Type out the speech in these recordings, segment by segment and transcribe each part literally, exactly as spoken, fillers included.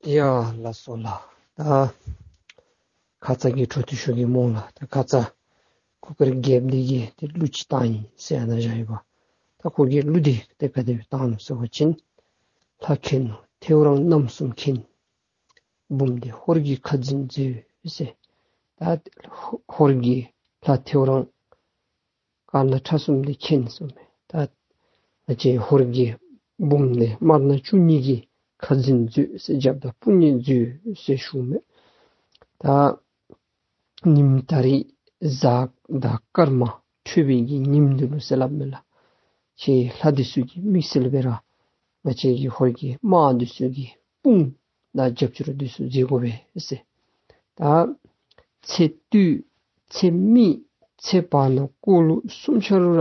ཡ་ལགས་སོ་ལགས། ད་ཁ་ཙ་གི་འཕྲོ་མཐུད་ཞུ་གེ་སྨོ་ལགས། ད་ཁ་ཙ་གུར་དཀར་རྒྱལཔོ་འདི་གིས་ཏེ་གླུ་ཅིག་བཏང་ཡི་ཟེར་ཨ་ནཱ་བཞག་ཡི་པ། ད་ཁོ་གིས་གླུ་འདི་ཏེ་ག་དེ་སྦེ་བཏང་ནུག་ཟེར་བ་ཅིན། ལྷ་མཁྱེན་ནོ་ཐེའུ་རང་རྣམ་གསུམ་མཁྱེན། འབུམ་སྡེ་ཧོར་གྱི་ཁ་འཛིན་མཛོད་ཟེར། ད་ཧོ་ཧོར་གྱི་ལྷ་ཐེའུ་རང་དཀར་ནག་ཁྲ་གསུམ་འདི་མཁྱེན་ཟེར་མས། ད་ང་བཅས་ཧོར་གྱི་འབུམ་སྡེ་དམར་ནག་བཅུ་གཉིས་ཀྱི་ཁ་འཛིན་མཛོད་ཟེར་རྒྱབ་དང་དཔུང་གཉེན་མཛོད་ཟེར་ཞུཝ་མས། ད་ཉིནམ་ད་རིས་གཟའ་དང་སྐར་མ་འཕྲོད་པའི་གི་ཉིནམ་འདི་ལུ་ཟེར་སླབ་མས་ལགས། ཁྱེད་ལྷ་འདི་ཚུ་གིས་དམིགས་བསལ་སྦེ་ར་ང་བཅས་ཀྱི་ཧོར་གྱི་དམག་འདི་ཚུ་གི་དཔུང་དང་རྒྱབ་སྐྱོར་འདི་ཚུ་མཛད་དགོ་པས་ཟེར། ད་ཚེ་སྟོད་ཚེ་སྨད་ཚེ་བར་ན་འཁོར་ལོ་གསུམ་ཆ་ར་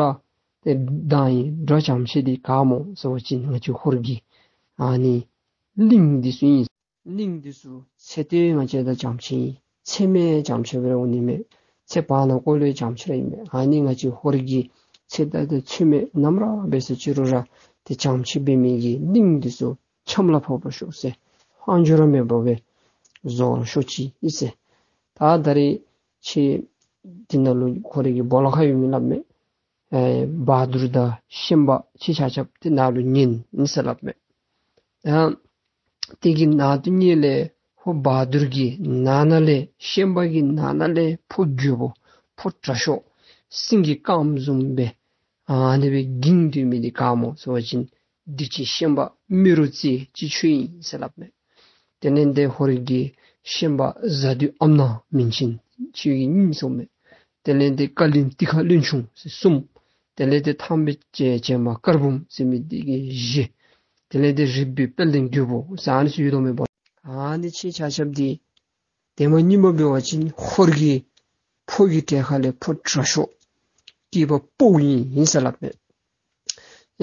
ཏེ་མདང་ཡི་དགྲ་བྱམས་ཆེ་འདི་ག་སྨོ་ཟེར་བ་ཅིན་ང་བཅས་ཧོར་གྱི་ཨ་ནི་གླིང་འདི་ཚུ་ཨིན། གླིང་འདི་ཚུ་ཚེ་སྟོད་ང་བཅས་དང་བྱམས་ཆེ་ཨིན། ཚེ་སྨད་བྱམས་ཆེ་སྦེ་ར་འོང་ནི་མས། ཚེ་བར་ན་འཁོར་ལོ་བྱམས་ཆེ་ར་ཨིན་མས། ཨ་ནི་ང་བཅས་ཧོར་གྱི་ཚེ་སྟོད་དང་ཚེ་སྨད་ནམ་ར་འབད་ཟེར་ཅི་རུང་ར་ཏེ་བྱམས་ཆེ་འབད་མི་གི་གླིང་འདི་ཚུ་ཆམ་ལ་ཕོག་པར་ཤོག་ཟེར། ཧང་འགྱུར་ར་མེད་པར་སྦེ་བཟོ་བར་ཤོག་ཅིག་ཨིན་ཟེར། ད་ད་རིས་ཁྱེད་འདི་ནང་ལུ་ཁོ་རའི་གི་སྦོ་ལོགས་ཁར་ཡོད་མི་སླབ་མས། ཨེ་བ་དུར་དང་ཤན་པ་ཁྱེད་ཆ་ཁྱབ་ཏེ་ནཱ་ལུ་ཉན་ཟེར་སླབ་མས། ཡང་དེ་གི་ནང་དུ་ཉན་ལས་ཧོར་བ་དུར་གྱི་ནང་ན་ལས་ཤན་པ་གི་ནང་ན་ལས་ཕོ་རྒོད་པོ་ཕོ་དྲག་ཤོས་སེང་གེ་དཀརམོ་བཟུམ་སྦེ་ཨ་ནི་སྦེ་འགྱིང་སྡོད་མི་འདི་ག་སྨོ་ཟེར་བ་ཅིན་འདི་ཅིག་ཤན་པ་རྨེ་རུ་རྩེ་ཅིག་ཁྱོད་ཨིན་ཟེར་སླབ་མས། དེ་ལས་ཏེ་ཧོར་གྱི་ཤན་པ་གཟའ་བདུད་ཨམ་ནག་མིང་ཆེན་ཁྱོད་ཀྱི་གཉིས་སོང་མས། དེ་ལས་ཏེ་ཀ་ལིང་ཏི་ཁ་བློན་ཆུང་ཟེར་གསུམ། དེ་ལས་ཏེ་ཐང་པའི་བྱེ་བྱེ་མ་དཀར་འབུམ་ཟེར་མི་འདི་གིས་བཞི། དེ་ལས་ཏེ་རིག་པའི་དཔལ་ལྡན་རྒོད་པོ་ཟེར་ཨ་ནི་ཚུ་ཡོད་དོ་མས་པ། ཨ་ནི་ཁྱེད་ཆ་ཁྱབ་འདི་དེ་མ་ཉིནམ་འབད་བ་ཅིན་ཧོར་གྱི་ཕོ་གི་གྲས་ཁ་ལས་ཕོ་དྲག་ཤོས་སྐྱེས་པ་ཕོ་ཨིན་ཟེར་སླབ་མས།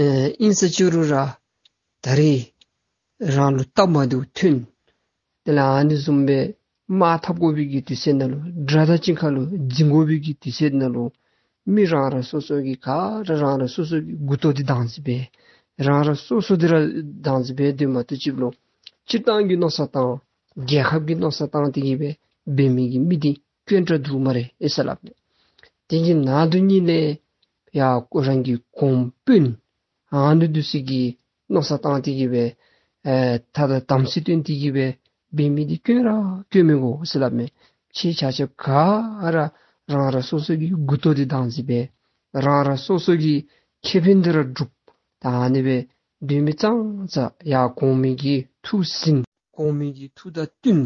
ཨེ་ཨིན་ཟེར་ཅི་རུང་ར་ད་རིས་རང་ལུ་སྟབས་མ་བདེཝ་ཐོན། དེ་ལས་ཨ་ནི་བཟུམ་སྦེ་དམག་འཐབ་དགོ་པའི་གི་དུས་ཚོད་ནང་ལུ་དགྲ་དང་གཅིག་ཁར་ལུ་འཛིང་དགོ་པའི་གི་དུས་ཚོད་ནང་ལུ་མི་རང་རང་སོ་སོ་གི་ག་ར་རང་རང་སོ་སོ་གི་མགུ་ཏོ་འདི་བདག་འཛིན་འབད། རང་རང་སོ་སོ་འདི་ར་བདག་འཛིན་འབད་སྡོད་མ་གཏོགས་ཅིག་ལུ་སྤྱིར་བཏང་གི་མནོ་བསམ་བཏང་རྒྱལ་ཁབ་ཀྱི་མནོ་བསམ་བཏང་སྟེ་གི་སྦེ་འབད་མི་གི་མི་འདི་དཀོན་དྲགས་འདུག་སྨ་རེ་ཨེ་ཟེར་སླབ་མས། དེ་གི་ནང་དུ་ཉན་ལས་ཡ་ཁོ་རང་གི་གོང་དཔོན་ཨ་ནི་འདི་ཚུ་གི་མནོ་བསམ་བཏང་སྟེ་གི་སྦེ་ཨེ་ད་ལྟོ་དམ་ཚིག་བསྟེན་ཏེ་གི་སྦེ་འབད་མི་འདི་དཀོན་ར་དཀོན་མི་དགོ་ཟེར་སླབ་མས། ཁྱེད་ཆ་ཁྱབ་ག་ར་རང་རང་སོ་སོ་གི་མགུ་ཏོ་འདི་བདག་འཛིན་འབད། རང་རང་སོ་སོ་གི་ཁེ་ཕན་འདི་ར་སྒྲུབ། ད་ཨ་ནི་སྦེ་སྡོད་མི་ཙང་ཙ་ཡ་གོང་མའི་གི་ཐུགས་ཟིན། གོང་མའི་གི་ཐུགས་དང་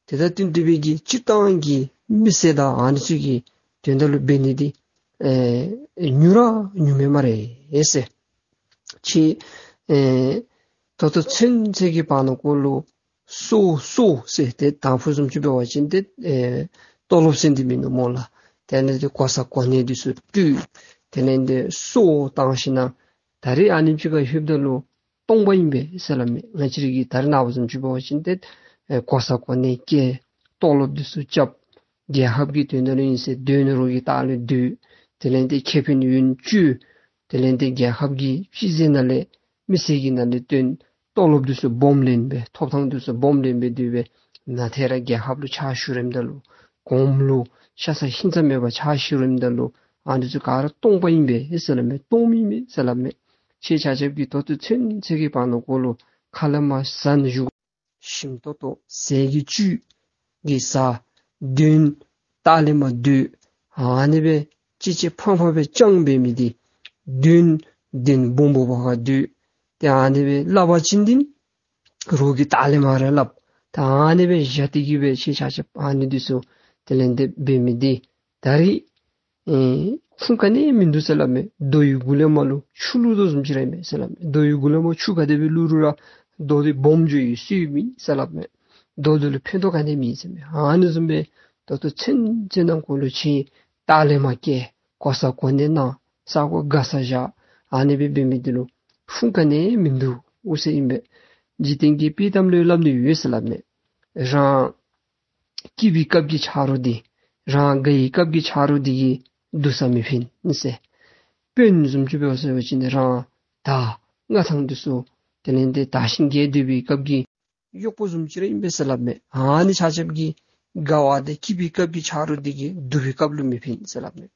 བསྟུན། དེ་དང་བསྟུན་ཏེ་སྦེ་གི་སྤྱིར་བཏང་གི་མི་སེར་དང་ཨ་ནི་ཚུ་གི་དོན་དག་ལུ་འབད་ནི་འདི་ཨེ་ཉུང་ར་ཉུང་མས་སྨ་རེ་ཨེ་ཟེར། ཁྱེད་ཨེ་ད་ལྟོ་ཚུན་ཚོད་ཀྱི་བར་ན་འཁོར་ལུ་སོ་སོ་ཟེར་ཏེ་དང་ཕུ་བཟུམ་ཅིག་འབད་བ་ཅིན་ཏེ་ཨེ་ཏོ་ལོབ་ཟེར་འདི་མིན་ནུག་སྨོ་ལགས། དེ་ལས་ཏེ་གོ་ས་གོ་གནས་འདི་ཚུ་སྤྲོད། དེ་ལས་ཏེ་སོ་བཏང་ཞིན་ན་ད་རིས་ཨ་ནེམ་ཅིག་ཁར་ལྷོདཔ་ད་ལུ་སྟོང་པ་ཨིན་པས་ཟེར་སླབ་མས། ང་བཅས་ར་གི་ད་རེས་ནངས་པ་བཟུམ་ཅིག་འབད་བ་ཅིན་ཏེ་ཨེ་གོ་ས་གོ་གནས་བསྐྱལ། ཏོ་ལོབ་འདི་ཚུ་རྐྱབ། རྒྱལ་ཁབ་ཀྱི་དོན་དག་ལུ་ཨིན་ཟེར་སྡོད་ནི་རོགས་ཀྱི་ལྟག་ལུ་སྡོད། དེ་ལས་ཏེ་ཁེ་ཕན་ཡོན་བཅོལ། དེ་ལས་ཏེ་རྒྱལ་ཁབ་ཀྱི་སྤྱི་ཚེས་ནང་ལས་མི་སེར་གྱི་ནང་ལས་བཏོན། ཏོ་ལོབ་འདི་ཚུ་སྦོམ་ལེན་སྦེ་ཐོབ་ཐང་འདི་ཚུ་སྦོམ་ལེན་སྦེ་སྡོད་སྦེ་ནཱ་ཏེ་ར་རྒྱལ་ཁབ་ལུ་ཕྱག་ཞུ་རནམ་ད་ལུ་གོངམ་ལུ་ཤ་ཚ་ཧིང་ཚ་མེད་པར་ཕྱག་ཞུ་རནམ་ད་ལུ་ཨ་འདི་ཚུ་ག་ར་སྟོང་པ་ཨིན་པས་ཟེར་སླབ་མས། སྟོང་མི་མེད་ཟེར་སླབ་མས། ཁྱེད་ཆ་ཁྱབ་ཀྱིས་ད་ལྟོ་ཚུན་ཚོད་ཀྱི་བར་ན་འཁོར་ལུ་ཁ་ལས་མར་ཟ་ནི་བཞུགས། ཞིམ་ཏོང་ཏོ་ཟས་ཀྱི་བཅུད་ཀྱིས་ཟ། གདོན་ལྟག་ལས་མར་སྡོད། ཨ་ནི་སྦེ་གཅེས་གཅེས་ཕངས་ཕངས་སྦེ་བཅང་འབད་མི་འདི་གདོན་གདོན་སྦོམ་སྦོམ་པ་ཁར་སྡོད། ཏེ་ཨ་ནི་སྦེ་སླབ་པ་ཅིན་འདི་རོགས་ཀྱི་ལྟག་ལས་མར་ར་སླབ། ད་ཨ་ནི་སྦེ་བཞག་སྟེ་གི་སྦེ་ཁྱེད་ཆ་ཁྱབ་ཨ་ནི་འདི་ཚུ་དེ་ལས་ཏེ་འབད་མི་འདི་ད་རིས་ཨེ་ཁུངས་ག་ནི་མིན་འདུག་ཟེར་སླབ་མས། རྡོ་ཡི་གུ་ལས་མར་ལུ་ཆུ་བླུག་དོ་བཟུམ་ཅིག་ར་ཨིན་མས་ཟེར་སླབ་མས། རྡོ་ཡི་གུ་ལས་མར་ཆུ་ག་དེ་སྦེ་བླུག་རུང་ར་རྡོ་འདི་སྦོམ་འགྱོ་ཡི་སུ་ཡང་མེད་ཟེར་སླབ་མས། རྡོ་འདི་ལུ་ཕན་ཐོགས་ག་ནི་མེད་ཟེར་མས། ཨ་ནི་བཟུམ་སྦེ་ད་ལྟོ་ཚུན་ཚོད་ནང་འཁོར་ལུ་ཁྱེད་ལྟག་ལས་མར་བསྐྱལ། གོ་ས་གོ་གནས་གནང་། ས་གོ་དགའ་སར་བཞག། ཨ་ནི་སྦེ་འབད་མི་འདི་ལུ་ཁུངས་ག་ནི་མིན་འདུག་ཟེར་ཨིན་པས། འཇིག་རྟེན་གྱི་དཔྱེ་གཏམ་ལུ་སླབ་ནི་ཡོད་ཟེར་སླབ་མས། རང་སྐྱིད་པའི་སྐབས་ཀྱི་ཆ་རོགས་འདི་རང་དགའ་བའི་སྐབས་ཀྱི་ཆ་རོགས་འདི་གིས་སྡུག་ས་མི་ཕན་ཟེར། དཔོན་བཟུམ་ཅིག་འབད་བ་ཟེར་བ་ཅིན་རང་དར་མངའ་ཐང་འདི་ཚུ་དེ་ལས་ཏེ་དར་ཞིང་རྒྱས་སྡོད་པའི་སྐབས་ཀྱི་ གཡོགཔོ་བཟུམ་ཅིག་ར་ཨིན་པས་ཟེར་སླབ་མས། ཨ་ནི་ཆ་ཁྱབ་ཀྱིས་དགའ་བ་དང་སྐྱིད་པའི་སྐབས་ཀྱི་ཆ་རོགས་འདི་གིས་སྡུག་པའི་སྐབས་ལུ་མི་ཕན་ཟེར་སླབ་མས།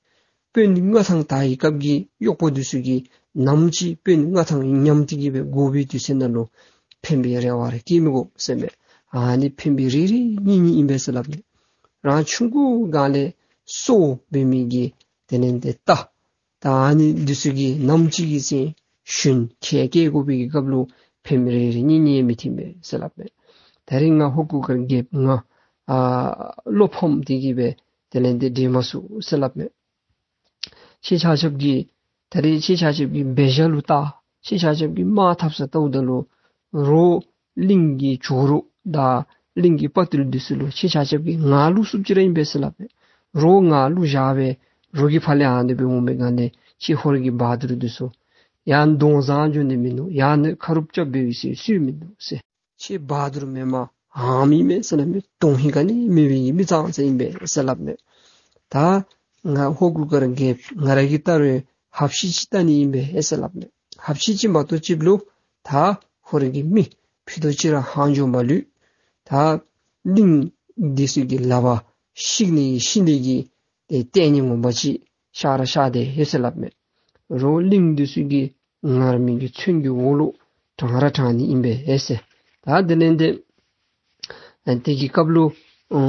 དཔོན་མངའ་ཐང་དར་བའི་སྐབས་ཀྱི་གཡོགཔོ་འདི་ཚུ་གིས་ནམ་ཅིག་དཔོན་མངའ་ཐང་ཉམས་ཏེ་གི་སྦེ་དགོ་པའི་དུས་ཚོད་ནང་ལུ་ཕན་པའི་རེ་བ་ར་བསྐྱེད་མི་དགོ་ཟེར་མས། ཨ་ནི་ཕན་པའི་རེ་རེ་གཉིས་གཉིས་ཨིན་པས་ཟེར་སླབ་མས། རང་ཆུང་ཀུ་སྒང་ལས་གསོ་བ་འབད་མི་གི་དེ་ལས་ཏེ་རྟ་ད་ཨ་ནི་འདི་ཚུ་གིས་ནམ་ཅིག་གི་ཚེ་ཞོན་ཁལ་སྐྱེལ་དགོ་པའི་གི་སྐབས་ལུ་ཕན་པའི་རེ་རེ་གཉིས་གཉིས་མི་ཐིམ་པས་ཟེར་སླབ་མས། ད་རིས་ང་ཧོར་གུར་དཀར་རྒྱལཔོ་ང་ཨ་བློ་ཕམ་སྟེ་གི་སྦེ་དེ་ལས་ཏེ་འདྲེས་མ་ཚུགས་ཟེར་སླབ་མས། ཁྱེད་ཆ་ཁྱབ་ཀྱིས་ད་རིས་ཁྱེད་ཆ་ཁྱབ་ཀྱི་འབད་བཞག་ལུ་བལྟ། ཁྱེད་ཆ་ཁྱབ་ཀྱི་དམག་འཐབ་ས་བལྟཝ་ད་ལུ་རོགས་གླིང་གི་ཇོ་རུ་དང་གླིང་གི་དཔའ་རྟུལ་འདི་ཚུ་ལུ་ཁྱེད་ཆ་ཁྱབ་ཀྱིས་ངར་ལུ་སུབ་ཅིག་ར་ཨིན་པས་ཟེར་སླབ་མས། རོགས་ངར་ལུ་བཞག་སྦེ་རོགས་ཀྱི་ཕར་ལས་ཨ་ནི་སྦེ་འོང་པའི་སྒང་ལས་ཁྱེད་ཧོར་གྱི་བ་དུར་འདི་ཚུ་ཡང་གདོང་བཟང་འགྱོ་ནི་མིན་འདུག། ཡང་ནི་ཁ་རུབ་རྐྱབ་འབད་བའི་སྲིད་སུ་མིན་འདུག་ཟེར། ཁྱེད་བ་དུར་མེན་མ་ཧང་མི་མེན་ཟེར་སླབ་མས། གདོང་ཧིང་ག་ནི་མེད་པའི་མི་ཙང་ཙ་ཨིན་པས་ཟེར་སླབ་མས། ད་ང་ཧོར་གུར་དཀར་རྒྱལཔོ་ང་ར་གིས་ད་རུང་ཧབ་ཤིག་ཅིག་བལྟ་ནི་ཨིན་པས་ཟེར་སླབ་མས། ཧབ་ཤིག་ཅིག་མ་གཏོགས་ཅིག་ལུ་ད་ཧོར་གྱི་མི་ཕུད་རྡོག་ཅིག་ར་ཧང་འགྱོ་མ་ལུས། ད་གླིང་འདི་ཚུ་གི་ལག་པར་ཤི་ནི་ཤི་ནི་གི་ཏེ་ལྟས་ངན་ངོ་མ་ཅིག་ཤར་ར་ཤར་དེས་ཟེར་སླབ་མས། རོགས་གླིང་འདི་ཚུ་གི་ངར་མི་གི་མཚོན་གྱི་འོག་ལུ་དྲང་ར་དྲང་ནི་ཨིན་པས་ཟེར། ད་དེ་ལས་ཏེ་ཨ་དེ་གི་སྐབས་ལུ་ཨ་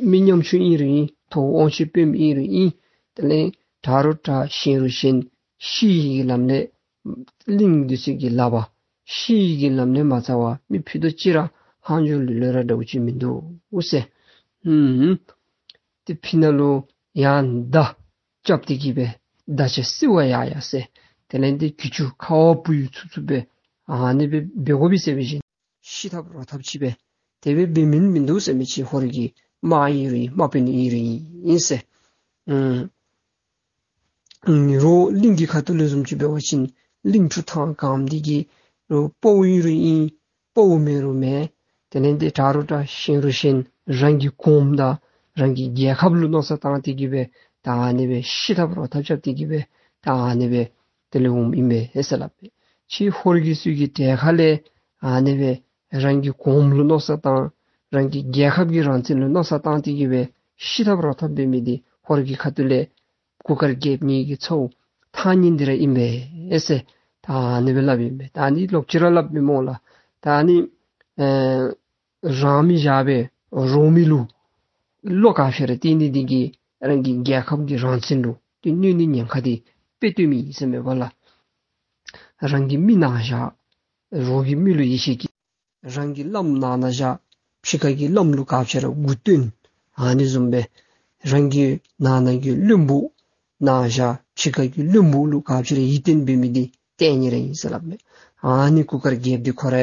མི་ཉམ་ཆུང་ཨིན་རུང་ཨིན། ཐོབ་དབང་ཆེ་དཔོནམ་ཨིན་རུང་ཨིན། དེ་ལས་དྲག་རུང་དྲག་ཞན་རུང་ཞན་ཤི་ཡི་གི་ལམ་ལས་གླིང་འདི་ཚུ་གི་ལག་པར་ཤི་ཡི་གི་ལམ་ལས་མ་ཚར་བར་མི་ཕུད་རྡོག་ཅིག་ར་ཧང་འགྱོ་ལུས་ལུས་ར་འདྲཝ་ཅིག་མིན་འདུག་ཟེར། ཧུམ། ཏེ་ཕི་ནང་ལུ་ཡང་མདའ་རྐྱབ་སྟེ་གི་སྦེ་མདའ་ཆ་བསིལ་བ་ཡར་ཡར་ཟེར། དེ་ལས་ཏེ་གྱི་ཅུང་ཁ་བ་བུ་ཡུག་འཚུབ་འཚུབ་སྦེ་ཨ་ནི་སྦེ་འབད་དགོ་པས་ཟེར་བའི་བཞིན་ཤི་འཐབ་རོ་འཐབ་ཅིག་སྦེ་དེ་སྦེ་འབད་མི་མིན་འདུག་ཟེར་མི་ཅིག་ཧོར་གྱི་དམག་ཨིན་རུང་ཨིན། དམག་དཔོན་ཨིན་རུང་ཨིན་ཟེར། ཨུམ། ཨུམ་རོགས་གླིང་གི་ཁ་ཐུག་ལས་བཟུམ་ཅིག་འབད་བ་ཅིན་གླིང་གྲུ་ཐང་གམ་འདི་གི་རོགས་དཔའ་བོ་ཨིན་རུང་ཨིན། དཔའ་བོ་མེན་རུང་མེན། དེ་ལས་ཏེ་དྲག་རུང་དྲག་ཞན་རུང་ཞན། རང་གི་གོངམ་དང་རང་གི་རྒྱལ་ཁབ་ལུ་མནོ་བསམ་བཏང་སྟེ་གི་སྦེ་ད་ཨ་ནི་སྦེ་ཤི་འཐབ་རོ་འཐབ་རྐྱབ་སྟེ་གི་སྦེ་ད་ཨ་ནི་སྦེ་དེ་ལས་འོངམ་ཨིན་པས་ཟེར་སླབ་མས། ཁྱེད་ཧོར་གྱི་ཚུ་གི་གྲལ་ཁ་ལས་ཨ་ནི་སྦེ་རང་གི་གོངམ་ལུ་མནོ་བསམ་བཏང་རང་གི་རྒྱལ་ཁབ་ཀྱི་རང་བཙན་ལུ་མནོ་བསམ་བཏང་སྟེ་གི་སྦེ་ཤི་འཐབ་རོ་འཐབ་འབད་མི་འདི་ཧོར་གྱི་ཁ་ཐུག་ལས་གུར་དཀར་རྒྱལཔོ་ངེ་གི་ཚ་བོ་ཐང་རྙེད་འདི་ར་ཨིན་པས་ཟེར་ད་ཨ་ནི་སྦེ་སླབ་ཨིན་པས། ད་ཨ་ནི་ལོག་ཅི་ར་སླབ་མི་སྨོ་ལགས། ད་ཨ་ནི་ཨེ་རང་མི་བཞག་སྦེ་རོགས་མི་ལུ་བློ་ག་ཕྱེ་ར་གཏད་ནི་འདི་གིས་རང་གི་རྒྱལ་ཁབ་ཀྱི་རང་བཙན་ལུ་ཏེ་གནོད་ནི་ཉེན་ཁ་འདི་དཔེ་སྟོན་མི་ཨིན་ཟེར་མས་པ་ལགས། རང་གི་མི་ནཱ་བཞག་རོགས་ཀྱི་མི་ལུ་ཡིད་ཆེས་ཀྱིས། རང་གི་བླམ་ནང་ན་བཞག་ཕྱི་ཁ་གི་བླམ་ལུ་ག་ཅི་ར་མགུ་སྟོན། ཨ་ནི་བཟུམ་སྦེ་རང་གི་ནང་ན་གི་བློན་པོ་ནང་བཞག་ཕྱི་ཁ་གི་བློན་པོ་ལུ་ག་ཅི་ར་ཡིད་བརྟན་འབད་མི་འདི་ལྟས་ངན་ར་ཨིན་ཟེར་སླབ་མས། ཨ་ནི་གུར་དཀར་རྒྱལཔོ་འདི་ཁོ་ར་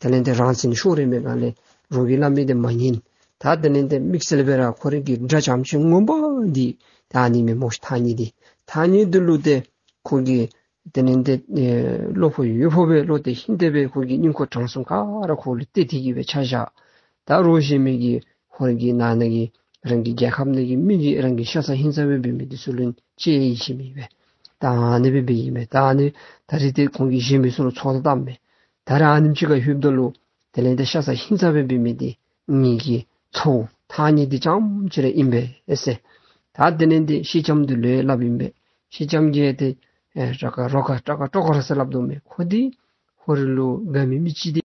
དེ་ལས་ཏེ་རང་བཙན་ཤོར་རེ་མེད་ག་ལས་རོགས་ཀྱིས་སླབ་མི་འདི་མ་ཉན། ད་དེ་ལས་ཏེ་དམིགས་བསལ་སྦེ་ར་ཁོ་རའི་གི་དགྲ་རྐྱངམ་ཅིག་ངོ་མ་འདི་ད་ཨ་ནི་མེན་སྨོ་ཐང་རྙེད་འདི། ཐང་རྙེད་འདི་ལུ་ཏེ་ཁོ་གིས་དེ་ལས་ཏེ་ཨེ་བློ་ཕོག་ཡུལ་ཕོག་སྦེ་བློ་གཏད་ཧིང་གཏད་སྦེ་ཁོ་གི་སྙིང་ཁོང་དྲང་སྲོང་ག་ར་ཁོ་ལུ་གཏད་དེ་གི་སྦེ་ཆ་བཞག། ད་རོགས་གཞན་མི་གི་ཧོར་གྱི་ནང་ན་གི་རང་གི་རྒྱལ་ཁབ་ནང་གི་མི་གིས་རང་གི་ཤ་ཚ་ཧིང་ཚ་སྦེ་འབད་མི་འདི་ཚུ་ལུ་ཅིག་ཡིད་ཆེས་མེད་པས། ད་ཨ་ནི་སྦེ་འབད་ཡི་མས། ད་ཨ་ནི་ད་རིས་ཏེ་ཁོང་གིས་གཞན་མི་ཚུ་ལུ་ཚོགས་བརྡ་བཏངམ་མས། ད་རིས་ཨ་ནེམ་ཅིག་ཁར་ལྷོདཔ་ད་ལུ་དེ་ལས་ཏེ་ཤ་ཚ་ཧིང་ཚ་སྦེ་འབད་མི་འདི་ངེ་གི་ཚ་བོ་ཐང་རྙེད་འདི་རྐྱངམ་ཅིག་ར་ཨིན་པས་ཨེ་ཟེར། ད་དེ་ལས་ཏེ་སེང་ལྕམ་འདི་ལུ་ཡང་སླབ་ཨིན་པས། སེང་ལྕམ་གྱིས་ཏེ་ཨེ་ཀྲོ་ཀ་རོ་ཀ་ཀྲོ་ཀ་ཀྲོ་ཀ་ར་ཟེར་སླབ་དོ་མས། ཁོ་འདི་ཧོར་ལུ་དགའ་མི་མི་ཅིག་འདི་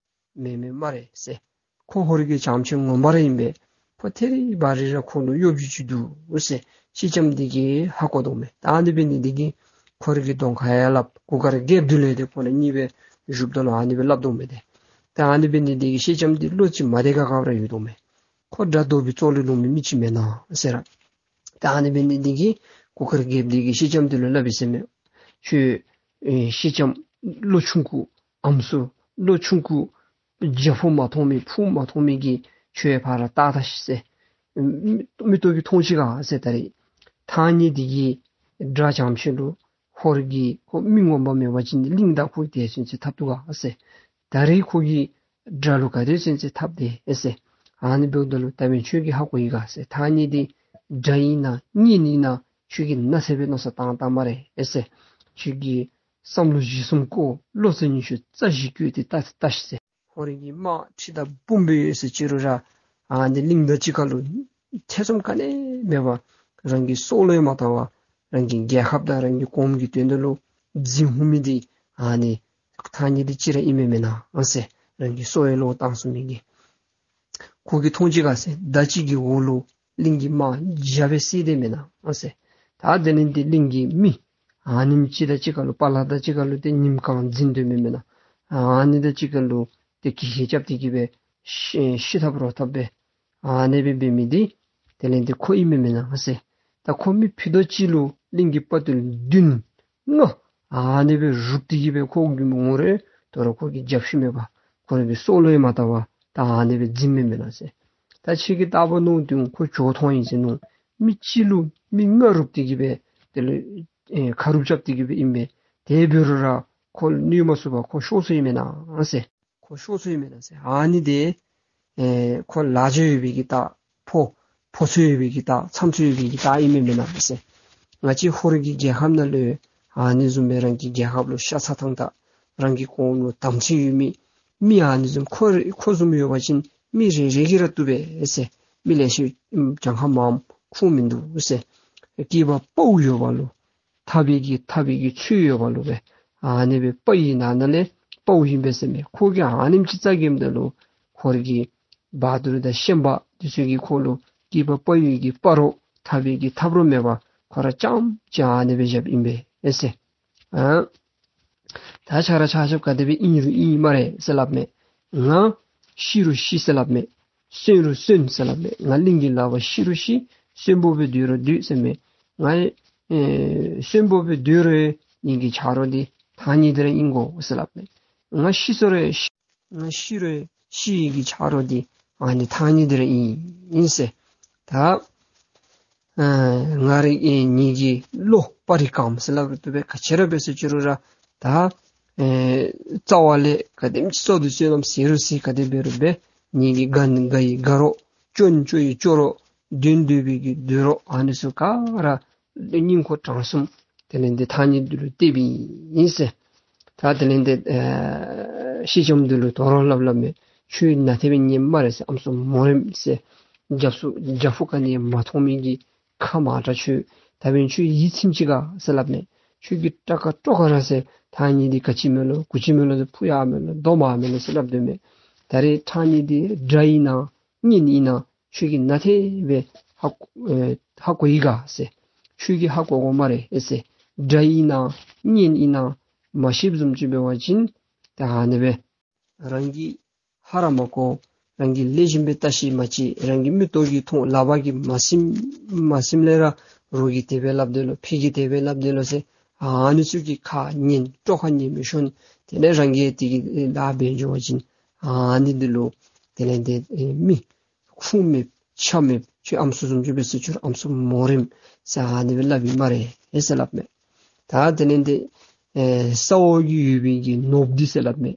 མེན་མེན་སྨ་རེ་ཟེར། ཁོ་ཧོར་གྱི་རྐྱངམ་ཅིག་ངོ་མ་ར་ཨིན་པས། ཁོ་ཐད་རི་བ་རི་ར་ཁོ་ལུ་གཡོ་སྒྱུ་ཅིག་འདུག་ཟེར་སེང་ལྕམ་འདི་གིས་ཧ་གོ་དོ་མས། ད་ཨ་ནི་འབད་ནི་འདི་གིས་ཁོ་ར་གི་གདོང་ཁར་ཡང་སླབ། གུར་དཀར་རྒྱལཔོ་འདི་ལུ་ཡང་ཏེ་ཁོ་ར་གཉིས་སྦེ་བཞུགསཔ་ད་ལུ་ཨ་ནི་སྦེ་སླབ་དོ་མས་ཏེ། ད་ཨ་ནི་འབད་ནི་འདི་གིས་སེང་ལྕམ་འདི་བློ་ཅིག་མ་བདེ་ཁག་ཁ་ར་ཡོད་དོ་མས། ཁོ་དགྲ་བཟློག་པའི་ཚོགས་ལས་ལོང་མི་མི་ཅིག་མེན་ན་ཟེར་ར། ད་ཨ་ནི་འབད་ནི་འདི་གིས་གུར་དཀར་རྒྱལཔོ་འདི་གིས་སེང་ལྕམ་འདི་ལུ་སླབ་ཡི་ཟེར་མས། ཁྱོད་ཨེ་སེང་ལྕམ་བློ་ཆུང་ཀུ་ཨམ་སྲུ་བློ་ཆུང་ཀུ་རྒྱལ་ཕོ་མ་མཐོང་མི་ཕུང་མ་མཐོང་མི་གིས་ཁྱོད་ཕར་ལྟ་ད་ཤིག་ཟེར། མི་མི་ལྟོ་གིས་མཐོང་ཅི་ག་ཟེར། ད་རིས་ཐང་རྙེད་འདི་གིས་དགྲ་རྐྱངམ་ཅིག་ལུ་ཧོར་གྱི་ཁོ་མི་ངོ་མ་མེད་པ་ཅིན་གླིང་དང་ཁོ་དེ་ཚུན་ཚོད་འཐབ་བཏུབ་ག་ཟེར། ད་རིས་ཁོ་གིས་དགྲ་ལུ་ག་དེ་ཚུན་ཚོད་འཐབ་དེས་ཨེ་ཟེར། ཨ་ནི་འབདཝ་ད་ལུ་ད་འབདན་ཁྱོད་ཀྱིས་ཧ་གོ་ཡི་ག་ཟེར། ཐང་རྙེད་འདི་དགྲ་ཨིན་ན་གཉེན་ཨིན་ན་ཁྱོད་ཀྱིས་ནཱ་ཟེར་བའི་མནོ་བསམ་བཏང་བཏངམ་སྨ་རེ་ཨེ་ཟེར། ཁྱོད་ཀྱིས་བསམ་བློ་བཞི་གསུམ་བཀོད། བློ་རྩེ་ཉི་ཤུ་རྩ་བཞི་བཀོད་དེ་ལྟ་ལྟ་ཤིག་ཟེར། ཁོ་རའི་གི་དམག་ཁྲི་དང་འབུམ་སྦེ་ཡོད་ཟེར་ཅི་རུང་ར་ཨ་ནི་གླིང་དང་གཅིག་ཁར་ལུ་ཐེ་ཚོམ་ག་ནི་མེད་པར་རང་གི་སྲོག་ལུ་ཡང་མ་བལྟ་བར་རང་གི་རྒྱལ་ཁབ་དང་རང་གི་གོངམ་གི་དོན་དག་ལུ་འཛིང་འོང་མི་འདི་ཨ་ནི་ཐང་རྙེད་འདི་ཅིག་ར་ཨིན་མས་མེན་ན་ཨ་ཟེར། རང་གི་སྲོག་ཡང་བློས་བཏང་ཚུགས་མི་གི། ཁོ་གིས་མཐོང་ཅི་ག་ཟེར། མདའ་གཅིག་གི་འོག་ལུ་གླིང་གི་དམག་བརྒྱ་སྦེ་བསད་དེ་མེན་ན་ཨ་ཟེར། ད་དེ་ལས་འདི་གླིང་གི་མི་ཨ་ནེམ་ཅིག་དང་གཅིག་ཁར་ལུ་དཔའ་ལ་དང་གཅིག་ཁར་ལུ་ཏེ་ཉིནམ་གང་འཛིང་སྡོད་མི་མེན་ན། ཨ་ནི་དང་གཅིག་ཁར་ལུ་ཏེ་གི་ཧེ་རྐྱབ་སྟེ་གི་སྦེ་ཤི་ཤི་འཐབ་རོ་འཐབ་སྦེ་ཨ་ནི་སྦེ་འབད་མི་འདི་དེ་ལས་འདི་ཁོ་ཨིན་མས་མེན་ན་ཨ་ཟེར། ད་ཁོ་མི་ཕུད་རྡོག་གཅིག་ལུ་གླིང་གི་དཔའ་རྟུལ་བདུན་ལྔ་ཨ་ནི་སྦེ་རུབ་སྟེ་གི་སྦེ་ཁོ་གི་ངོ་རེ་དོ་རུང་ཁོ་གིས་རྒྱབ་ཤུལ་མེད་པར་ཁོ་རའི་གི་སྲོག་ལུ་ཡང་མ་བལྟ་བར་ད་ཨ་ནི་སྦེ་འཛིང་མི་མེན་ན་ཟེར། ད་ཁྱེད་ཀྱིས་བལྟ་བ་ནུག་དུས་ཁོ་བྱོག་མཐོང་ཡི་ཟེར་ནུག། མི་གཅིག་ལུ་མི་ལྔ་རུབ་སྟེ་གི་སྦེ་དེ་ལུ་ཨེ་ཁ་རུབ་རྐྱབ་སྟེ་གི་སྦེ་ཨིན་པས། དེ་འབད་རུང་ར་ཁོ་ལུ་གནོད་མ་ཚུགས་པར་ཁོ་ཤོར་སོ་ཡི་མེན་ན་ཟེར། ཁོ་ཤོར་སོ་ཡི་མེན་ན་ཟེར། ཨ་ནི་དེ་ཨེ་ཁོ་ལ་རྒྱ་ཡོད་པའི་གི་རྟགས་ཕོ་ཕོ་ཚོད་ཡོད་པའི་གི་རྟགས་མཚམས་ཚོད་ཡོད་པའི་གི་རྟགས་ཨིན་མས་མེན་ན་ཟེར། ང་བཅས་ཧོར་གྱི་རྒྱལ་ཁམས་ནང་ལུ་ཨ་ནི་བཟུམ་སྦེ་རང་གི་རྒྱལ་ཁབ་ལུ་ཤ་ཚ་ཐང་ཐང་རང་གི་གོངམ་ལུ་དམ་ཚིག་ཡོད་མི་མི་ཨ་ནི་བཟུམ་ཁོ་ར་ཁོ་བཟུམ་ཡོད་པ་ཅིན་མི་རེ་རེ་གིས་ར་བཏུབ་པས་ཟེར། མི་ལེ་ཤ་གྱངས་ཁ་མངམ་ཁུངས་མིན་འདུག་ཟེར། སྐྱེས་པ་དཔའ་བོ་ཡོད་པ་ལུ་འཐབ་པའི་གི་འཐབ་པའི་གི་ཚུལ་ཡོད་པ་ལུ་སྦེ་ཨ་ནི་སྦེ་དཔའ་བོའི་ནང་ན་ལས་དཔའ་བོ་ཨིན་པས་ཟེར་མས། ཁོ་གིས་ཨ་ནེམ་ཅིག་རྩ་འགེངསམ་ད་ལུ་ཁོ་རའི་གི་བ་དུར་དང་ཤན་པ་འདི་ཚུ་གིས་ཁོ་ལུ་སྐྱེས་པ་དཔའ་བོའི་གི་དཔའ་རོགས་འཐབ་པའི་གི་འཐབ་རོགས་མེད་པར་ཁོ་ར་རྐྱངམ་ཅིག་ཨ་ནི་སྦེ་བཞགཔ་ཨིན་པས་ཟེར། ཨ་ད་ཁྱོད་ར་ཆ་ཁྱབ་ག་དེ་སྦེ་ཨིན་རུང་ཨིན་སྨ་རེ་ཟེར་སླབ་མས། ང་ཤི་རུང་ཤི་ཟེར་སླབ་མས། གསོན་རུང་གསོན་ཟེར་སླབ་མས། ང་གླིང་གི་ལག་པར་ཤི་རུང་ཤི། གསོན་པོ་སྦེ་སྡོད་རུང་སྡོད་ཟེར་མས། ང་ཨེ་གསོན་པོ་སྦེ་སྡོད་རུང་ངེ་གི་ཆ་རོགས་འདི་ཐང་རྙེད་འདི་ར་ཨིན་དགོ་ཟེར་སླབ་མས། ང་ཤི་སོང་རུང་ཤི་ང་ཤི་རུང་ཤི་ཡི་གི་ཆ་རོགས་འདི་ཨ་ནི་ཐང་རྙེད་འདི་ར་ཨིན་ཨིན་ཟེར། ད་ཨ་ང་ར་ཨེ་ངེ་གི་བློ་སྤར་རི་གང་ཟེར་སླབ་རུང་བཏུབ་པས། ག་ཅི་ར་འབད་ཟེར་ཅི་རུང་ར་ད་ཨེ་རྩ་བ་ལས་ག་དེམ་ཅིག་བཙོག་སྟེ་བཙོག་ནམ་ཟེར་རུང་ཟེར། ག་དེ་འབད་རུང་འབད་ངེ་གི་དགའ་ན་དགའ་ཡི་དགའ་རོགས་སྐྱོ་ན་སྐྱོ་ཡི་སྐྱོ་རོགས་སྡོད་ན་སྡོད་པའི་གི་སྡོད་རོགས་ཨ་ནི་ཚུ་ག་ར་སྙིང་ཁོང་དྲང་གསུམ་དེ་ལས་འདི་ཐང་རྙེད་འདི་ལུ་གཏད་པའི་ཨིན་ཟེར། ད་དེ་ལས་འདི་ཨེ་སེང་ལྕམ་འདི་ལུ་དོ་རུང་སླབ་སླབ་མས། ཁྱོད་ནཱ་དེ་སྦེ་ཉན་སྨ་རེ་ཟེར། ཨམ་སྲུ་མོ་རེམ་ཟེར། རྒྱབ་སུ་རྒྱབ་ཕུག་ག་ནི་མ་མཐོང་མི་གི་ཁ་མ་དྲག་ཁྱོད། ད་འབདན་ཁྱོད་ཡིད་ཚིམ་ཅི་ག་ཟེར་སླབ་མས། ཁྱོད་ཀྱིས་སྐྲག་ག་སྐྲོག་ག་ར་ཟེར། ཐང་རྙེད་འདི་ག་ཅི་མས་ལོ་གུ་ཅི་མས་ལོ་ཟེར། ཕུ་ཡར་མས་ལོ་རྡོ་མར་མས་ལོ་ཟེར་སླབ་སྡོད་མས། ད་རེས་ཐང་རྙེད་འདི་དགྲ་ཨིན་ན་གཉེན་ཨིན་ན་ཁྱོད་ཀྱིས་ནཱ་དེ་སྦེ་ཧ་ཨེ་ཧ་གོ་ཡི་ག་ཟེར། ཁྱོད་ཀྱིས་ཧ་གོ་དགོ་སྨ་རེ་ཨེ་ཟེར། དགྲ་ཨིན་ན་གཉེན་ཨིན་ན་མ་ཤེསཔ་བཟུམ་ཅིག་འབད་བ་ཅིན་ད་ཨ་ནི་སྦེ་རང་གིས་ཧ་ར་མ་གོ། རང་གིས་ལེགས་ཤོམ་སྦེ་བརྟག་ཞིབ་མ་བྱས། རང་གི་མིག་ཏོ་གིས་མཐོང་ལག་པ་གིས་མ་ཟིན་མ་ཟིན་ལས་ར་རོགས་ཀྱིས་དེ་སྦེ་སླབ་དེས་ལོ་ཕ་གིས་དེ་སྦེ་སླབ་དེས་ལོ་ཟེར། ཨ་ནི་ཚུ་གི་ཁ་ཉན་དཀྲོག་ཁ་ཉན་མི་ཤོང་། དེ་ལས་རང་གིས་དེ་གི་ལཱ་འབད་འགྱོ་བ་ཅིན་ཨ་ནི་འདི་ལུ་དེ་ལས་འདི་ཨེ་མི་ཁུངས་མེད་ཆ་མེད་ཁྱོད་ཨམ་སྲུ་བཟུམ་ཅིག་འབད་ཟེར། ཁྱོད་ཨམ་སྲུ་མོ་རེམ་ཟེར་ཨ་ནི་སྦེ་སླབ་ཨིན་སྨ་རེ་ཨེ་ཟེར་སླབ་མས། ད་དེ་ལས་འདི་ཨེ་ས་འོག་གི་ཡོད་པའི་གི་ནོར་བུ་འདི་ཟེར་སླབ་མས།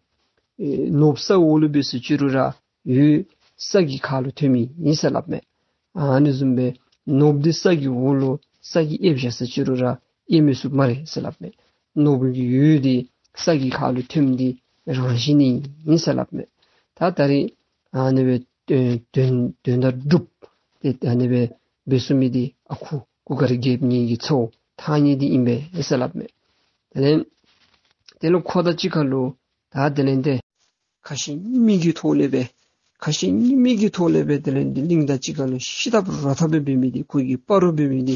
ཨེ་ནོར་བུ་ས་འོག་ལུ་འབད་ཟེར་ཅི་རུང་ར་འོད་ས་གི་ཁ་ལུ་ཐོན་མི་ཨིན་ཟེར་སླབ་མས། ཨ་ནི་བཟུམ་སྦེ་ནོར་བུ་འདི་ས་གི་འོག་ལུ་ས་གིས་ཨེབ་བཞག་ཟེར་ཅི་རུང་ར་ཨེབ་མི་ཚུགས་སྨ་རེ་ཟེར་སླབ་མས། ནོར་བུ་གི་འོད་འདི་ས་གི་ཁ་ལུ་ཐོནམ་འདི་རང་བཞིན་ཨིན་ཟེར་སླབ་མས། ད་ད་རེས་ཨ་ནི་སྦེ་དོན་དོན་དོན་དག་སྒྲུབ་སྟེ་ཨ་ནི་སྦེ་འབད་ཚུགས་མི་འདི་ཨ་ཁུ་གུར་དཀར་རྒྱལཔོ་ངེ་གི་ཚ་བོ་ཐང་རྙེད་འདི་ཨིན་པས་ཟེར་སླབ་མས། དེ་ལས་དེ་ལུ་ཁོ་དང་གཅིག་ཁར་ལུ་ད་དེ་ལས་འདི་ཁ་ཞེ་གཉིས་མེད་ཀྱི་ཐོག་ལས་སྦེ་ཁ་ཞེ་གཉིས་མེད་ཀྱི་ཐོག་ལས་སྦེ་དེ་ལས་འདི་གླིང་དང་གཅིག་ཁར་ལུ་ཤི་འཐབ་རོ་འཐབ་སྦེ་འབད་མི་འདི་ཁོ་གི་སྤ་རོ་འབད་མི་འདི་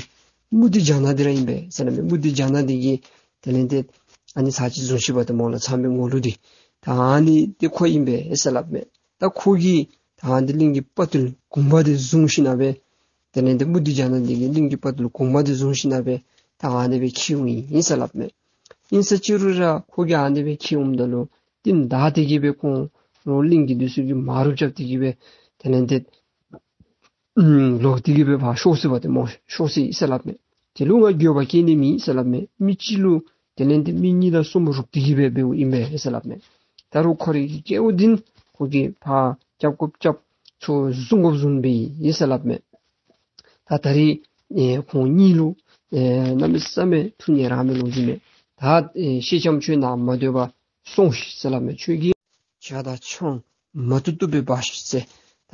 མུ་སྟེགས་ཇ་ནག་འདི་ར་ཨིན་པས་ཟེར་སླབ་མས། མུ་སྟེགས་ཇ་ནག་འདི་གིས་དེ་ལས་འདི་ཨ་ནི་ཚར་གཅིག་བཟུང་ཤིག་པ་ཏེ་སྨོ་ལགས། ཚངས་པའི་ངོ་ལུག་འདི་ད་ཨ་ནི་འདི་ཁོ་ཨིན་པས་ཟེར་སླབ་མས། ད་ཁོ་གིས་ད་ཨ་ནི་གླིང་གི་དཔའ་རྟུལ་གུང་པ་འདི་བཟུང་ཞིནམ་སྦེ་དེ་ལས་འདི་མུ་སྟེགས་ཇ་ནག་འདི་གིས་གླིང་གི་དཔའ་རྟུལ་གུང་པ་འདི་བཟུང་ཞིནམ་སྦེ་ད་ཨ་ནི་སྦེ་འཁྱིད་འོང་ཡི་ཟེར་སླབ་མས། ཨིན་ཟེར་ཅི་རུང་ར་ཁོ་གིས་ཨ་ནི་སྦེ་འཁྱིད་འོངམ་ད་ལུ་རྟིང་བདའ་སྟེ་གི་སྦེ་ཁོང་རོགས་གླིང་གི་འདི་ཚུ་གིས་མ་རུབ་རྐྱབ་སྟེ་གི་སྦེ་དེ་ལས་འདི་ཨུམ་ལོག་སྟེ་གི་སྦེ་ཕར་ཤོར་སོ་པ་ཏེ་སྨོ། ཤོར་སོ་ཡི་ཟེར་སླབ་མས། དེ་ལུ་ང་འགྱོད་པ་སྐྱེ་ནི་མེད་ཟེར་སླབ་མས། མི་གཅིག་ལུ་དེ་ལས་འདི་མི་གཉིས་དང་གསུམ་རུབ་སྟེ་གི་སྦེ་འབདཝ་ཨིན་པས་ཟེར་སླབ་མས། ད་རུང་ཁོ་རའི་གི་སྐལཝ་འདི་ཁོ་གིས་ཕར་རྐྱབ་དགོཔ་རྐྱབ་ཚུར་བཟུང་དགོཔ་བཟུང་སྦེ་ཡི་ཟེར་སླབ་མས། ད་ད་རེས་ཨེ་ཁོང་གཉིས་ལུ་ཨེ་གནམ་མེད་ས་མེད་ཐུགས་ཉེ་ར་མེད་ལོ་རྒྱུས་མས། ད་ཨེ་སེང་ལྕམ་ཁྱོད་ནཱ་མ་སྡོད་པར་སོང་ཤིག་ཟེར་སླབ་མས། ཁྱོད་ཀྱིས་ཇ་དང་ཆང་ མ་བཏུབ་བཏུབ་སྦེ་འབག་ཤིག་ཟེར། ད་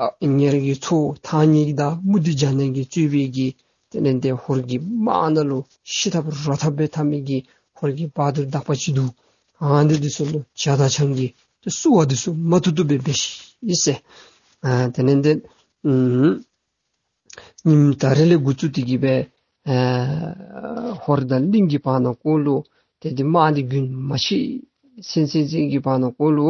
ཨ་ཉེ་རང་གི་ཚའོ་ཐང་རྙེད་དང་མུ་སྟེགས་ཇ་ནང་གིས་གཙོས་པའི་གི་དེ་ལས་འདི་ཧོར་གྱི་དམག་ནང་ལུ་ཤི་ཐབས་རོ་ཐབས་སྦེ་འཐབ་མི་གི་ཧོར་གྱི་བ་དུར་དག་པ་ཅིག་འདུག། ཨ་ནི་འདི་ཚུ་ལུ་ཇ་དང་ཆང་གི་དེ་བསུ་བ་འདི་ཚུ་མ་བཏུབ་བཏུབ་སྦེ་འབད་ཤིག་ཟེར། ཨ་དེ་ལས་འདི་ཨུམ་ཉིནམ་ད་རེས་ལས་འགོ་བཙུགས་ཏེ་གི་སྦེ་ཨ་ཧོར་དང་གླིང་གི་བར་ན་ཀོ་ལུ་ཏེ་འདི་དམག་འདི་རྒྱུན་མ་ཆད་ཚུན་ཚུན་ཚུན་གྱི་བར་ན་ཀོ་ལུ་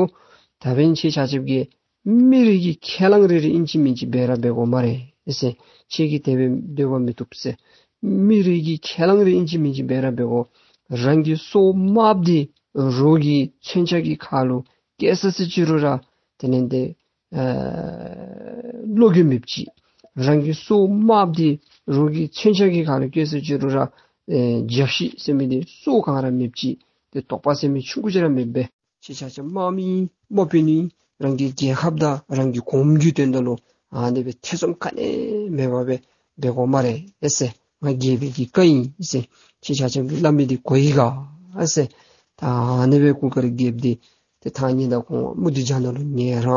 ད་འབདན་ཁྱེད་ཆ་ཁྱབ་ཀྱིས་མི་རེ་གིས་ཁས་བླངས་རེ་རེ་ཨིན་ཅི་མིན་ཅི་འབད་ར་འབད་དགོ་སྨ་རེ་ཟེར། ཁྱེད་ཀྱིས་དེ་སྦེ་སྡོད་པ་མི་བཏུབ་ཟེར། མི་རེ་གིས་ཁས་བླངས་རེ་ཨིན་ཅི་མིན་ཅི་འབད་ར་འབད་དགོ། རང་གི་སྲོག་དམརཔོ་འདི་རོགས་ཀྱི་མཚོན་ཆ་གི་ཁ་ལུ་བཀལ་ས་ཅིག་རུང་ར་དེ་ལས་འདི་ཨ་བློ་འགྱོད་མེདཔ་ཅིག། རང་གི་སྲོག་དམརཔོ་འདི་རོགས་ཀྱི་མཚོན་ཆ་གི་ཁ་ལུ་བཀལ་ས་ཅིག་རུང་ར་ཨེ་བརྒྱབ་ཤིག་ཟེར་མི་འདི་སྲོག་གང་ར་མེདཔ་ཅིག། ཏེ་དོགས་པ་ཟེར་མི་ཆུང་ཀུ་ཅིག་ར་མེདཔ་སྦེ་ཁྱེད་ཆ་ཁྱབ་དམག་མི་དམག་དཔོན་ཨིན། རང་གི་རྒྱལ་ཁབ་དང་རང་གི་གོངམ་གྱི་དོན་དག་ལུ་ཨ་ནི་སྦེ་ཐེ་ཚོམ་ག་ནི་མེད་པར་སྦེ་འབད་དགོ་སྨ་རེ་ཨེ་ཟེར། ང་རྒྱལ་པོའི་གི་བཀའ་ཨིན་ཟེར། ཁྱེད་ཆ་ཁྱབ་ཀྱིས་སླབ་མི་འདི་གོ་ཡི་ག་ཨེ་ཟེར། ད་ཨ་ནི་སྦེ་གུར་དཀར་རྒྱལཔོ་འདི་ཏེ་ཐང་རྙེད་དང་ཁོང་མུ་སྟེགས་ཇ་ནང་ལུ་ཉལ་ར་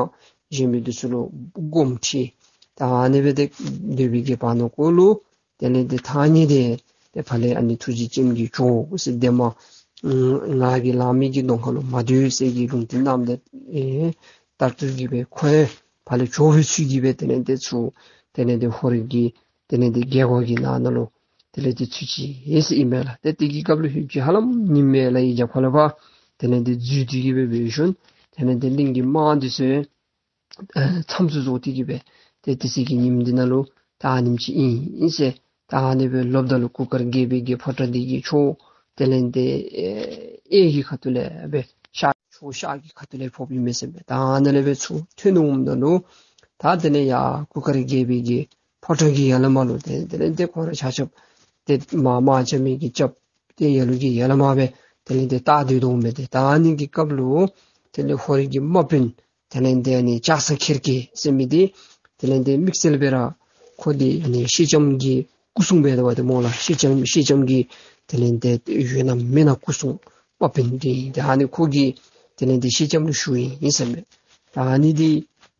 གཞན་མི་འདི་ཚུ་ལུ་དགོངསམ་ཁྲེལ། ད་ཨ་ནི་སྦེ་ཏེ་སྡོད་པའི་གི་བར་ན་ཀོ་ལུ་དེ་ལས་འདི་ཐང་རྙེད་དེ་ཏེ་ཕར་ལས་ཨ་ནི་ཐུགས་རྗེ་ཅནམ་གྱིས་ཇོ་ཟེར་དེ་མ་ང་གིས་ལང་མི་གི་གདོང་ཁ་ལུ་མ་སྡོད་ཟེར་གྱི་ལུང་བསྟན་གནངམ་ད་ཨེ་ལྟར་དུ་གི་སྦེ་ཁོ་ཡང་ཕར་ལས་ཇོ་བོའི་ཚུལ་གྱིས་སྦེ་དེ་ལས་འདི་ཚུར་དེ་ལས་འདི་ཧོར་གྱི་དེ་ལས་འདི་རྒྱལ་སྒོ་གི་ནང་ན་ལུ་དེ་ལས་འདི་ཚུད་ཅི་ཟེར་ཨིན་པས་ལགས། ཏེ་དེ་གི་སྐབས་ལུ་ཧེ་མ་ཅིག་ཧ་ལམ་ཉིམ་མེད་ལ་ཡི་རྒྱབ་ཁ་ལས་ཕར་དེ་ལས་འདི་འཛུལ་ཏེ་གི་སྦེ་འབད་ཞིནམ་དེ་ལས་འདི་གླིང་གི་དམག་འདི་ཚུ་ཨེ་མཚམས་སུ་རྫོགས་ཏེ་གི་སྦེ་ཏེ་དེ་ཚེ་གི་ཉིནམ་འདི་ནང་ལུ་ད་ཨ་ནེམ་ཅིག་ཨིན་ཨིན་ཟེར། ད་ཨ་ནི་སྦེ་ལོགཔ་ད་ལུ་གུར་དཀར་རྒྱལ་པོའི་གི་ཕོ་བྲང་འདི་གི་ཕྱོགས་དེ་ལས་འདི་ཨེ་གཡས་ཀྱི་ཁ་ཐུག་ལས་སྦེ་ཤར་ཕྱོགས་ཤར་གྱི་ཁ་ཐུག་ལས་ཕོགཔ་ཨིན་མས་ཟེར་མས། ད་ཨ་ནི་ལས་སྦེ་ཚུར་ཐོན་འོངམ་ད་ལུ་ད་དེ་ལས་ཡར་གུར་དཀར་རྒྱལ་པོའི་གི་ཕོ་བྲང་གི་ཡར་ལས་མར་ལུ་ཏེ་དེ་ལས་འདི་ཁོང་ར་ཆ་ཁྱབ་ཏེ་དམག་དམག་རྐྱབ་མི་གི་རྐྱབ་ཏེ་ཡར་ལུ་གི་ཡར་ལས་མར་སྦེ་དེ་ལས་འདི་བལྟ་སྡོད་དོ་མས། ཏེ་ད་ཨ་ནི་གི་སྐབས་ལུ་དེ་ལས་ཧོར་གྱི་དམག་དཔོན་དེ་ལས་འདི་ཨ་ནི་ལྕགས་སྲེག་ཁེར་སྐྱེས་ཟེར་མི་འདི་དེ་ལས་འདི་དམིགས་བསལ་སྦེ་ར་ཁོ་འདི་ཨ་ནི་སེང་ལྕམ་གྱི་སྐུ་སྲུང་འབད་དོ་བ་ཏེ་སྨོ་ལགས། སེང་ལྕམ་སེང་ལྕམ་གྱི་དེ་ལས་འདི་ཡོད་ན་མེད་ན་སྐུ་སྲུང་དམག་དཔོན་འདི་ཏེ་ཨ་ནི་ཁོ་གིས་དེ་ལས་འདི་སེང་ལྕམ་ལུ་ཞུཝ་ཨིན་ཟེར་མས། ད་ཨ་ནི་འདི་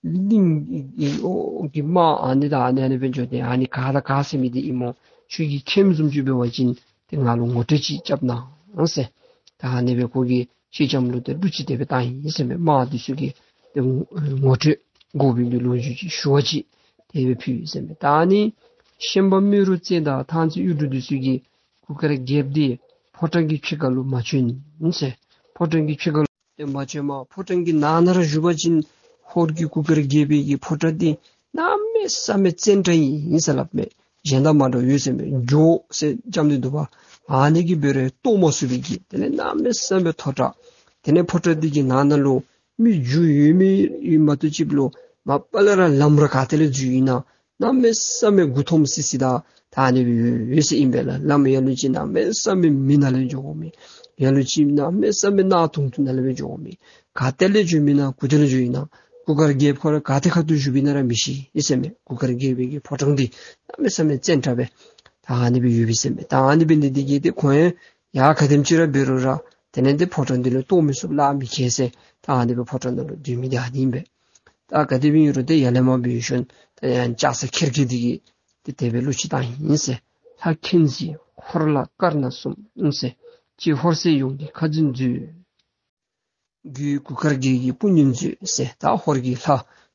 གླིང་གི་ཨོ་གི་དམག་ཨ་ནི་དང་ཨ་ནི་ཨ་ནི་འབད་འགྱོ་སྟེ་ཨ་ནི་ག་དང་ག་ཟེར་མི་འདི་ཨིན་སྨོ། ཁྱོད་ཀྱིས་མཁྱེནམ་བཟུམ་ཅིག་འབད་བ་ཅིན་ཏེ་ང་ལུ་ངོ་སྤྲོད་ཅིག་རྐྱབ་གནང་ཟེར། ད་ཨ་ནི་སྦེ་ཁོ་གིས་སེང་ལྕམ་ལུ་ཏེ་གླུ་ཅིག་དེ་སྦེ་བཏང་ཡི་ཟེར་མས། དམག་འདི་ཚུ་གི་ཏེ་ངོ་སྤྲོད་དགོ་པའི་གི་ལོ་རྒྱུས་ཅིག་ཞུ་བ་ཅིག་དེ་སྦེ་ཕུལ་ཡི་ཟེར་མས། ད་ཨ་ནི་ཤན་པ་རྨེ་རུ་རྩེ་དང་ཐང་རྩེ་གཡུ་འབྲུག་འདི་ཚུ་གིས་གུར་དཀར་རྒྱལཔོ་འདི་ཕོ་བྲང་གི་ཕྱི་ཁ་ལུ་མ་བྱོན་ཟེར། ཕོ་བྲང་གི་ཕྱི་ཁ་ལུ་ཏེ་མ་བྱོནམ་ཕོ་བྲང་གི་ནང་ན་ར་བཞུགས་པ་ཅིན་ཧོར་གྱི་གུར་དཀར་རྒྱལ་པོའི་གི་ཕོ་བྲང་འདི་གནམ་མེད་ས་མེད་བཙན་དྲགས་ཨིན་ཟེར་སླབ་མས། གཞན་དང་མ་འདྲཝ་ཡོད་ཟེར་མས། འགྱོ་ཟེར་རྐྱབ་ནི་འདུག་པ། ཨ་ནི་གིས་འབད་རུང་གཏོར་མ་ཚུགས་པའི་གི་དེ་ལས་གནམ་མེད་ས་མེད་མཐོ་དྲགས། དེ་ལས་ཕོ་བྲང་འདི་གི་ནང་ན་ལུ་མི་རྒྱུས་ཡོད་མི་ཡོད་མ་གཏོགས་ཅིག་ལུ་མ་པ་ལས་ར་ལམ་ར་ག་ཏེ་ལས་འཛུལ་ཡི་ན་གནམ་མེད་ས་མེད་མགུ་འཐོམ་སི་སི་དང་ད་ཨ་ནི་སྦེ་ཡོད་ཟེར་ཨིན་པས་ལགས། ལམ་ལ་ལུ་ཅིག་གནམ་མེད་ས་མེད་མི་ནང་ལས་འགྱོ་དགོ་མི། ལ་ལུ་ཅིག་གནམ་མེད་ས་མེད་གནག་དུང་དུ་ནང་ལས་སྦེ་འགྱོ་དགོ་མི། ག་ཏེ་ལས་འགྱོ་མི་ན་གུ་ཏེ་ལས་འགྱོ་ཡི་ན་གུར་དཀར་རྒྱལཔོ་ཁོ་ར་ག་ཏེ་ཁ་ཐུག་བཞུགས་པའི་ན་ར་མི་ཤེས་ཨིན་ཟེར་མས། གུར་དཀར་རྒྱལ་པོའི་གི་ཕོ་བྲང་འདི་གནམ་མེད་ས་མེད་བཙན་དྲགས་སྦེ་ད་ཨ་ནི་སྦེ་ཡོད་པས་ཟེར་མས། ད་ཨ་ནི་འབད་ནི་འདི་གིས་ཏེ་ཁོང་ཡང་ག་དེམ་ཅིག་ར་འབད་རུང་ར་དེ་ལས་འདི་ཕོ་བྲང་འདི་ལུ་གཏོར་མི་ཚུགས་ལག་མི་ཁེལ་ཟེར་ད་ཨ་ནི་སྦེ་ཕོ་བྲང་ནང་ལུ་སྡོད་མི་འདི་ཨ་ནི་ཨིན་པས། ད་ག་དེ་སྦེ་ཨིན་རུང་ཏེ་ཡར་ལས་མར་འབད་ཞིནམ་ད་ཡང་ལྕགས་སྲེག་ཁེར་སྐྱེས་འདི་གིས་ཏེ་དེ་སྦེ་གླུ་ཅིག་བཏང་ཡི་ཟེར། ལྷ་མཁྱེན་གཟིགས་ཧོར་ལྷ་དཀར་ནག་གསུམ་ཟེར། སྤྱིར་ཧོར་སྲས་ཡོངས་ཀྱི་ཁ་འཛིན་མཛོད། རྒྱུད་གུར་དཀར་རྒྱལ་གྱི་དཔུང་ཉམས་མཛོད་ཟེར། ད་ཧོར་གྱི་ལྷ་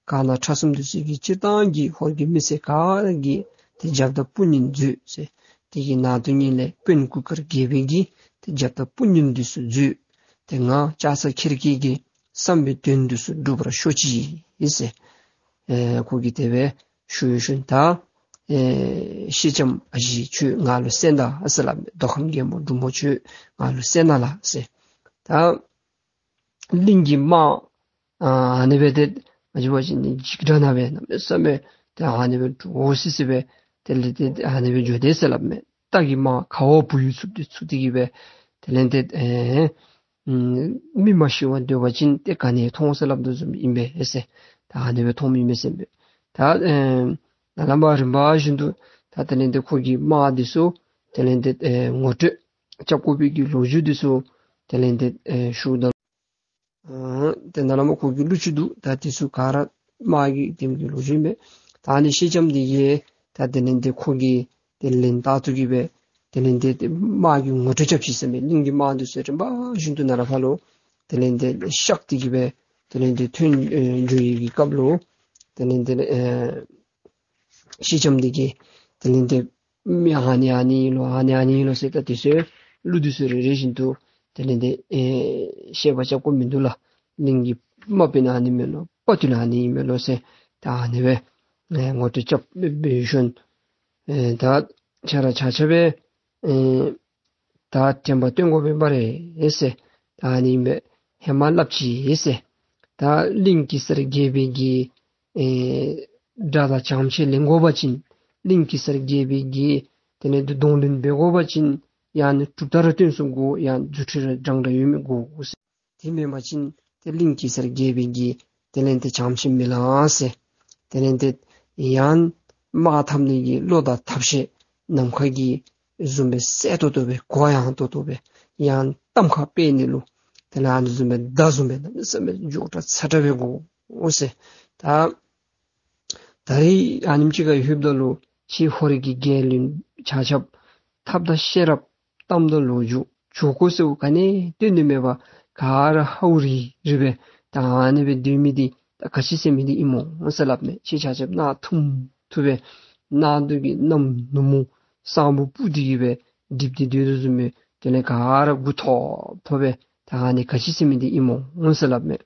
དཀར་ནག་ཁྲ་གསུམ་འདི་ཚུ་གི་སྤྱིར་བཏང་གི་ཧོར་གྱི་མི་སེར་ག་ར་གི་ཏེ་རྒྱབ་དང་དཔུང་གཉེན་མཛོད་ཟེར། དེ་གི་ནང་དོན་ཉིད་ལས་དཔོན་གུར་དཀར་རྒྱལ་པོའི་གི་ཏེ་རྒྱབ་དང་དཔུང་གཉེན་འདི་ཚུ་མཛོད། ཏེ་ང་ལྕགས་སྲེག་ཁེར་སྐྱེས་ཀྱི་བསམ་པའི་དོན་འདི་ཚུ་འགྲུབ་པར་ཤོག་ཅིག་ཟེར། ཨེ་ཁོ་གིས་དེ་སྦེ་ཞུ་ཞིནམ་ད་ཨེ་སེང་ལྕམ་ཨ་ཞེ་ཁྱོད་ང་ལུ་གསན་ད་ཟེར་སླབ་མས། མདོ་ཁམས་རྒྱལ་མོ་འབྲུག་མོ་ཁྱོད་ང་ལུ་གསན་ད་ལགས་ཟེར། ད་གླིང་གི་དམག་ཨ་ནི་སྦེ་ཏེ་ང་བཅས་འབད་བ་ཅིན་འཇིགས་སྐྲག་ནང་སྦེ་གནམ་མེད་ས་མེད་ཏེ་ཨ་ནི་སྦེ་འདྲོག་སི་སི་སྦེ་དེ་ལས་ཏེ་ཨ་ནི་སྦེ་འགྱོ་དེས་ཟེར་སླབ་མས། སྟག་གི་དམག་ཁ་བ་བུ་ཡུག་འཚུབ་སྟེ་འཚུབ་སྟེ་གི་སྦེ་དེ་ལས་ཏེ་ཨེ་ཨུམ་མི་མ་ཤི་བར་སྡོད་པ་ཅིན་ཏེ་ག་ནི་མཐོང་ཟེར་སླབ་དོ་བཟུམ་ཨིན་པས་ཟེར། ད་ཨ་ནི་སྦེ་མཐོངམ་ཨིན་མས་ཟེར་མས། ད་ཨེ་ནཱ་ལས་མར་རིམ་པ་བཞིན་དུ་ད་དེ་ལས་ཏེ་ཁོ་གི་དམག་འདི་ཚུ་དེ་ལས་ཏེ་ཨེ་ངོ་སྤྲོད་རྐྱབ་དགོ་པའི་གི་ལོ་རྒྱུས་འདི་ཚུ་དེ་ལས་ཏེ་ཨེ་ཞུཝ་ད་ ཨ་དེ་ནང་ལས་མར་ཁོ་གི་ཀླུ་བཅུ་འདུག། ད་དེ་ཚུ་ག་ར་དམག་གི་དེམ་གྱི་ལོ་རྒྱུས་མས། ད་ཨ་ནི་ཤེས་ལྕམ་འདི་གིས་ད་དེ་ལས་ཏེ་ཁོ་གིས་དེ་ལན་བཏབ་སྟེ་གི་སྦེ་དེ་ལས་ཏེ་དམག་གི་ངོ་སྤྲོད་རྐྱབ་ཅི་ཟེར་མས། གླིང་གི་དམག་འདི་ཚུ་རིམ་པ་བཞིན་དུ་ནཱ་ལས་ཕར་ལུ་དེ་ལས་ཏེ་གཤགས་ཏེ་གི་སྦེ་དེ་ལས་ཏེ་ཐོན་ཨེ་འགྱོ་བའི་གི་སྐབས་ལུ་དེ་ལས་ཏེ་ཨེ་ཤེས་ལྕམ་འདི་གིས་དེ་ལས་ཏེ་མི་ཨ་ནི་ཨ་ནི་ཨིན་ལོ་ཨ་ནི་ཨ་ནི་ཨིན་ལོ་ཟེར། ད་དེ་ཚུ་ཀླུ་འདི་ཚུ་རེ་རེ་བཞིན་དུ་དེ་ལས་ཏེ་ཨེ་བཤད་པ་རྐྱབ་དགོཔ་མིན་འདུག་ལགས། གླིང་གི་དམག་དཔོན་ཨ་ནི་མས་ལོ། དཔའ་ཐུལ་ཨ་ནི་ཨིན་མས་ལོ་ཟེར། ད་ཨ་ནི་སྦེ་ཨེ་ངོ་སྤྲོད་རྐྱབ་སྦེ་འབད་ཞིནམ་ཨེ་ད་ཁྱེད་ར་ཆ་ཁྱབ་སྦེ་ཨེ་ད་དྲན་པ་བཏོན་དགོ་པས་སྨ་རེ་ཟེར། ད་ཨ་ནི་སྦེ་ཧེ་མ་སླབ་ཅི་ཟེར། ད་གླིང་གེ་སར་རྒྱལ་པོའི་གི་ཨེ་དགྲ་དང་ཕྱག་ཕྱིད་ལེན་དགོ་པ་ཅིན་གླིང་གེ་སར་རྒྱལ་པོའི་གི་དེ་ལས་ཏེ་གདོང་ལེན་འབད་དགོ་པ་ཅིན་ཡང་ན་གྲུབ་རྟགས་ར་སྟོན་ཚུགས་དགོ། ཡང་རྫུ་འཕྲུལ་ར་འདྲན་འདྲ་ཡོད་མི་དགོ་ཟེར། དེ་མེན་པ་ཅིན་ཏེ་གླིང་གེ་སར་རྒྱལ་པོའི་གི་དེ་ལས་ཏེ་ཕྱག་ཕྱིད་མི་ལང་ཟེར། དེ་ལས་ཏེ་ཡང་དམག་འཐབ་ནི་གི་བློ་དང་ཐབས་ཤེས་ནམ་མཁའ་གི་བཟུམ་སྦེ་གསལ་ཏོག་ཏོ་སྦེ་གོ་ཡངས་ཏོག་ཏོ་སྦེ་ཡང་གཏམ་ཁ་སྤེལ་ནི་ལུ་དེ་ལས་ཨ་ནི་བཟུམ་སྦེ་མདའ་བཟུམ་སྦེ་གནམ་མེད་ས་མེད་མགྱོགས་དྲགས་ཚ་དྲགས་སྦེ་དགོ་ཟེར། ད་ད་རིས་ཨ་ནེམ་ཅིག་ཁར་ལྷོདཔ་ད་ལུ་ཁྱེད་ཧོར་གྱི་རྒྱལ་བློན་ཆ་ཁྱབ་ཐབས་དང་ཤེས་རབ་གཏམ་དང་ལོ་རྒྱུས་ཇོ་ཁོ་ཟེརཝ་ག་ནི་སྟོན་ནི་མེད་པར་ག་ར་ཧ་འུ་རི་རི་སྦེ་ད་ཨ་ནི་སྦེ་སྡོད་མི་འདི་ད་ག་ཅི་ཟེར་མི་འདི་ཨིན་མོ་ཟེར་སླབ་མས། ཁྱེད་ཆ་ཁྱབ་གནག་ཐུམ་ཐུམ་སྦེ་གནག་དུང་གི་གནམ་ནུབ་མོ་སང་ཕོད་སྤུབ་སྟེ་གི་སྦེ་སྒྲིབ་སྟེ་སྡོད་དོ་བཟུམ་སྦེ་དེ་ལས་ག་ར་མགུ་ཐོག་ཕོག་སྦེ་ད་ཨ་ནི་ག་ཅི་ཟེར་མི་འདི་ཨིན་མོ་ཟེར་སླབ་མས།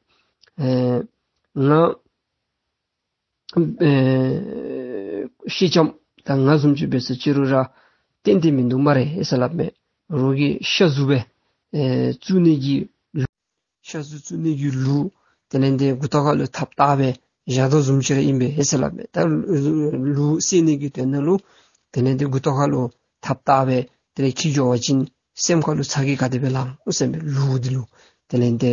ཨེ་ང་ཨེ་ཤེས་ལྕམ་ད་ང་བཟུམ་ཅིག་འབད་ས་ཅི་རུང་ར་ཏན་ཏན་མིན་འདུག་སྨ་རེ་ཟེར་སླབ་མས། རོགས་ཀྱིས་ཤ་ཟུག་སྦེ་ཨེ་བཙུགས་ནི་གི་ཤ་ཟུག་བཙུགས་ནི་གི་ལུག་དེ་ལས་ཏེ་མགུ་ཏོ་ཁ་ལུ་ཐགཔ་བཏགས་སྦེ་བཞག་དོ་བཟུམ་ཅིག་ར་ཨིན་པས་ཟེར་སླབ་མས། ད་ལུག་བསད་ནི་གི་དོན་དག་ལུ་དེ་ལས་ཏེ་མགུ་ཏོ་ཁ་ལུ་ཐགཔ་བཏགས་སྦེ་དེ་ལས་འཁྱིད་འགྱོ་བ་ཅིན་སེམས་ཁ་ལུ་ཚ་གྱང་ག་དེ་སྦེ་ལང་འོང་ཟེར་མས་ལུག་འདི་ལུ། དེ་ལས་ཏེ་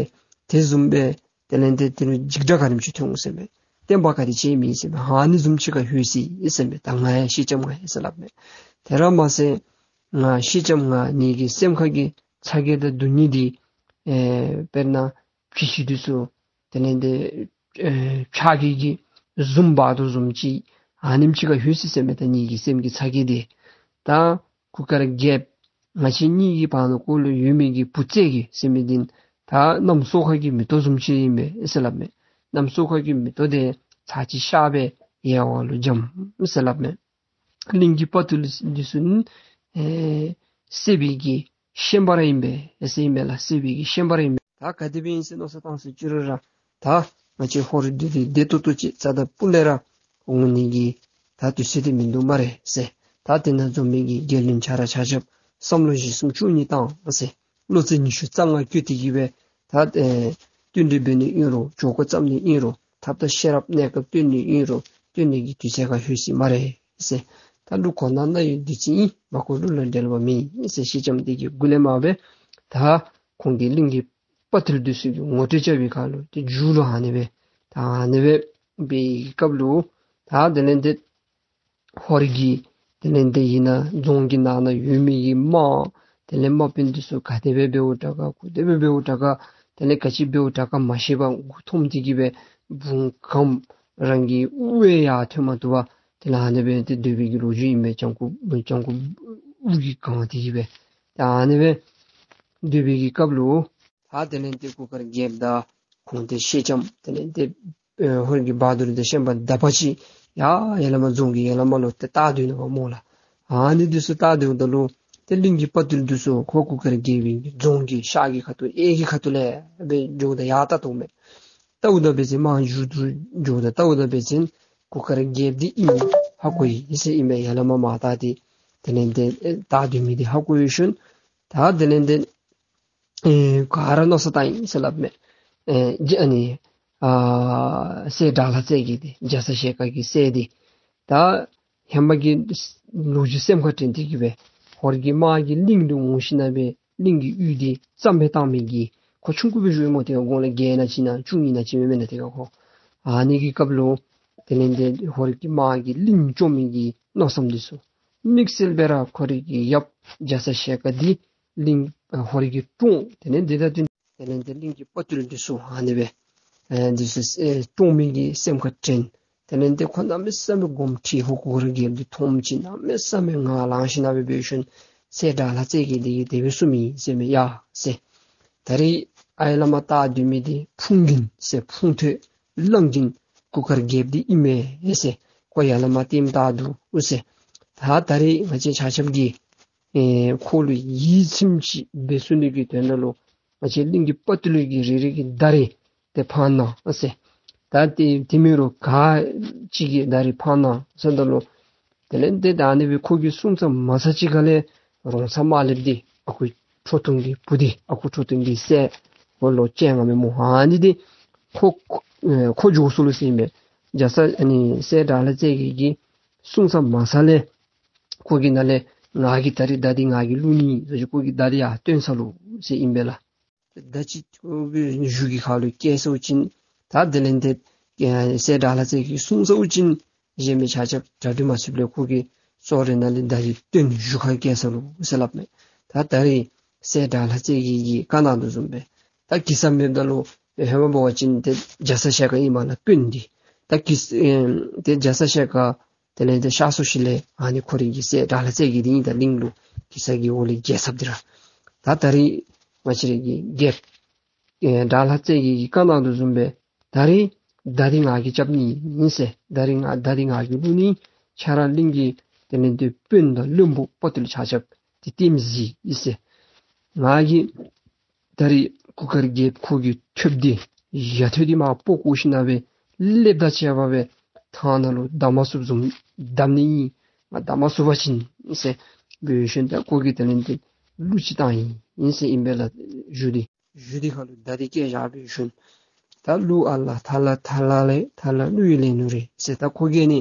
དེ་བཟུམ་སྦེ་དེ་ལས་ཏེ་དེ་ལུ་འཇིགས་སྐྲག་ག་དེམ་ཅིག་ཐོན་འོང་ཟེར་མས། བསྟན་པ་ག་དེ་ཅིག་མེད་ཟེར་མས། ཨ་ནི་བཟུམ་ཅིག་ཁར་ལྷོད་ཅི་ཟེར་མས། ད་ང་ཡང་ཤེས་ལྕམ་ང་ཡང་ཟེར་སླབ་མས། དེ་ར་མ་ཚད་ང་ཤེས་ལྕམ་ང་ངེ་གི་སེམས་ཁ་གི་ཚ་གྱང་དང་སྡུག་བསྔལ་འདི་ཨེ་དཔེར་ན་བྱི་ཅུང་འདི་ཚུ་དེ་ལས་ཏེ་ཨེ་ཕྱག་གི་གི་བཟུང་འབག་དོ་བཟུམ་ཅིག་ཨ་ནེམ་ཅིག་ཁར་ལྷོད་ཅི་ཟེར་མས། ད་ངེ་གི་སེམས་ཀྱི་ཚ་གྱང་འདི་ད་གུར་དཀར་རྒྱལཔོ་ང་བཅས་གཉིས་ཀྱི་བར་ན་ཁོ་ལུ་ཡོད་མི་གི་བུ་ཚ་གི་ཟེར་མི་འདི་ད་གནམ་སྲོ་ཁ་གི་མེ་ཏོག་བཟུམ་ཅིག་ཨིན་པས་ཟེར་སླབ་མས། གནམ་སྲོ་ཁ་གི་མེ་ཏོག་འདི་ཚར་གཅིག་ཤར་སྦེ་ཡལ་བ་ལུ་འཇམ་ཟེར་སླབ་མས། གླིང་གི་དཔའ་ཐུལ་འདི་ཚུ་ནི་ཨེ་བསད་པའི་གི་ཤན་པ་ར་ཨིན་པས་ཟེར་ཨིན་མས་ལགས། བསད་པའི་གི་ཤན་པ་ར་ཨིན་པས། ད་ག་དེ་སྦེ་ཨིན་ཟེར་མནོ་བསམ་བཏང་ས་ཅི་རུང་ར་ད་ང་བཅས་ཧོར་འདི་འདི་བདེ་ཏོག་ཏོ་ཅིག་རྩ་དང་སྤུ་ལས་ར་འོང་ནི་གི་ད་དུས་ཚོད་འདི་མིན་འདུག་སྨ་རེ་ཟེར། ད་དེ་ནང་འཛོམས་མི་གི་རྒྱལ་བློན་ཆ་ར་ཆ་ཁྱབ་བསམ་བློ་བཞི་གསུམ་བཅུ་གཉིས་བཏང་ཟེར། བློ་རྩེ་ཉི་ཤུ་རྩ་ལྔ་བསྐྱེད་དེ་གི་སྦེ་ད་ཨེ་བསྟུན་གྲོས་འབད་ནི་ཨིན་རུང་ཇོ་ཁོ་བརྩམ་ནི་ཨིན་རུང་ཐབས་དང་ཤེས་རབ་གནས་སྐབས་སྟོན་ནི་ཨིན་རུང་སྟོན་ནི་གི་དུས་ཚོད་ཁར་ལྷོད་ཅི་སྨ་རེ་ཟེར། ད་གླུ་གོ་ན་ན་ཡོད་དེ་ཅིག་ཨིན། མ་གོ་གླུ་ལ་འགྲེལ་བ་མེད་ཟེར། ཤེས་ལྕམ་འདི་གིས་མགུ་ལས་མར་སྦེ་ད་ཁོང་གི་གླིང་གི་དཔའ་ཐུལ་འདི་ཚུ་གི་ངོ་སྤྲོད་རྐྱབ་པའི་ཁར་ལུ་ཏེ་མཇུག་ལུ་ཨ་ནི་སྦེ་ད་ཨ་ནི་སྦེ་འབད་བའི་སྐབས་ལུ་ད་དེ་ལས་ཏེ་ཧོར་གྱི་དེ་ལས་ཏེ་ཨིན་ན་རྫོང་གི་ནང་ན་ཡོད་མི་གི་དམག་དེ་ལས་དམག་དཔོན་འདི་ཚུ་ག་དེ་སྦེ་འབདཝ་དྲག་ག་ག་དེ་སྦེ་འབདཝ་དྲག་ག་དེ་ལས་ག་ཅི་འབདཝ་དྲག་ག་མ་ཤེས་པར་མགུ་འཐོམས་ཏེ་གི་སྦེ་བུང་ཁམས་རང་གི་དབུ་ཡང་ཐོན་མ་བཏུབ་པར་དེ་ལས་ཨ་ནི་སྦེ་ཏེ་སྡོད་པའི་གི་ལོ་རྒྱུས་ཨིན་པས། སྤྱང་ཀི་སྤྱང་ཀི་དབུགས་ཀྱིས་གང་སྟེ་གི་སྦེ་ད་ཨ་ནི་སྦེ་སྡོད་པའི་གི་སྐབས་ལུ་ད་དེ་ལས་ཏེ་གུར་དཀར་རྒྱལཔོ་དང་ཁོང་ཏེ་ཤེས་ལྕམ་དེ་ལས་ཏེ་ཨེ་ཧོར་གྱི་བ་དུར་དང་ཤན་པ་དག་པ་ཅིག་ཡར་ཡར་ལས་མར་རྫོང་གི་ཡར་ལས་མར་ལུ་ཏེ་བལྟ་སྡོད་ནུག་པ་སྨོ་ལགས། ཨ་ནི་འདི་ཚུ་བལྟ་སྡོདཔ་ད་ལུ་ཏེ་གླིང་གི་དཔའ་ཐུལ་འདི་ཚུ་ཁོ་གུར་དཀར་རྒྱལ་པོའི་རྫོང་གི་ཤག་གི་ཁ་ཐུག་གཡས་ཀྱི་ཁ་ཐུག་ལས་སྦེ་འགྱོཝ་ད་ཡར་བལྟ་དོ་མས། བལྟཝ་ད་འབད་བ་ཅིན་མར་མཇུག་ཏུ་འགྱོཝ་ད་བལྟཝ་ད་འབད་བ་ཅིན་གུར་དཀར་རྒྱལཔོ་འདི་ཨིནམ་ཧ་གོ་ཡི་ཟེར་ཨིན་མས། ཡར་ལས་མར་མར་བལྟ་སྟེ་དེ་ལས་ཏེ་ཨེ་བལྟ་སྡོད་མི་འདི་ཧ་གོ་ཡོད་ཤུལ་ད་དེ་ལས་ཏེ་ཨེ་ག་ར་མནོ་བསམ་བཏང་ཡི་ཟེར་སླབ་མས། ཨེ་རྒྱ་ཨ་ནི་ཨ་སྲས་དགྲ་ལྷ་རྩེ་རྒྱལ་འདི་རྒྱ་ཚ་ཞལ་དཀར་གྱི་སྲས་འདི་ད་ཧེ་མ་གི་ལོ་རྒྱུས་སེམས་ཁར་དྲན་ཏེ་གི་སྦེ་ཧོར་གྱི་དམག་གིས་གླིང་ལུ་འོང་ཞིནམ་སྦེ་གླིང་གི་ཡུལ་འདི་རྩ་མེད་བཏང་མི་གི་ཁོ་ཆུང་ཀུ་སྦེ་བཞུགས་ཡོད་སྨོ། དེ་སྒང་ལས་བརྒྱད་ཨིན་ན་ཅིག་ཨིན་ན་བཅུ་གཉིས་ཨིན་ན་ཅིག་མེན་མེན་ན་དེ་སྒང་ཁོ་ཨ་ནི་གི་སྐབས་ལུ་དེ་ལས་ཏེ་ཧོར་གྱི་དམག་གིས་གླིང་བཅོམ་མི་གི་མནོ་བསམ་འདི་ཚུ་དམིགས་བསལ་སྦེ་ར་ཁོ་རའི་གི་ཡབ་རྒྱ་ཚ་ཞལ་དཀར་འདི་གླིང་ཨ་ཧོར་གྱི་དྲུང་དེ་ལས་འདི་ད་ཏེ་ དེ་ལས་ཏེ་གླིང་གི་དཔའ་བརྟུལ་འདི་ཚུ་ཨ་ནི་སྦེ་ཨེ་འདི་ཚུ་ཨེ་བཀྲོངས་མི་གི་སེམས་ཁར་དྲན། དེ་ལས་ཏེ་ཁོ་གནམ་མེད་ས་མེད་དགོངསམ་ཁྲེལ། ཧོར་གུར་དཀར་རྒྱལཔོ་འདི་མཐོངམ་ཅིག་གནམ་མེད་ས་མེད་ངར་ལངས་ཞིན་ན་སྦེ་འབད་ཞིནམ་སྲས་དགྲ་ལྷ་རྩེ་རྒྱལ་འདི་གིས་དེ་སྦེ་གསུངས་མི་ཨིན་ཟེར་མས། ཡ་ཟེར། ད་རིས་ཨའི་བླ་མ་བལྟ་སྡོད་མི་འདི་ཕུང་གིན་ཟེར་ཕུང་ཐོད་གླང་གིན་གུར་དཀར་རྒྱལཔོ་འདི་ཨིན་མས་ཟེར། ཁོ་ཡར་ལས་མར་བལྟ་སྟེ་བལྟ་དོ་ཟེར། ད་ད་རིས་ང་བཅས་ཆ་ཁྱབ་ཀྱིས་ཨེ་ཁོ་ལུ་ཡིད་ཚིམ་ཅིག་འབད་ཚུགས་ནི་གི་དོན་དག་ལུ་ང་བཅས་གླིང་གི་དཔའ་བརྟུལ་གྱི་རེ་རེ་གི་མདའ་རིས་དེ་འཕང་གནང་ཟེར། ད་དེ་དེ་མེན་རུང་ག་ཅི་གི་མདའ་རིས་འཕང་གནང་ཟེརཝ་ད་ལུ་དེ་ལས་ཏེ་ད་ཨ་ནི་སྦེ་ཁོ་གིས་གསུངས་ཚར་མ་ཚར་ཅིག་ཁ་ལས་རོང་ཚ་དམར་ལེབ་འདི་ཨ་ཁུ་ཁྲོ་ཐུང་གི་བུ་འདི་ཨ་ཁུ་ཁྲོ་ཐུང་གི་སྲས་ཁོ་ལོ་བཅོ་ལྔ་མེན་སྨོ། ཨ་ནི་འདི་ཁོ་ཨེ་ཁོ་འགྱོ་སོ་ལོ་ཟེར་ཨིན་པས། རྒྱ་ཚ་ཨ་ནི་སྲས་དགྲ་ལྷ་རྩེ་རྒྱལ་གྱིས་གསུངས་ཚར་མ་ཚར་ལས་ཁོ་གིས་ནཱ་ལས་ང་གིས་ད་རིས་མདའ་འདི་ང་གིས་བླུག་ནི་ཟེར་ཞིནམ་ཁོ་གིས་མདའ་འདི་ཡར་བཏོན་སོ་ལོ་ཟེར་ཨིན་པས་ལགས། མདའ་ཅིག་ཁོ་གི་གཞུ་གི་ཁ་ལུ་བཀལ་སོ་ཅིན་ད་དེ་ལས་ཏེ་ཨེ་སྲས་དགྲ་ལྷ་རྩེ་རྒྱལ་གྱིས་གསུངས་སོ་ཅིན་གཞན་མི་ཆ་ཁྱབ་གྲ་སྒྲིག་མ་ཚུགསཔ་ལས་ཁོ་གིས་སོ་རེ་ནང་ལས་མདའ་འདི་བཏོན་གཞུ་ཁར་བཀལ་སོ་ལོ་ཟེར་སླབ་མས། ད་ད་རིས་སྲས་དགྲ་ལྷ་རྩེ་རྒྱལ་གྱིས་བཀའ་གནང་དོ་བཟུམ་སྦེ་ད་གེ་སར་མེདཔ་ད་ལུ་ཧེ་མ་འབད་བ་ཅིན་ཏེ་རྒྱ་ཚ་ཞལ་དཀར་ཨིན་མས་ལགས་དཔོན་འདི། ད་གེ་ཨེ་ཏེ་རྒྱ་ཚ་ཞལ་དཀར་དེ་ལས་ཏེ་གཤགས་སོ་ཞིནམ་ལས་ཨ་ནི་ཁོ་རའི་གི་སྲས་དགྲ་ལྷ་རྩེ་རྒྱལ་འདི་ཨིན། ད་གླིང་ལུ་གེ་སར་གྱི་འོག་ལས་རྒྱལ་ཚབ་འདི་ར། ད་ད་རིས་ང་བཅས་རའི་གི་རྒྱལཔོ་ཨེ་དགྲ་ལྷ་རྩེ་རྒྱལ་གྱིས་བཀའ་གནང་དོ་བཟུམ་སྦེ་ད་རིས་མདའ་འདི་ང་གིས་རྐྱབ་ནི་ཨིན་ཟེར། མདའ་འདི་ང་མདའ་འདི་ང་གིས་བླུག་ནི། ཁྱེད་ར་གླིང་གི་དེ་ལས་ཏེ་དཔོན་དང་བློན་པོ་དཔའ་བརྟུལ་ཆ་ཁྱབ་འདི་ལྟདམོ་གཟིགས་ཟེར། ང་གིས་ད་རིས་གུར་དཀར་རྒྱལཔོ་ཁོ་གི་ཐོདཔ་འདི་ཡ་ཐོད་འདི་མར་སྤོ་བཀོ་ཞིན་ན་སྦེ་ལེབ་དང་བཅས་པ་སྦེ་ཐང་ནང་ལུ་བརྡབ་མ་ཚུགསཔ་བཟུམ་བརྡབ་ནི་ཨིན། ང་བརྡབ་མ་ཚུགས་པ་ཅིན་ཟེར་འབད་ཞིནམ་ད་ཁོ་གིས་དེ་ལས་ཏེ་གླུ་ཅིག་བཏང་ཡི་ཨིན་ཟེར་ཨིན་པས་ལགས། གཞུ་འདི་གཞུ་འདི་ཁ་ལུ་མདའ་འདི་བཀལ་བཞག་འབད་ཞིནམ་ད་གླུ་ཨ་ལ་ཐ་ལ་ཐ་ལ་ལེ་ཐ་ལ་གླུ་ཡི་ལེན་ལུགས་རེད་ཟེར། ད་ཁོ་གིས་ནི་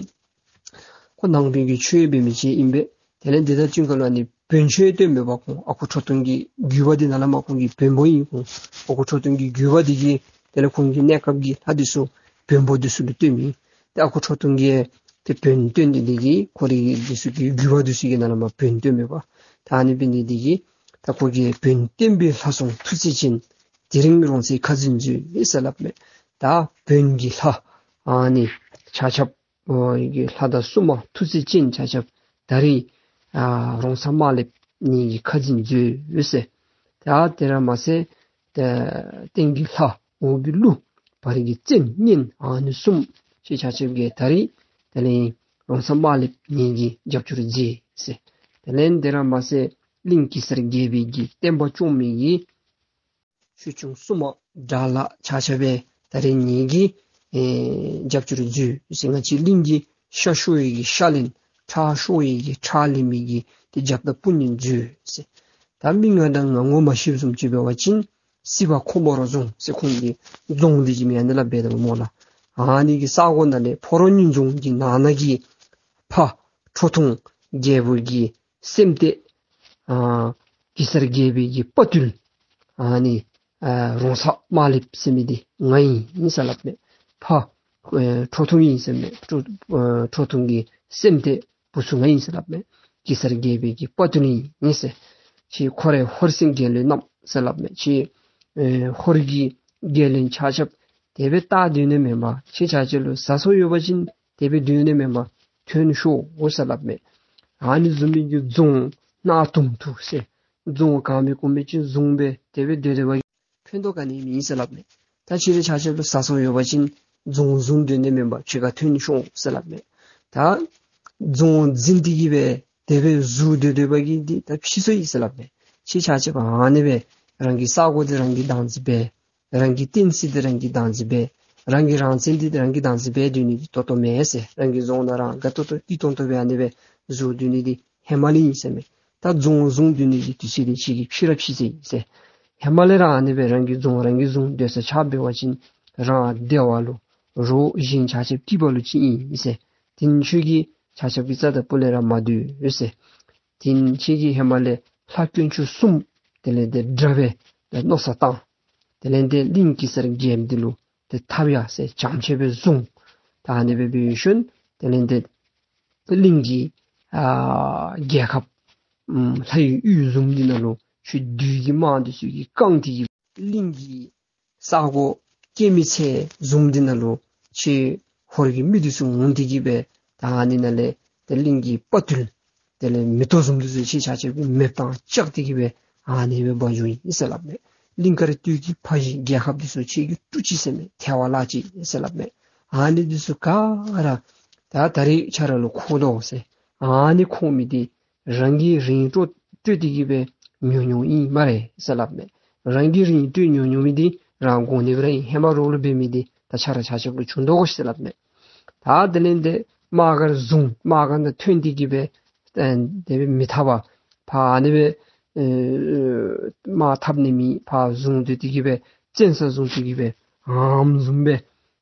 ཁོ་ནང་པའི་གི་ཆོས་འབད་མི་ཅིག་ཨིན་པས། དེ་ལས་འདི་དང་བསྟུན་ཁ་ལུ་ཨ་ནི་བོན་ཆོས་སྟོན་མི་འབད་ཁོང་ཨ་ཁུ་ཁྲོ་ཐུང་གི་རྒྱུད་པ་འདི་ནང་ལས་མར་ཁོང་གི་བོན་པོ་ཨིན། ཁོང་ཨ་ཁུ་ཁྲོ་ཐུང་གི་རྒྱུད་པ་འདི་གིས་དེ་ལས་ཁོང་གི་གནས་སྐབས་ཀྱི་ལྷ་འདི་ཚུ་བོན་པོ་འདི་ཚུ་ལུ་སྟོནམ་ཨིན། ཏེ་ཨ་ཁུ་ཁྲོ་ཐུང་གིས་ཏེ་བོན་སྟོན་ཏེ་འདི་གིས་ཁོ་རའི་འདི་ཚུ་གི་རྒྱུད་པ་འདི་ཚུ་གི་ནང་ལས་མར་བོན་སྟོན་མི་འབད། ད་ཨ་ནི་འབད་ནི་འདི་གིས་ད་ཁོ་གིས་བོན་བསྟན་པའི་ལྷ་སྲུང་མཐུ་རྩལ་ཅན། དེ་རིང་རོང་ཚའི་ཁ་འཛིན་མཛོད་ཟེར་སླབ་མས། ད་བོན་གྱི་ལྷ་ཨ་ནི་ཆ་ཁྱབ་ཨོ་ཡི་གི་ལྷ་དང་སྲུང་མ་མཐུ་རྩལ་ཅན་ཆ་ཁྱབ་ད་རིས་ཨ་རོང་ཚ་དམར་ལེབ་ངེ་གི་ཁ་འཛིན་མཛོད་ཟེར། ད་དེ་ར་མ་ཚད་ཏེ་སྟེང་གི་ལྷ་འོག་གི་ཀླུ་བར་གྱི་བཙན་གཉན་ཨ་ནི་གསུམ་ཁྱེད་ཆ་ཁྱབ་ཀྱིས་ད་རིས་དེ་ལས་རོང་ཚ་དམར་ལེབ་ངེ་གི་རྒྱབ་སྐྱོར་མཛད་ཟེར། དེ་ལས་དེ་ར་མ་ཚད་གླིང་གེ་སར་རྒྱལ་པོའི་གི་བསྟན་པ་སྐྱོང་མི་གི་ཆོས་སྐྱོང་སྲུང་མ་དགྲ་ལྷ་ཆ་ཁྱབ་སྦེ་ད་རིས་ངེ་གི་ཨེ་རྒྱབ་སྐྱོར་མཛོད་ཟེར། ང་བཅས་གླིང་གི་ཤ་ཤོར་བའི་གི་ཤ་ལེན་ཁྲག་ཤོར་བའི་གི་ཁྲག་ལེན་མི་གི་ཏེ་རྒྱབ་དང་དཔུང་གཉེན་མཛོད་ཟེར། ད་མི་ང་དང་ང་ངོ་མ་ཤེསཔ་བཟུམ་ཅིག་འབད་བ་ཅིན་སྲིད་པ་འཁོར་མོ་ར་རྫོང་ཟེར་ཁོང་གི་རྫོང་འདི་གི་མིང་ཨ་ནི་ལས་འབད་དོ་སྨོ་ལགས། ཨ་ནི་གི་ས་གོ་ནང་ལས་ཕོ་རོང་རྫོང་གི་ནང་ན་གི་ཕ་ཁྲོ་ཐུང་རྒྱལ་པོ་གི་སྲསམོ་འདི་ཨ་གེ་སར་རྒྱལ་པོའི་གི་དཔའ་བརྟུལ་ཨ་ནི་ཨ་རོང་ཚ་དམར་ལེབ་ཟེར་མི་འདི་ང་ཨིན་ཟེར་སླབ་མས། ཕ་ཨེ་ཁྲོ་ཐུང་ཨིན་ཟེར་མས། ཁྲོ་ཨེ་ཁྲོ་ཐུང་གི་སྲསམོ་འདི་བུ་ཚུ་ང་ཨིན་ཟེར་སླབ་མས། གེ་སར་རྒྱལ་པོའི་གི་དཔའ་བརྟུལ་ཨིན་ཟེར། ཁྱེད་ཁོ་ར་ཧོར་སེང་རྒྱལ་བློན་རྣམས་ཟེར་སླབ་མས། ཁྱེད་ཨེ་ཧོར་གྱི་རྒྱལ་བློན་ཆ་ཁྱབ་དེ་སྦེ་བལྟ་སྡོད་ནི་མེན་པར་ཁྱེད་ཆ་ཁྱབ་ལུ་ཟ་སྲོག་ཡོད་པ་ཅིན་དེ་སྦེ་སྡོད་ནི་མེན་པར་ཐོན་ཤོག་ཟེར་སླབ་མས། ཨ་ནི་བཟུམ་མའི་གི་རྫོང་གནག་དུམ་དུམ་ཟེར་རྫོང་གང་མེད་གུང་མེད་ཅིག་བཟུང་སྦེ་དེ་སྦེ་སྡོད་སྡོད་པ་ཕན་ཐོགས་ག་ནི་མེད་ཟེར་སླབ་མས། ད་ཁྱེད་ར་ཆ་ཁྱབ་ལུ་ཟ་སྲོག་ཡོད་པ་ཅིན་རྫོང་བཟུང་སྡོད་ནི་མེན་པར་ཕྱི་ཁར་ཐོན་ཤོག་ཟེར་སླབ་མས། ད་རྫོང་འཛིན་ཏེ་གི་སྦེ་དེ་སྦེ་བཟུང་སྡོད་སྡོད་པ་གིས་འདི་ད་ཕྱིས་སོ་ཡི་ཟེར་སླབ་མས། ཁྱེད་ཆ་ཁྱབ་ཨ་ནི་སྦེ་རང་གི་ས་གོ་འདི་རང་གིས་བདག་འཛིན་འབད། རང་གི་བསྟན་སྲིད་འདི་རང་གིས་བདག་འཛིན་འབད། རང་གི་རང་བཙན་འདི་རང་གིས་བདག་འཛིན་འབད་སྡོད་ནི་འདི་ཏོག་ཏོ་མེན་ཟེར། རང་གི་རྫོང་ནང་རང་དགའ་ཏོག་ཏོ་སྐྱིད་ཏོང་ཏོ་སྦེ་ཨ་ནི་སྦེ་བཟུང་སྡོད་ནི་འདི་ཧེ་མ་ལས་ཨིན་ཟེར་མས། ད་རྫོང་བཟུང་སྡོད་ནི་འདི་དུས་ཚོད་འདི་ཁྱེད་ཀྱིས་ཕྱིས་ར་ཕྱིས་ཟེར་ཨིན་ཟེར། ཧེ་མ་ལས་ར་ཨ་ནི་སྦེ་རང་གི་རྫོང་རང་གིས་བཟུང་སྡོད་ས་ཆགས་འབད་བ་ཅིན་རང་བདེ་བ་ལུ་རོགས་གཞན་ཆ་ཁྱབ་སྐྱིད་པ་ལུ་ཅིག་ཨིན་ཟེར། དེ་ནི་ཁྱོད་ཀྱིས་ཆ་ཁྱབ་ཀྱི་རྩ་དང་སྤུ་ལས་ར་མ་སྡོད་ཟེར། དེ་ནི་ཁྱེད་ཀྱིས་ཧེ་མ་ལས་ལྷ་དཀོན་མཆོག་གསུམ་དེ་ལས་ཏེ་དགྲ་སྦེ་ཏེ་མནོ་བསམ་བཏང་། དེ་ལས་ཏེ་གླིང་གེ་སར་རྒྱལཔོ་འདི་ལུ་ཏེ་ཐབས་ཡ་ཟེར་བྱམས་བརྩེ་སྦེ་བཟུང་། ད་ཨ་ནི་སྦེ་འབད་ཞིནམ་དེ་ལས་ཏེ་གླིང་གི་ཨ་རྒྱལ་ཁབ་ཨམ་ལྷ་ཡི་གཡུས་བཟུམ་འདི་ནང་ལུ་ཁྱོད་བདུད་ཀྱི་དམག་འདི་ཚུ་གིས་བཀང་སྟེ་གི་ གླིང་གི་ས་གོ་སྐྱེད་མོས་ཚལ་བཟུམ་འདི་ནང་ལུ་ཁྱེད་ཧོར་གྱི་མི་འདི་ཚུ་འོང་སྟེ་གི་སྦེ་ད་ཨ་ནི་ནང་ལས་ཏེ་གླིང་གི་དཔའ་ཐུལ་དེ་ལས་མེ་ཏོག་བཟུམ་འདི་ཚུ་ཁྱེད་ཆ་ཁྱབ་ཀྱིས་མེདཔ་བཏང་བཅག་སྟེ་གི་སྦེ་ཨ་ནི་སྦེ་འབག་འགྱོཝ་ཨིན་ཟེར་སླབ་མས། གླིང་དཀར་སྟོད་ཀྱི་ཕ་གཞིས་རྒྱལ་ཁབ་འདི་ཚུ་ཁྱེད་ཀྱིས་དཀྲུགས་ཅི་ཟེར་མས། ཐལ་བར་བརླག་ཅི་ཟེར་སླབ་མས། ཨ་ནི་འདི་ཚུ་ག་ར་ད་ད་རིས་ཁྱེད་ར་ལུ་འཁོར་དོ་ཟེར། ཨ་ནི་འཁོར་མི་འདི་རང་གིས་རིན་སྤྲོད་སྤྲོད་དེ་གི་སྦེ་ཉོ་ཉོཝ་ཨིན་སྨ་རེ་ཟེར་སླབ་མས། རང་གིས་རིན་སྤྲོད་ཉོ་ཉོ་མི་འདི་རང་དགོ་ནི་སྦེ་ར་ཨིན། ཧེ་མ་རོགས་ལུ་འབད་མི་འདི་ད་ཁྱེད་ར་ཆ་ཁྱབ་ལུ་བྱུང་དོ་གོ་ཟེར་སླབ་མས། ད་དེ་ལས་འདི་དམག་སྒར་བཟུང་དམག་སྒར་ནང་ཐོན་ཏེ་གི་སྦེ་ཨེ་དེ་སྦེ་མི་འཐབ་པར་ཕར་ཨ་ནི་སྦེ་ཨེ་དམག་འཐབ་ནི་མེད། ཕར་བཟུང་སྟེ་གི་སྦེ་བཙན་ས་བཟུང་སྟེ་གི་སྦེ་ཨམ་བཟུམ་སྦེ་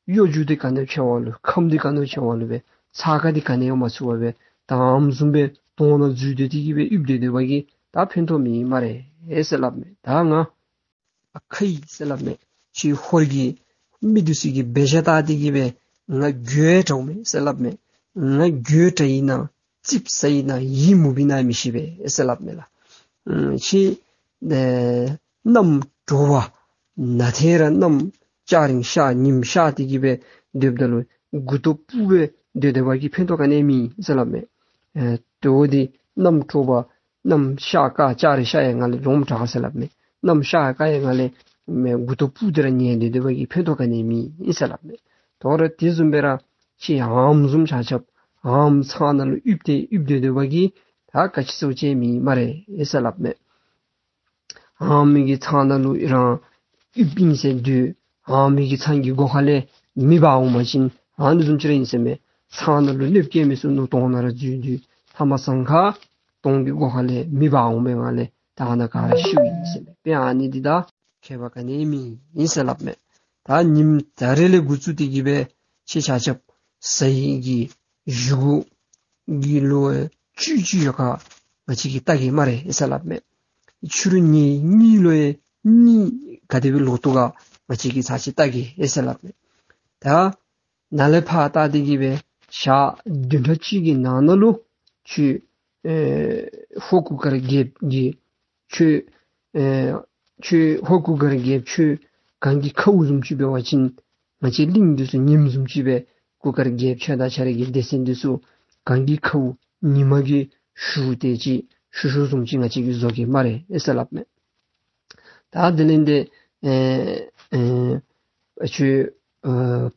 གཡོ་སྒྱུ་འདི་ག་ནི་ཡང་ཆེ་བ་ལུ་ཁམས་འདི་ག་ནི་ཡང་ཆེ་བ་ལུ་སྦེ་ཚ་ཁ་འདི་ག་ནི་ཡང་མ་ཚུད་པར་སྦེ་ད་ཨམ་བཟུམ་སྦེ་དོང་ནང་འཛུལ་སྡོད་དེ་གི་སྦེ་ཡིབ་སྡོད་སྡོད་པ་གིས་ད་ཕན་ཐོགས་མེད་སྨ་རེ་ཟེར་སླབ་མས། ད་ང་ཨ་ཁ་ཡི་ཟེར་སླབ་མས། ཁྱེད་ཧོར་གྱི་མི་འདི་ཚུ་གིས་འབད་བཞག་བལྟ་སྟེ་གི་སྦེ་ང་རྒོད་དྲགས་མས་ཟེར་སླབ་མས། ང་རྒོད་དྲགས་ཨིན་ན་ཙིགཔ་ཟ་ཨིན་ན་ཡིད་མུག་པས་ན་མི་ཤེས་པས་ཟེར་སླབ་མས་ལགས། ཨམ་ཁྱེད་ཨེ་གནམ་དྲོ་པ་ནང་ཐེངས་ར་གནམ་སྐྱ་རེངས་ཤར་ཉིམ་ཤར་ཏེ་གི་སྦེ་སྡོདཔ་ད་ལུ་མགུ་ཏོ་སྤུབས་སྦེ་སྡོད་སྡོད་པ་གིས་ཕན་ཐོགས་ག་ནི་ཡང་མེད་ཟེར་སླབ་མས། ཨེ་དོ་འདི་གནམ་དྲོ་པ་གནམ་ཤར་དཀར་སྐྱ་རེངས་ཤར་ཡར་ལས་ལོངམ་དྲགས་ཟེར་སླབ་མས། གནམ་ཤར་དཀར་ཡར་ལས་མེ་མགུ་ཏོ་སྤུབས་ཏེ་ར་ཉལ་སྡོད་སྡོད་པ་གིས་ཕན་ཐོགས་ག་ནི་ཡང་མེད་ཟེར་སླབ་མས། དོ་རུང་དེ་བཟུམ་སྦེ་ར་ཁྱེད་ཨམ་བཟུམ་ཆ་ཁྱབ་ཨམ་ཚང་ནང་ལུ་ཡིབ་སྟེ་ཡིབ་སྡོད་སྡོད་པ་གིས་ད་ག་ཅི་ཟེར་བ་ཅིན་མེད་སྨ་རེ་ཟེར་སླབ་མས། ཨ་མི་གི་ཚང་ནང་ལུ་རང་ཡིབ་ཨིན་ཟེར་སྡོད། ཨ་མི་གི་ཚང་གི་སྒོ་ཁ་ལས་མེ་འབར་འོང་པ་ཅིན་ཨ་ནི་བཟུམ་ཅིག་ར་ཨིན་ཟེར་མས། ཚང་ནང་ལུ་གནོདཔ་བཀལ་མི་ཚུགས་ནུག། དོང་ནང་ར་འཛུལ་སྡོད། ཐ་མ་སང་ཁ་དོང་གི་སྒོ་ཁ་ལས་མེ་འབར་འོང་པའི་ངང་ལས་ད་ནཱ་ག་ར་ཤིཝ་ཨིན་ཟེར་མས། དཔེ་ཨ་ནི་འདི་དང་ཁྱད་པར་ག་ནི་ཡང་མེད་ཨིན་ཟེར་སླབ་མས། ད་ཉིནམ་ད་རེས་ལས་འགོ་བཙུགས་ཏེ་གི་སྦེ་ཁྱེད་ཆ་ཁྱབ་ཟ་ཡི་གི་བཞེས་སྒོ་གི་ལོ་བཅུ་གཅིག་ཡོད་ག་ང་བཅས་ཀྱིས་བལྟ་གེ་སྨ་རེ་ཟེར་སླབ་མས། ཕྱི་རུ་ཉལ་གཉིད་ལོ་ཡང་གཉིད་ག་དེ་སྦེ་ལོག་དོ་ག་ང་བཅས་ཀྱིས་ཚར་ཅིག་བལྟ་གེ་ཟེར་སླབ་མས། ད་ནཱ་ལས་ཕར་བལྟ་སྟེ་གི་སྦེ་ཞག་བདུན་ཕྲག་གཅིག་གི་ནང་ན་ལུ་ཁྱོད་ཨེ་ཧོར་གུར་དཀར་རྒྱལཔོ་གིས་ཁྱོད་ཨེ་ཁྱོད་ཧོར་གུར་དཀར་རྒྱལཔོ་ཁྱོད་གངས་ཀྱི་ཁཝ་བཟུམ་ཅིག་འབད་བ་ཅིན་ང་བཅས་གླིང་འདི་ཚུ་ཉིམ་བཟུམ་ཅིག་སྦེ་གུར་དཀར་རྒྱལཔོ་ཁྱོད་དང་ཁྱོད་རའི་གི་སྡེ་ཚན་འདི་ཚུ་གངས་ཀྱི་ཁཝ་ཉི་མ་གི་ཤུགས་དེ་ཅིག་ཤུགས་ཤུགས་བཟུམ་ཅིག་ང་བཅས་ཀྱིས་བཟོ་གེ་སྨ་རེ་ཟེར་སླབ་མས། ད་དེ་ལས་འདི་ཨེ་ཨེ་ཁྱོད་ཨེ་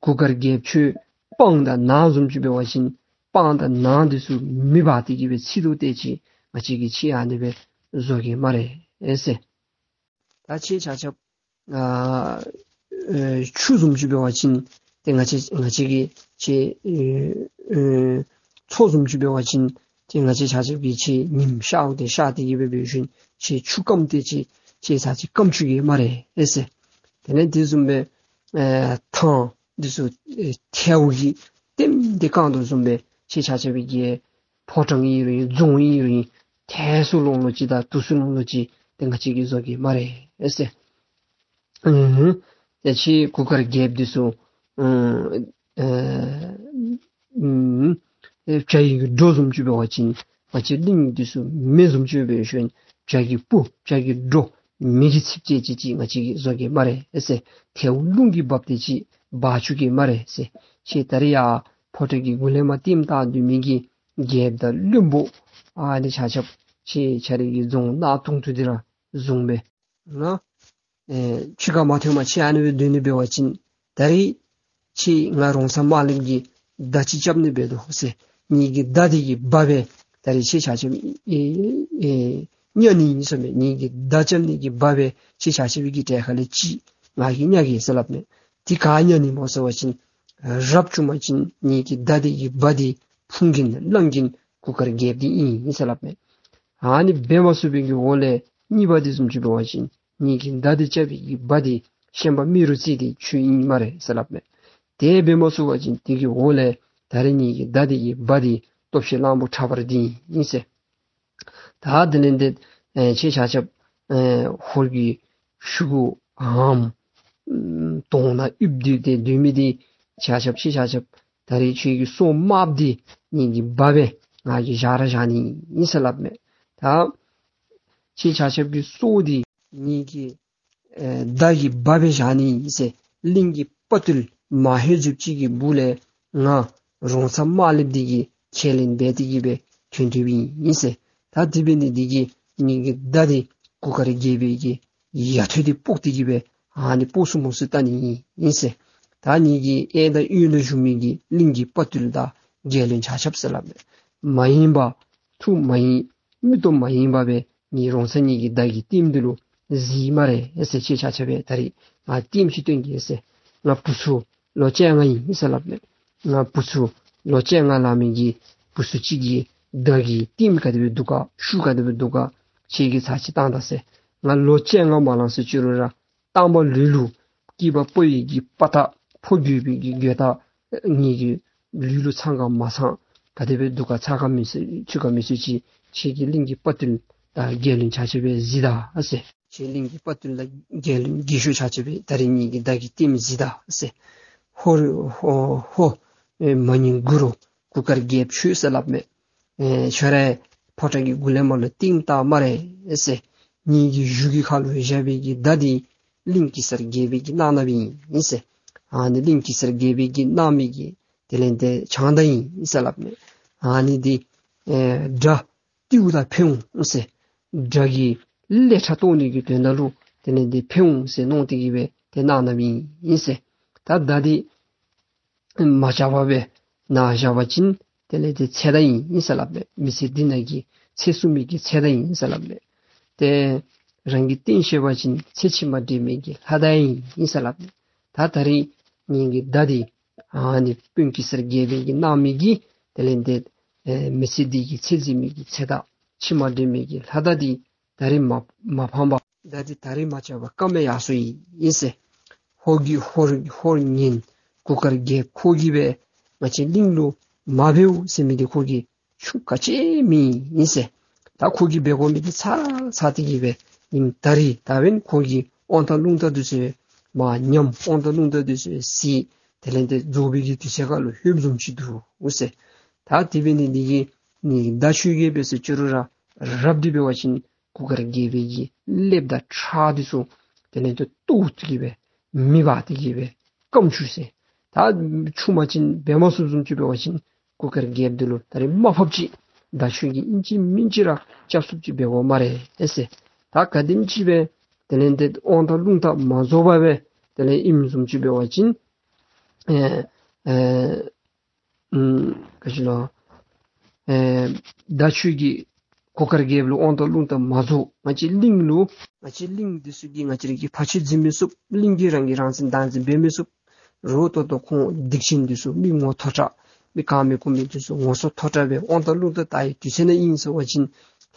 གུར་དཀར་རྒྱལཔོ་ཁྱོད་སྤང་དང་ནགས་བཟུམ་ཅིག་འབད་བ་ཅིན་སྤང་དང་ནགས་འདི་ཚུ་མེ་འབར་ཏེ་གི་སྦེ་འཚིག་དོ་དེ་ཅིག་ང་བཅས་ཀྱིས་ཁྱོད་ཨ་ནི་སྦེ་བཟོ་གེ་སྨ་རེ་ཟེར། ད་ཁྱེད་ཆ་ཁྱབ་ཨ་ཨེ་ཆུ་བཟུམ་ཅིག་འབད་བ་ཅིན་ཏེ་ང་བཅས་ང་བཅས་ཀྱིས་ཁྱེད་ཨེ་ཨེ་མཚོ་བཟུམ་ཅིག་འབད་བ་ཅིན་ཏེ་ང་བཅས་ཆ་ཁྱབ་ཀྱིས་ཁྱེད་ཉིམ་ཤརཝ་དེ་ཤར་ཏེ་གི་སྦེ་འབད་ཞིནམ་ཁྱེད་ཆུ་སྐམ་དེ་ཅིག་ཁྱེད་ཚར་ཅིག་སྐམ་བཅུག་གེ་སྨ་རེ་ཟེར། དེ་ལས་དེ་བཟུམ་སྦེ་ཨེ་ཐང་འདི་ཚུ་ཨེ་ཐལཝ་གིས་ལྟེམ་སྟེ་བཀང་དོ་བཟུམ་སྦེ་ཁྱེད་ཆ་ཁྱབ་ཀྱི་ཕོ་བྲང་ཨིན་རུང་རྫོང་ཨིན་རུང་ཐལ་སུ་ལོང་ལོང་ཅིག་དང་དུ་སུ་ལོང་ལོང་ཅིག་ཏེ་ང་བཅས་ཀྱིས་བཟོ་གེ་སྨ་རེ་ཟེར། ཨུམ་ཡ་ཁྱེད་གུར་དཀར་རྒྱལཔོ་འདི་ཚུ་ཨུམ་ཨེ་ཨུམ་ཨེ་བྱ་ཡི་གི་སྒྲོ་བཟུམ་ཅིག་འབད་བ་ཅིན་ང་བཅས་གླིང་འདི་ཚུ་མེ་བཟུམ་ཅིག་འབད་ཞིནམ་བྱ་གི་སྤུ་བྱ་གི་སྒྲོ་མེ་གིས་འཚིག་ཅེས་ཅིག་ཅིག་ང་བཅས་ཀྱིས་བཟོ་གེ་སྨ་རེ་ཟེར། ཐལཝ་རླུང་གིས་འབག་སྟེ་ཅིག་འབག་བཅུག་གེ་སྨ་རེ་ཟེར། ཁྱེད་ད་རིས་ཡར་ཕོ་བྲང་གི་གུ་ལས་མར་ལྟེམ་བཏང་སྡོད་མི་གི་རྒྱལཔོ་དང་བློན་པོ་ཨ་ནི་ཆ་ཁྱབ་ཁྱེད་ཁྱེད་རའི་གི་རྫོང་ནགས་དུང་དུ་འདི་ར་བཟུང་སྦེ་ང་ཨེ་ཕྱི་ཁར་མ་ཐོན་པར་ཁྱེད་ཨ་ནི་སྦེ་སྡོད་ནི་འབད་བ་ཅིན་ད་རིས་ཁྱེད་ང་རོང་ཚ་དམར་ལེབ་ཀྱི་མདའ་ཅིག་རྐྱབ་ནི་འབད་དོ་ཟེར། ངེ་གི་མདའ་འདི་གི་འབའ་སྦེ་ད་རིས་ཁྱེད་ཆ་ཁྱབ་ཨེ་ཨེ་བརྙ་ནི་ཨིན་ཟེར་མས། ངེ་གི་མདའ་རྐྱབ་ནི་གི་འབའ་སྦེ་ཁྱེད་ཆ་ཁྱབ་ཀྱི་གྲལ་ཁ་ལས་ཅིག་ང་གིས་བརྙ་གེ་ཟེར་སླབ་མས། དེ་ག་བརྙ་ནི་སྨོ་ཟེར་བ་ཅིན་རབ་བྱུང་པ་ཅིན་ངེ་གི་མདའ་འདི་གི་འབའ་འདི་ཕུང་གིན་བླང་གིན་གུར་དཀར་རྒྱལཔོ་འདི་ཨིན་ཟེར་སླབ་མས། ཨ་ནི་འབད་མ་ཚུགས་པའི་གི་འོག་ལས་གཉིས་པ་འདི་བཟུམ་ཅིག་འབད་བ་ཅིན་ངེ་གི་མདའ་འདི་རྐྱབ་པའི་གི་འབའ་འདི་ཤན་པ་རྨེ་རུ་རྩེ་འདི་ཁྱོད་ཨིན་སྨ་རེ་ཟེར་སླབ་མས། དེ་འབད་མ་ཚུགས་པ་ཅིན་དེ་གི་འོག་ལས་ད་རིས་ངེ་གི་མདའ་འདི་གི་འབའ་འདི་སྟོབས་ཆེན་གླང་པོ་ཁྲ་འབར་འདི་ཨིན་ཟེར། ད་དེ་ལས་འདི་ཨེ་ཁྱེད་ཆ་ཁྱབ་ཨེ་ཧོར་གྱི་ཤུ་གུ་འམ་དོང་ནང་ཡིབ་སྡོད་དེ་སྡོད་མི་འདི་ཆ་ཁྱབ་ཁྱེད་ཆ་ཁྱབ་ད་རིས་ཁྱེད་ཀྱི་སོ་དམརཔོ་འདི་ངེ་གི་འབའ་སྦེ་ང་གིས་བཞག་ར་བཞག་ནི་ཨིན་ཟེར་སླབ་མས། ད་ཁྱེད་ཆ་ཁྱབ་ཀྱི་སོ་འདི་ངེ་གི་ ཨེ་མདའ་གིས་འབག་སྦེ་བཞག་ནི་ཨིན་ཟེར། གླིང་གི་དཔའ་བརྟུལ་མ་ཧེ་ཛིབ་ཅིག་གི་སྦུག་ལས་ང་རོང་ཚ་དམར་ལེབ་འདི་གིས་ཁས་ལེན་འབད་དེ་གི་སྦེ་ཐོན་ཐོནམ་ཨིན་ཟེར། ད་དེ་འབད་ནི་འདི་གིས་ངེ་གི་མདའ་འདི་གུར་དཀར་རྒྱལ་པོའི་གི་ཡ་ཐོད་འདི་ཕོག་སྟེ་གི་སྦེ་ཨ་ནི་ཕོག་སུ་མོ་སུ་བལྟ་ནི་ཨིན་ཟེར། ད་ངེ་གི་གཡས་དང་གཡོན་ལུ་བཞུགས་མི་གི་གླིང་གི་དཔའ་བརྟུལ་དང་རྒྱལ་བློན་ཆ་ཁྱབ་ཟེར་སླབ་མས། མ་ཡེངས་པར་ཐུགས་མ་ཡེངས་མིག་ཏོ་མ་ཡེངས་པར་སྦེ་ངེ་རོང་ཚ་ངེ་གི་མདའ་གི་ལྟདམོ་འདི་ལུ་གཟིགས་སྨ་རེ་ཟེར། ཁྱེད་ཆ་ཁྱབ་སྦེ་ད་རིས་ང་ལྟདམོ་ཅིག་སྟོན་གེ་ཟེར། ང་བུ་ཚུ་ལོ་བཅོ་ལྔ་ཨིན་ཟེར་སླབ་མས། ང་བུ་ཚུ་ལོ་བཅོ་ལྔ་ལང་མི་གི་བུ་ཚུ་ཅིག་གིས་མདའ་གི་ལྟདམོ་ག་དེ་སྦེ་འདུག་ག་ཤུགས་ག་དེ་སྦེ་འདུག་ག་ཁྱེད་ཀྱིས་ཚར་ཅིག་བལྟ་ད་ཟེར། ང་ལོ་བཅོ་ལྔ་མ་ལང་ཟེར་ཅི་རུང་ར་རྟག་པ་ལུས་ལུ་སྐྱེས་པ་ཕོ་ཡི་གི་དཔའ་རྟགས་ཕོ་རྒོད་པའི་གི་རྒོད་རྟགས་ངེ་གི་ལུས་ལུ་ཚང་ག་མ་ཚང་ག་དེ་སྦེ་འདུག་ག་ཚང་ག་མི་ཚུགས་ཚུགས་ག་མི་ཚུགས་ཅིག་ཁྱེད་ཀྱིས་གླིང་གི་དཔའ་བརྟུལ་དང་རྒྱལ་བློན་ཆ་ཁྱབ་སྦེ་གཟིགས་ད་ཟེར། ཁྱེད་གླིང་གི་དཔའ་བརྟུལ་དང་རྒྱལ་བློན་རྒས་ཤོས་ཆ་ཁྱབ་སྦེ་ད་རིས་ངེ་གི་མདའ་གི་ལྟདམོ་གཟིགས་ད་ཟེར། ཧོ་ཧོ་ཧོ། ཨེ་མ་ཉན་གུ་རུ་གུར་དཀར་རྒྱལཔོ་ཁྱོད་ཟེར་སླབ་མས། ཨེ་ཁྱོད་རའི་ཕོ་བྲང་གི་གུ་ལས་མར་ལུ་ལྟདམོ་བལྟ་སྨ་རེ་ཟེར། ངེ་གི་གཞུ་གི་ཁ་ལུ་བཞག་པའི་གི་མདའ་འདི་གླིང་གེ་སར་རྒྱལ་པོའི་གི་གནང་གནངམ་ཨིན་ཟེར། ཨ་ནི་གླིང་གེ་སར་རྒྱལ་པོའི་གི་གནང་མི་གི་དེ་ལས་འདི་ཆང་མདའ་ཨིན་ཟེར་སླབ་མས། ཨ་ནི་འདི་ཨེ་དགྲ་བཏུལཝ་ད་ཕན་འོང་ཟེར། དགྲ་གི་ཀླད་ཁྲག་བཏོག་ནི་གི་དོན་དག་ལུ་དེ་ལས་འདི་ཕན་འོང་ཟེར་མནོ་སྟེ་གི་སྦེ་དེ་གནང་གནངམ་ཨིན་ཟེར། ད་མདའ་འདི་མ་བཅག་པར་སྦེ་ནཱ་བཞག་པ་ཅིན་དེ་ལས་འདི་ཚེ་མདའ་ཨིན་ཟེར་སླབ་མས། མི་ཚེ་འདི་ནང་གི་ཚེ་བསྲུང་མི་གི་ཚེ་མདའ་ཨིན་ཟེར་སླབ་མས། ཏེ་རང་གིས་བསྟེན་ཤེས་པ་ཅིན་ཚེ་ཕྱི་མ་འདྲེན་མི་གི་ལྷ་མདའ་ཨིན་ཟེར་སླབ་མས། ད་ད་རིས་ངེ་གི་མདའ་འདི་ཨ་ནི་དཔོན་གེ་སར་རྒྱལ་པོའི་གི་གནང་མི་གི་དེ་ལས་འདི་ཨེ་མི་ཚེ་འདི་གི་ཚེ་འཛིན་མི་གི་ཚེ་མདའ་ཕྱི་མ་འདྲེན་མི་གི་ལྷ་མདའ་འདི་ད་རིས་མ་མ་ཕངས་པར་མདའ་འདི་ད་རིས་མ་བཅག་པར་བཀའ་མེད་ཡར་སོ་ཡི་ཨིན་ཟེར། ཧོར་གྱི་ཧོར་ཧོར་ངན་གུར་དཀར་རྒྱལཔོ་ཁོ་གིས་སྦེ་ང་བཅས་གླིང་ལུ་མ་འབདཝ་ཟེར་མི་འདི་ཁོ་གིས་ཤུགས་ག་ཅི་མེད་ཨིན་ཟེར། ད་ཁོ་གིས་འབད་དགོ་མི་འདི་ཚར་ཚར་ཏེ་གི་སྦེ་ཨིནམ་ད་རིས་ད་འབདན་ཁོ་གི་དབང་ཐང་རླུང་རྟ་འདི་ཚུ་མར་ཉམས། དབང་ཐང་རླུང་རྟ་འདི་ཚུ་ཟད། དེ་ལས་འདི་རྫོགས་པའི་གི་དུས་ཚོད་ཁར་ལུ་ལྷོདཔ་བཟུམ་ཅིག་འདུག་ཟེར། ད་དེ་འབད་ནི་འདི་གིས་ངེ་གི་མདའ་ཆོས་རྒྱལ་འབད་ཟེར་ཅི་རུང་ར་རབ་འདི་འབད་བ་ཅིན་གུར་དཀར་རྒྱལ་པོའི་གི་ཀླདཔ་དང་ཁྲག་འདི་ཚུ་དེ་ལས་འདི་བཏོག་སྟེ་གི་སྦེ་མེ་འབར་ཏེ་གི་སྦེ་སྐམ་བཅུག་ཟེར། ད་ཆུང་མ་ཅིན་འབད་མ་ཚུགསཔ་བཟུམ་ཅིག་འབད་བ་ཅིན་གུར་དཀར་རྒྱལཔོ་འདི་ལུ་ད་རིས་མར་ཕབ་ཅིག་མདའ་ཆོས་རྒྱལ་ཨིན་ཅི་མིན་ཅི་ར་རྐྱབ་ཚུགསཔ་ཅིག་འབད་དགོ་སྨ་རེ་ཟེར། ད་ག་དེམ་ཅིག་སྦེ་དེ་ལས་འདི་དབང་ཐང་རླུང་རྟ་མ་རྫོགས་པར་སྦེ་དེ་ལས་ཨིནམ་བཟུམ་ཅིག་འབད་བ་ཅིན་ཨེ་ཨེ་ཨུམ་ག་ཅི་ལོ། ཨེ་མདའ་ཆོས་རྒྱལ་གུར་དཀར་རྒྱལཔོ་ལུ་དབང་ཐང་རླུང་རྟ་མ་རྫོགས། ང་བཅས་གླིང་ལུ་ང་བཅས་གླིང་འདི་ཚུ་གིས་ང་བཅས་ར་གི་ཕར་ཕྱོགས་འཛིན་མི་ཚུགས། གླིང་གིས་རང་གིས་རང་བཙན་བདག་འཛིན་འབད་མི་ཚུགས། རོགས་ཏོག་ཏོ་ཁོང་སྡིག་ཅན་འདི་ཚུ་མི་ངོ་མཐོ་དྲགས་མི་གང་མི་གོ་མི་འདི་ཚུ་ངོ་སོ་མཐོ་དྲགས་སྦེ་དབང་ཐང་རླུང་རྟ་དར་བའི་དུས་ཚོད་ནང་ཨིན་ཟེར་བ་ཅིན་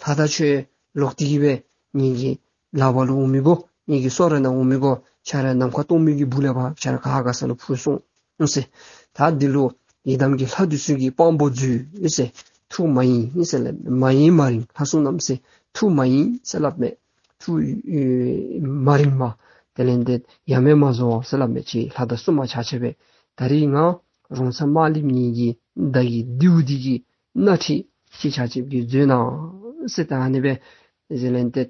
ལྷ་དང་ཆོས་ལོག་སྟེ་གི་སྦེ་ངེ་གི་ལག་པར་ལུ་འོང་མི་དགོ། ངེ་གི་སོ་ར་ནང་འོང་མི་དགོ། ཁྱེད་ར་ནམ་མཁའ་སྟོང་མི་གི་སྦུག་ལས་ཕར་ཁྱེད་ར་ག་ག་ས་ལུ་འཕུར་སོང་ཟེར། ད་འདི་ལུ་ཡི་དམ་གྱི་ལྷ་འདི་ཚུ་གིས་དཔང་པོ་མཛོད་ཟེར། ཐུགས་མ་ཡེངས་ཟེར་སླབ་མས། མ་ཡེངས་མ་རིངས་ལྷ་གསུམ་རྣམས་ཟེར། ཐུགས་མ་ཡེངས་ཟེར་སླབ་མས། ཐུགས་ཨེ་མ་རིངམ་དེ་ལས་འདི་ཡ་མེད་མ་བཟོ་ཟེར་སླབ་མས། ཁྱེད་ལྷ་དང་སྲུང་མ་ཆ་ཁྱབ་སྦེ་ད་རིས་ང་རོང་ཚ་དམར་ལེབ་ངེ་གི་མདའ་གི་མདེའུ་འདི་གི་སྣ་ཁྲིད་ཁྱེད་ཆ་ཁྱབ་ཀྱིས་མཛོད་གནང་ཟེར། ད་ཨ་ནི་སྦེ་ཟེར་ལས་འདི་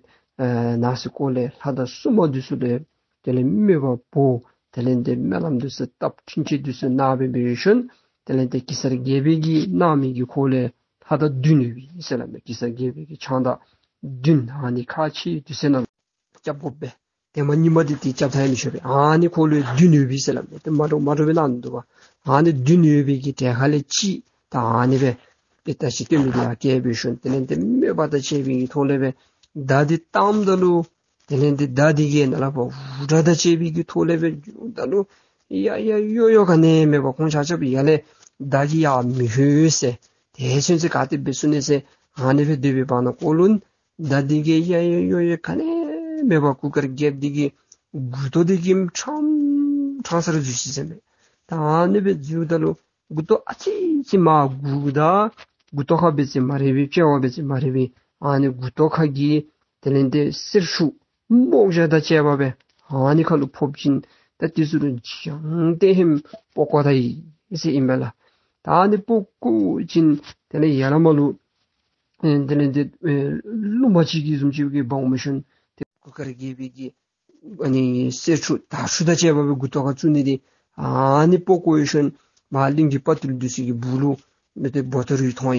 ཨེ་ནང་སེམས་ཁོག་ལས་ལྷ་དང་སྲུང་མ་འདི་ཚུ་ལས་དེ་ལས་དམོད་པ་འབོ། དེ་ལས་འདི་སྨོན་ལམ་འདི་ཚུ་བཏབ། འཕྲིན་བཅོལ་འདི་ཚུ་གནང་སྦེ་འབད་ཞིནམ་དེ་ལས་འདི་གེ་སར་རྒྱལ་པོའི་གི་གནང་མི་གི་ཁོག་ལས་ལྷ་མདའ་བདུན་ཡོད་པས་ཟེར་སླབ་མས། གེ་སར་རྒྱལ་པོའི་གི་ཆང་མདའ་བདུན་ཨ་ནི་ཁག་ཆེ་དུས་ཚོད་ནང་རྐྱབ་དགོ་པས། ཏེ་མ་ཉི་མ་འདི་ཏེ་རྐྱབ་ཐངས་ཡང་མི་ཤེས་པས། ཨ་ནི་ཁོག་ལུ་བདུན་ཡོད་པས་ཟེར་སླབ་མས། ཏེ་མ་འདྲཝ་མ་འདྲཝ་སྦེ་གནང་ནུག་པ། ཨ་ནི་བདུན་ཡོད་པའི་གི་གྲལ་ཁ་ལས་གཅིག་ད་ཨ་ནི་སྦེ་ཏེ་ད་ཅི་སྟོན་མི་འདི་ཡར་བཀལ་འབད་ཞིནམ་དེ་ལས་འདི་དམོད་པ་དང་བཅས་པའི་གི་ཐོག་ལས་སྦེ་མདའ་འདི་བཏངམ་ད་ལུ་དེ་ལས་འདི་མདའ་འདི་གི་ནང་ལས་ཕར་འུར་སྒྲ་དང་བཅས་པའི་གི་ཐོག་ལས་སྦེ་འགྱོཝ་ད་ལུ་ཡ་ཡ་ཡོ་ཡོ་ག་ནི་མེད་པར་ཁོང་ཆ་ཁྱབ་ཡར་ལས་མདའ་གིས་ཡར་མི་ལྷོད་ཟེར། དེ་ཚུན་ཚོད་ག་ཏེ་འབད་ཚུགས་ནི་ཟེར། ཨ་ནི་སྦེ་སྡོད་པའི་བར་ན་ཁོ་ལུ་མདའ་འདི་གིས་ཡ་ཡ་ཡོ་ཡོ་ག་ནི་མེད་པར་གུར་དཀར་རྒྱལཔོ་འདི་གི་མགུ་ཏོ་འདི་གིས་ཕྲང་ཕྲང་ས་ར་འཛུལ་ཅི་ཟེར་མས། ད་ཨ་ནི་སྦེ་འཛུལཝ་ད་ལུ་མགུ་ཏོ་ཨ་ཙི་ཅིག་མར་སྒུརཝ་ད་མགུ་ཏོ་ཁར་འབད་ཅི་མ་རེད་པས། དཔྱལ་བར་འབད་ཅི་མ་རེད་པས། ཨ་ནི་མགུ་ཏོ་ཁ་གི་དེ་ལས་འདི་གསེར་ཤུགས་མོག་ཞགས་དང་བཅས་པ་སྦེ་ཨ་ནི་ཁ་ལུ་ཕོག་པ་ཅིན་ད་འདི་ཚུ་ལུ་འཇང་ཏེ་ཧེམ་སྤོ་བཀོ་ད་ཡི་ཟེར་ཨིན་པས་ལགས། ད་ཨ་ནི་སྤོ་བཀོ་ཅིན་དེ་ལས་ཡར་ལས་མར་ལུ་ཨེ་དེ་ལས་འདི་ཨེ་རླུང་མ་ཅིག་གི་བཟུམ་ཅིག་གི་འབག་འོང་ཞིནམ་ཏེ་གུར་དཀར་རྒྱལ་པོའི་གི་ ཨ་ནི་གསེར་ཁྲུ་དར་ཁྲུ་དང་བཅས་པ་སྦེ་མགུ་ཏོ་ཁར་བཙུགས་ནི་འདི་ཨ་ནི་སྤོ་བཀོ་ཡོད་ཤོན་མར་གླིང་གི་དཔའ་བརྟུལ་འདི་ཚུ་གི་སྦུག་ལུ་མི་དེ་བོ་ཏོ་རུ་ཐོན་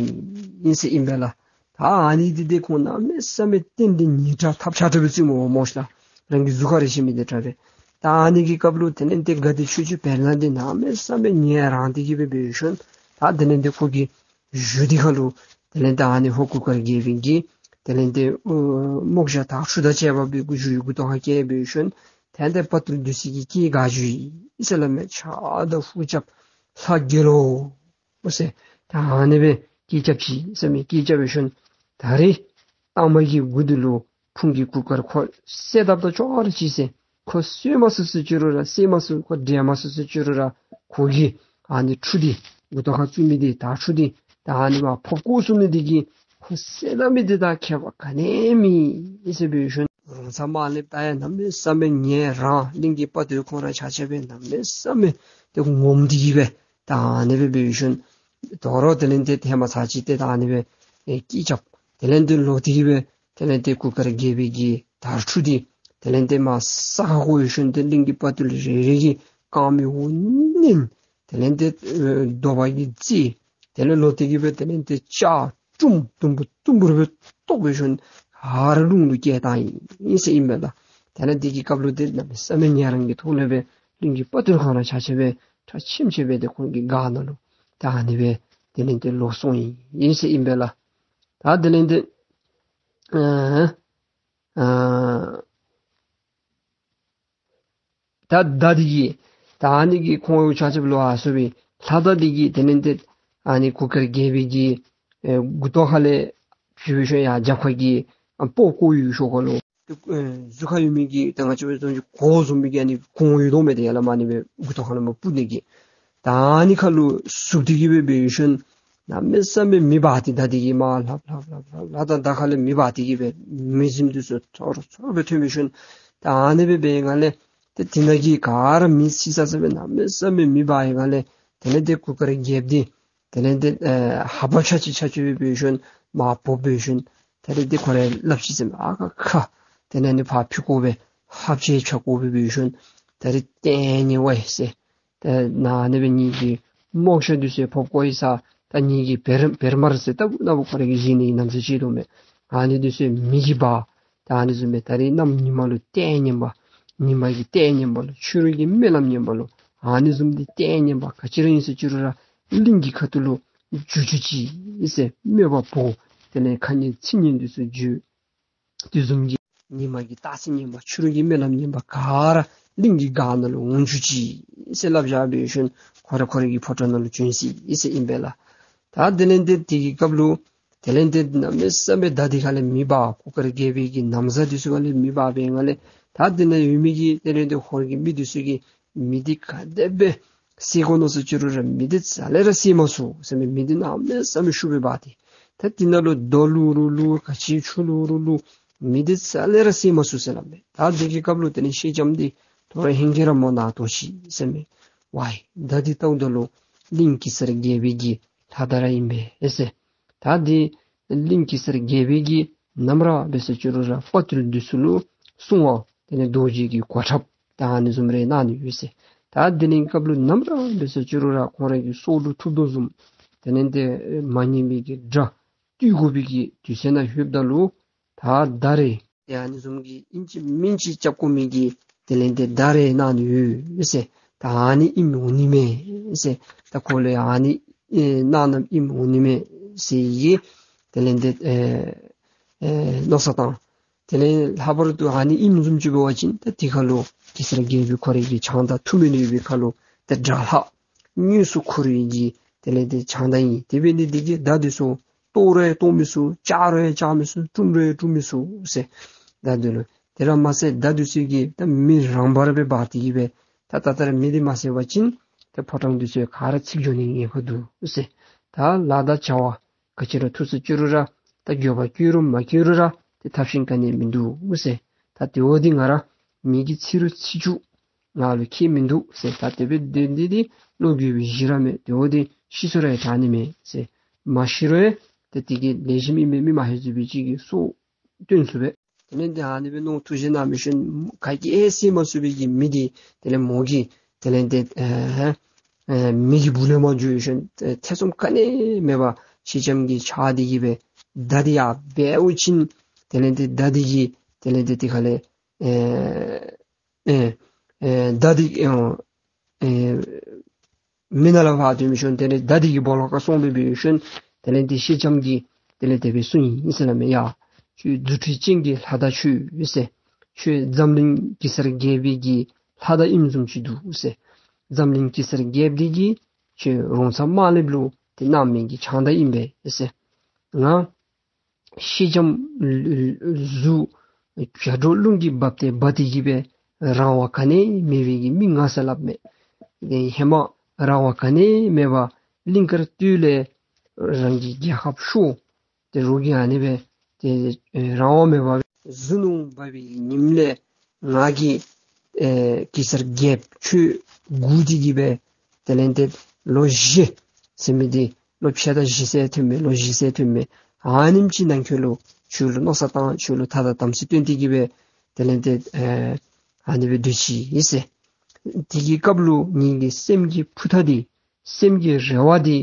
ཡི་ཟེར་ཨིན་པས་ལགས། ད་ཨ་ནི་འདི་དེ་ཁོང་གནམ་མེད་ས་མེད་རྟེན་འདི་ཉེས་དྲག་ཐབས་ཆག་དྲགས་སྦེ་བརྩི་སྨོ་མོ་ཤ་ལགས། རང་གི་གཟུགས་ཁར་རེ་ཤི་མི་དེ་དྲག་པས། ད་ཨ་ནི་གི་སྐབས་ལུ་དེ་ལས་ཏེ་དགའ་བདེ་ཆོས་སྐྱོང་བེར་ནག་འདི་གནམ་མེད་ས་མེད་ངལ་རངས་ཏེ་གི་སྦེ་འབད་ཡོད་ཤོན། ད་དེ་ལས་ཏེ་ཁོ་གི་གཞུ་འདི་ཁར་ལུ་དེ་ལས་ཏེ་ཨ་ནི་ཧོར་གུར་དཀར་རྒྱལ་པོའི་གི་དེ་ལས་ཏེ་ཨོ་རྨོག་ཞྭ་དར་ཁྲུ་དང་བཅས་པ་སྦེ་གུ་གཞུ་ཡི་མགུ་ཏོ་ཁར་བཀལ་འབད་ཡོད་ཤོན། དེ་ལས་ཏེ་དཔའ་བརྟུལ་འདི་ཚུ་གིས་སྐད་ག་ཞུ་ཡི་ཟེར་སླབ་མས། ཕྱག་དང་ཧུབ་རྐྱབ་ལྷ་རྒྱལ་ལོ་ཟེར། ད་ཨ་ནི་སྦེ་སྐད་རྐྱབ་ཅི་ཟེར་མས། སྐད་རྐྱབ་ཡོད་ཤོན། ད་རེས་ལྟག་མ་གི་མགུ་འདི་ལུ་ཕུང་གི་གུར་དཀར་ཁོ་བསད་དཔ་ད་ཅོག་ར་གཅིག་ཟེར། ཁོ་གསོད་མ་ཚུགས་ཚུགས་ཅི་རུང་ར་བསད་མ་ཚུགས། ཁོ་བསྒྲལ་མ་ཚུགས་ཚུགས་ཅི་རུང་ར་ཁོ་གིས་ཨ་ནི་ཁྲུ་འདི་མགུ་ཏོ་ཁར་བཙུགས་མི་འདི་དར་ཁྲུ་འདི་ད་ཨ་ནི་མར་ཕབ་བཀོ་ཚུགས་ནི་འདི་གིས་ཁོ་བསད་ད་མི་འདི་དང་ཁྱད་པར་ག་ནི་མེད་ཟེར་འབད་ཡོད་ཤོན། རོང་ཚ་དམར་ལེབ་ད་ཡང་གནམ་མེད་ས་མེད་ངལ་རངས། གླིང་གི་དཔའ་བརྟུལ་ཁོང་ར་ཆ་ཁྱབ་སྦེ་གནམ་མེད་ས་མེད་ཏེ་ངོམས་ཏེ་གི་སྦེ་ད་ཨ་ནི་སྦེ་འབད་ཡོད་ཤོན། དོ་རུང་དེ་ལས་ཏེ་ཧེ་མ་ཚར་གཅིག་ཏེ་ད་ཨ་ནི་སྦེ་ཨེ་སྐད་རྐྱབ། དེ་ལས་ཏེ་ལོག་སྟེ་གི་སྦེ་དེ་ལས་ཏེ་གུར་དཀར་རྒྱལ་པོའི་གི་དར་ཁྲུ་འདི་དེ་ལས་ཏེ་མར་ས་ཁར་བཀོ་ཡོད་ཤོན། ཏེ་གླིང་གི་དཔའ་བརྟུལ་རེ་རེ་གིས་རྐངམ་འོག་མནན། དེ་ལས་ཏེ་ཨེ་རྡོ་བ་གིས་བརྫིས། དེ་ལས་ལོག་སྟེ་གི་སྦེ་དེ་ལས་ཏེ་ལྕགས་གྲུམ་དུམ་བུ་དུམ་བུར་སྦེ་བཏོག་འབད་ཡོད་ཤོན། ག་ར་རླུང་ལུ་བསྐྱལ་བཏང་ཡི་ཟེར་ཨིན་པས་ལགས། དེ་ལས་དེ་གི་སྐབས་ལུ་ཏེ་གནམ་མེད་ས་མེད་ངལ་རངས་ཀྱི་ཐོག་ལས་སྦེ་གླིང་གི་དཔའ་བརྟུལ་ཁོང་ར་ཆ་ཁྱབ་སྦེ་ཁྲ་ཆེམ་ཆེམ་སྦེ་ཏེ་ཁོང་གི་སྒར་ནང་ལུ་ད་ཨ་ནི་སྦེ་དེ་ལས་ཏེ་ལོག་སོང་ཡི་ཟེར་ཨིན་པས་ལགས། ད་དེ་ལས་ཏེ་ཨ་ཨ་ད་མདའ་འདི་གིས་ད་ཨ་ནི་གིས་ཁོང་ཆ་ཁྱབ་ལོག་ཨ་སོང་སྦེ་ལྷ་མདའ་འདི་གིས་དེ་ལས་ཏེ་ཨ་ནི་གུར་དཀར་རྒྱལ་པོའི་གི་ཨེ་མགུ་ཏོ་ཁ་ལས་ཕྱི་བའི་ཤོ་ཡར་རྒྱབ་ཁ་གི་ཨ་སྤོ་བཀོ་ཡོད་ཤོ་ཁ་ལུ་ཏེ་ཨེ་གཟུགས་ཁར་ཡོད་མི་གི་ད་ང་བཅས་འབད་བ་ཅིན་གོ་བཟུམ་མའི་གི་ཨ་ནི་གོང་ཡོད་དོ་མས། ཏེ་ཡར་ལས་མར་ཨ་ནི་སྦེ་མགུ་ཏོ་ཁ་ལས་མར་སྤུ་ནི་གི་ད་ཨ་ནི་ཁ་ལུ་ཟུག་སྟེ་གི་སྦེ་འབད་ཡོད་ཤོན། གནམ་མེད་ས་མེད་མེ་འབར་ཏེ་མདའ་འདི་གིས་མར་ལྷབ་ལྷབ་ལྷབ་ལྷབ་ལྷབ་ད་མདའ་ཁ་ལས་མེ་འབར་ཏེ་གི་སྦེ་མེ་ཟིམ་འདི་ཚུ་ཚོར་ཚོར་སྦེ་ཐོན་འབད་ཡོད་ཤོན། ད་ཨ་ནི་སྦེ་འབད་བའི་སྒང་ལས་ཏེ་དེ་ནང་གི་ག་ར་མེ་འཚིག་ས་ས་སྦེ་གནམ་མེད་ས་མེད་མེ་འབར་བའི་སྒང་ལས་དེ་ལས་ཏེ་གུར་དཀར་རྒྱལཔོ་འདི་དེ་ལས་ཏེ་ཨེ་ཧབ་ཆ་ཅིག་ཆ་ཅིག་སྦེ་འབད་ཡོད་ཤོན། མར་བབས་འབད་ཡོད་ཤོན། དེ་ལས་ཏེ་ཁོ་ར་སླབ་ཅི་ཟེར་མས། ཨ་ཁ་ཁ། དེ་ལས་ནི་ཕར་ཕུད་བཀོ་སྦེ་ཧབ་ཆ་ཆ་བཀོ་སྦེ་འབད་ཡོད་ཤོན། ད་རིས་ཏེ་ཨ་ནི་ཝའི་ཟེར། ད་ནཱ་ཨ་ནི་སྦེ་ངེ་གི་རྨོག་ཞྭ་འདི་ཚུ་ཕབ་བཀོ་ཡི་ས། ད་ངེ་གི་བེར་བེར་མར་ཟེར་ད་ན་བུ་ཁོ་ར་གིས་བཞེས་ནི་ནམ་ཟེར་ཅིག་དོ་མས། ཨ་ནི་འདི་ཚུ་མེ་གིས་འབར། ད་ཨ་ནི་བཟུམ་སྦེ་ད་རིས་གནམ་ཉིན་མ་ལུ་ཏེ་ངན་པ། ཉིན་མ་གི་ཏེ་ངན་པ་ལུ་ཕྱི་རུ་གི་རྨི་ལམ་ངན་པ་ལུ་ཨ་ནི་བཟུམ་འདི་ཏེ་ངན་པ་ག་ཅི་ར་ཨིན་ཟེར་ཅི་རུང་ར་གླིང་གི་ཁ་ཐུག་ལུ་འགྱོ་འགྱོ་ཅི་ཟེར་རྨོ་བ་བོ། དེ་ལས་ཁ་ངན་ཚིག་ངན་འདི་ཚུ་བརྗོད། དེ་བཟུམ་གྱི་ཉིན་མ་གི་སྟག་ཚེ་ངན་པ་ཕྱི་རུ་གི་རྨི་ལམ་ངན་པ་ག་ར་གླིང་གི་སྒར་ནང་ལུ་འོང་བཅུག་ཅིག་ཟེར་སླབ་བཞག་སྦེ་ཡོད་ཤོན། ཁོ་ར་ཁོ་ར་གི་ཕོ་བྲང་ནང་ལུ་བྱོན་ཅི་ཟེར་ཨིན་པས་ལགས། ད་དེ་ལས་ཏེ་དེ་གི་སྐབས་ལུ་དེ་ལས་ཏེ་གནམ་མེད་ས་མེད་མདའ་འདི་ཁ་ལས་མེ་འབར། གུར་དཀར་རྒྱལ་པོའི་གི་ན་བཟའ་འདི་ཚུ་ཁ་ལས་མེ་འབར་བའི་སྒང་ལས་ད་དེ་ནང་ཡོད་མི་གི་དེ་ལས་ཏེ་ཧོར་གྱི་མི་འདི་ཚུ་གིས་མེ་འདི་ག་དེ་སྦེ་བསད་དགོ་མནོ་ཟེར་ཅི་རུང་ར་མེ་འདི་རྩ་ལས་ར་བསད་མ་ཚུགས་ཟེར་མས། མེ་འདི་གནམ་མེད་ས་མེད་ཤུགས་སྦེ་འབར་ཏེ། ད་དེ་ནང་ལུ་རྡོ་བླུག་རུང་བླུག་ག་ཅི་ཆུ་བླུག་རུང་བླུག་མེ་འདི་རྩ་ལས་ར་བསད་མ་ཚུགས་ཟེར་སླབ་མས། ད་དེ་གི་སྐབས་ལུ་དེ་ལས་སེང་ལྕམ་འདི་དོ་རུང་ཧིང་གིས་ར་མོ་ནཱ་འཐོན་ཅི་ཟེར་མས། ཝའི་མདའ་འདི་བལྟཝ་ད་ལུ་གླིང་གེ་སར་རྒྱལ་པོའི་གི་ལྷ་མདའ་ར་ཨིན་པས་ཟེར། ད་འདི་གླིང་གེ་སར་རྒྱལ་པོའི་གི་ནམ་ར་འབད་ཟེར་ཅི་རུང་ར་དཔའ་བརྟུལ་འདི་ཚུ་ལུ་སྲུང་བ་དེ་ལས་རྡོ་རྗེ་གི་གོ་ཁྲབ་ད་ཨ་ནི་བཟུམ་རེ་གནང་ནི་ཡོད་ཟེར། ད་དེ་ལས་སྐབས་ལུ་ནམ་ར་འབད་ཟེར་ཅི་རུང་ར་ཁོང་ར་གི་སྲོག་ལུ་ཐུག་དོ་བཟུམ་དེ་ལས་ཏེ་མ་ཉན་པའི་གི་དགྲ་བཏུལ་དགོ་པའི་གི་དུས་ཚོད་ནང་ལྷོདཔ་ད་ལུ་ད་མདའ་རེ་ཏེ་ཨ་ནི་བཟུམ་གྱི་ཨིན་ཅི་མིན་ཅི་རྐྱབ་དགོ་མི་གི་དེ་ལས་ཏེ་མདའ་རེ་གནང་ནི་ཡོད་ཟེར། ད་ཨ་ནི་ཨིནམ་འོང་ནི་མས་ཟེར། ད་ཁོ་ལུ་ཨ་ནི་ཨེ་གནང་གནངམ་ཨིནམ་འོང་ནི་མས་ཟེར་གི་དེ་ལས་ཏེ་ཨེ་ཨེ་མནོ་བསམ་བཏང་། དེ་ལས་ལྷག་པར་དུ་ཨ་ནི་ཨིནམ་བཟུམ་ཅིག་འབད་བ་ཅིན་ད་དེ་ཁ་ལུ་གེ་སར་རྒྱལ་པོ་ཁོ་རའི་གི་བྱང་མདའ་ཐུ་མི་ནུས་པའི་ཁ་ལུ་ད་དགྲ་ལྷག་དངོས་སུ་ཁོ་རའི་གི་དེ་ལས་ཏེ་བྱང་མདའ་ཨིན། དེ་འབད་ནི་འདི་གིས་མདའ་འདི་ཚུ་གཏོར་རུང་གཏོར་མི་ཚུགས། བཅག་རུང་བཅག་མི་ཚུགས། དཀྲུམ་རུང་དཀྲུམ་མི་ཚུགས་ཟེར། མདའ་འདི་ལུ་དེ་ར་མ་ཚད་མདའ་འདི་ཚུ་གིས་ད་མེ་རང་འབར་སྦེ་འབར་ཏེ་གི་སྦེ་ད་ད་ལྟོ་ར་མེ་འདི་མ་བསད་པ་ཅིན་ད་ཕོ་བྲང་འདི་ཚུ་ག་ར་འཚིག་འགྱོ་ནི་ཉེན་ཁ་འདུག་ཟེར། ད་ལཱ་དང་བྱ་བ་ག་ཅི་ར་ཐུག་ཟེར་ཅི་རུང་ར་ད་འགྱོད་པ་སྐྱེ་རུང་མ་སྐྱེ་རུང་ར་ཏེ་ཐབས་ཤེས་ག་ནི་མིན་འདུག་ཟེར། ད་དེ་འབདཝ་ད་ང་ར་མེ་གིས་འཚིག་རུང་འཚིག་བཅུག། ང་ལུ་ཁྱད་མིན་འདུག་ཟེར། ད་དེ་སྦེ་སྡོད་ནི་འདི་བློ་འགྱོད་པའི་གཞི་ར་མས། དེ་འབདཝ་ད་ཤི་སོང་རུང་ཡང་དྲག་ནི་མས་ཟེར། མ་ཤི་རུང་ཡང་ཏེ་དེ་གིས་ལེགས་ཤོམ་ཨིན་མས། མི་མ་ཧེ་ཚུ་སྦེ་ཅིག་གིས་སྲོག་བཏོན་ཚུགས་པས། དེ་ལས་ཏེ་ཨ་ནི་སྦེ་མནོ་ཐུགས་བཞེད་གནང་མི་ཤུལ་ག་གིས་ཨེ་གསད་མ་ཚུགས་པའི་གི་མེ་འདི་དེ་ལས་མོ་གིས་དེ་ལས་ཏེ་ཨེ་ཨེ་མེ་གི་སྦུག་ལས་མར་འགྱོ་ཡོད་ཤུལ་ཐེ་ཚོམ་ག་ནི་མེད་པར་ཤེལ་ལྕམ་གྱི་ཕྱག་འདི་གིས་སྦེ་མདའ་འདི་ཡར་འབལཝ་ཅིག་དེ་ལས་ཏེ་མདའ་འདི་གིས་དེ་ལས་ཏེ་དེ་ཁ་ལས་ཨེ་ཨེ་ཨེ་མདའ་འདི་ཨེ་ཨེ་མེ་ནང་ལས་ཕར་ཐོན་མི་ཤུལ་དེ་ལས་མདའ་འདི་གིས་སྦོ་ལོགས་ཁར་སོང་སྦེ་འབད་ཡོད་ཤུལ་དེ་ལས་ཏེ་ཤེལ་ལྕམ་གྱིས་དེ་ལས་དེ་སྦེ་གསུངས་ཡི་ཟེར་སླབ་མས། ཡ་ཁྱོད་རྫུ་འཕྲུལ་ཅན་གྱི་ལྷ་དང་ཁྱོད་ཟེར། ཁྱོད་འཛམ་གླིང་གེ་སར་རྒྱལ་པོའི་གི་ལྷ་དང་ཨིནམ་བཟུམ་ཅིག་འདུག་ཟེར། འཛམ་གླིང་གེ་སར་རྒྱལཔོ་འདི་གིས་ཁྱོད་རོང་ཚ་དམར་ལེབ་ལུ་ཏེ་གནང་མི་གི་ཕྱག་མདའ་ཨིན་པས་ཟེར། ང་ཤེལ་ལྕམ་གཟུགས་བྱ་སྒྲོ་རླུང་གིས་འབག་སྟེ་འབག་སྟེ་གིས་སྦེ་རང་དབང་ག་ནི་མེད་པའི་གི་མི་ང་ཟེར་སླབ་མས། ཏེ་ཧེ་མ་རང་དབང་ག་ནི་མེད་པར་གླིང་དཀར་སྟོད་ལས་རང་གི་རྒྱལ་ཁབ་ཤོར་ཏེ་རོགས་ཀྱིས་ཨ་ནི་སྦེ་ཏེ་རང་དབང་མེད་པར་ཟིལ་གནོན་འབག་པའི་ཉིནམ་ལས་ང་གིས་ཨེ་གེ་སར་རྒྱལཔོ་ཁྱོད་སྒུག་སྟེ་གིས་སྦེ་དེ་ལས་ཏེ་ལོ་བཞི་ཟེར་མི་འདི་ལོ་ཕྱེད་དང་བཞི་ཟེར་ཐོན་མས། ལོ་བཞི་ཟེར་ཐོན་མས། ཨ་ནེམ་ཅིག་ནང་འཁོད་ལུ་ཁྱོད་ལུ་མནོ་བསམ་བཏང་ཁྱོད་ལུ་ཐ་དང་དམ་ཚིག་བསྟེན་ཏེ་གིས་སྦེ་དེ་ལས་ཏེ་ཨེ་ཨ་ནི་སྦེ་སྡོད་ཅི་ཨིན་ཟེར། དེ་གི་སྐབས་ལུ་ངེ་གི་སེམས་ཀྱི་ཕུ་ཐག་འདི་སེམས་ཀྱི་རེ་བ་འདི་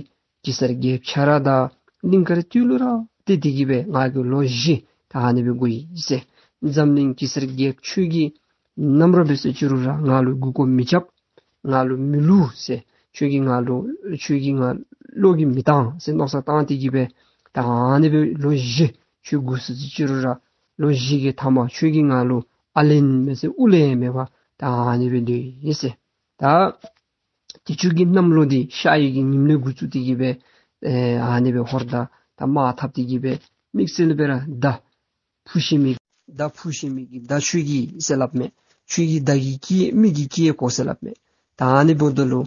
གེ་སར་རྒྱལཔོ་ཁྱོད་ར་དང་གླིང་དཀར་སྟོད་ལུ་ར་གཏད་དེ་གིས་སྦེ་ང་གིས་ལོ་བཞི་ད་ཨ་ནི་སྦེ་སྒུག་ཡི་ཟེར། འཛམ་གླིང་གེ་སར་རྒྱལཔོ་ཁྱོད་ཀྱིས་ནམ་ར་འབད་ཟེར་ཅི་རུང་ར་ང་ལུ་མགུ་སྐོར་མི་རྐྱབ། ང་ལུ་མི་བསླུ་ཟེར། ཁྱོད་ཀྱིས་ང་ལུ་ཁྱོད་ཀྱིས་ང་བློ་གིས་མི་བཏང་ཟེར་མནོ་བསམ་བཏང་སྟེ་གིས་སྦེ་ད་ཨ་ནི་སྦེ་ལོ་བཞི་ཁྱོད་སྒུག་ཟེར་ཅི་རུང་ར་ལོ་བཞི་གི་མཐའ་མ་ཁྱོད་ཀྱིས་ང་ལུ་ཨ་ལན་མེད་ཟེར་ཨུ་ལན་མེད་པར་ད་ཨ་ནི་སྦེ་སྡོད་ཡི་ཟེར། ད་དེ་ཚུ་གི་གནམ་ལོ་འདི་ཤར་ཡི་གི་ཉིནམ་ལས་འགོ་བཙུགས་ཏེ་གིས་སྦེ་ཨེ་ཨ་ནི་སྦེ་ཧོར་དང་ད་དམག་འཐབ་སྟེ་གིས་སྦེ་དམིགས་བསལ་སྦེ་ར་མདའ་འཕུར་ཤེས་མི་མདའ་འཕུར་ཤེས་མི་གི་མདའ་ཁྱོད་ཀྱི་ཟེར་སླབ་མས། ཁྱོད་ཀྱི་མདའ་གི་སྐད་མི་གི་སྐད་གོ་ཟེར་སླབ་མས། ད་ཨ་ནི་འབདཝ་ད་ལུ་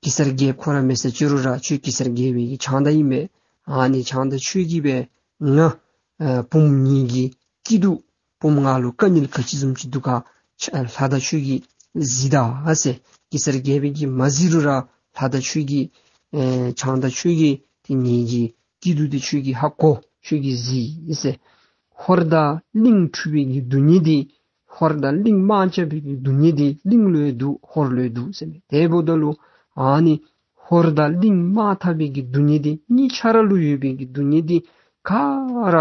གེ་སར་རྒྱལཔོ་ཁོ་ར་མེན་ཟེར་ཅི་རུང་ར་ཁྱོད་གེ་སར་རྒྱལ་པོའི་གི་ཕྱག་མདའ་ཨིན་པས། ཨ་ནི་ཕྱག་མདའ་ཁྱོད་ཀྱིས་སྦེ་ང་ཨེ་བུམོ་ངེ་གི་སྐྱིད་སྡུག་བུམོ་ང་ལུ་དཀའ་ངལ་ག་ཅི་བཟུམ་ཅིག་འདུག་ག་ལྷ་དང་ཁྱོད་ཀྱིས་གཟིགས་ད་ཟེར། གེ་སར་རྒྱལ་པོ་གིས་མ་གཟིགས་རུང་ར་ལྷ་དང་ཁྱོད་ཀྱིས་ཨེ་ཕྱག་མདའ་ཁྱོད་ཀྱིས་ཏེ་ངེ་གི་སྐྱིད་སྡུག་འདི་ཁྱོད་ཀྱིས་ཧ་གོ་ཁྱོད་ཀྱིས་གཟིགས་ཟེར། ཧོར་དང་གླིང་འཁྲུག་པའི་གི་སྡུག་བསྔལ་འདི་ཧོར་དང་གླིང་དམག་རྐྱབ་པའི་གི་སྡུག་བསྔལ་འདི་གླིང་ལུ་ཡང་འདུག་ཧོར་ལུ་ཡང་འདུག་ཟེར་མས། དེ་འབདཝ་ད་ལུ་ཨ་ནི་ཧོར་དང་གླིང་དམག་འཐབ་པའི་གི་སྡུག་བསྔལ་འདི་གཉིས་ཆ་ར་ལུ་ཡོད་པའི་གི་སྡུག་བསྔལ་འདི་ག་ར་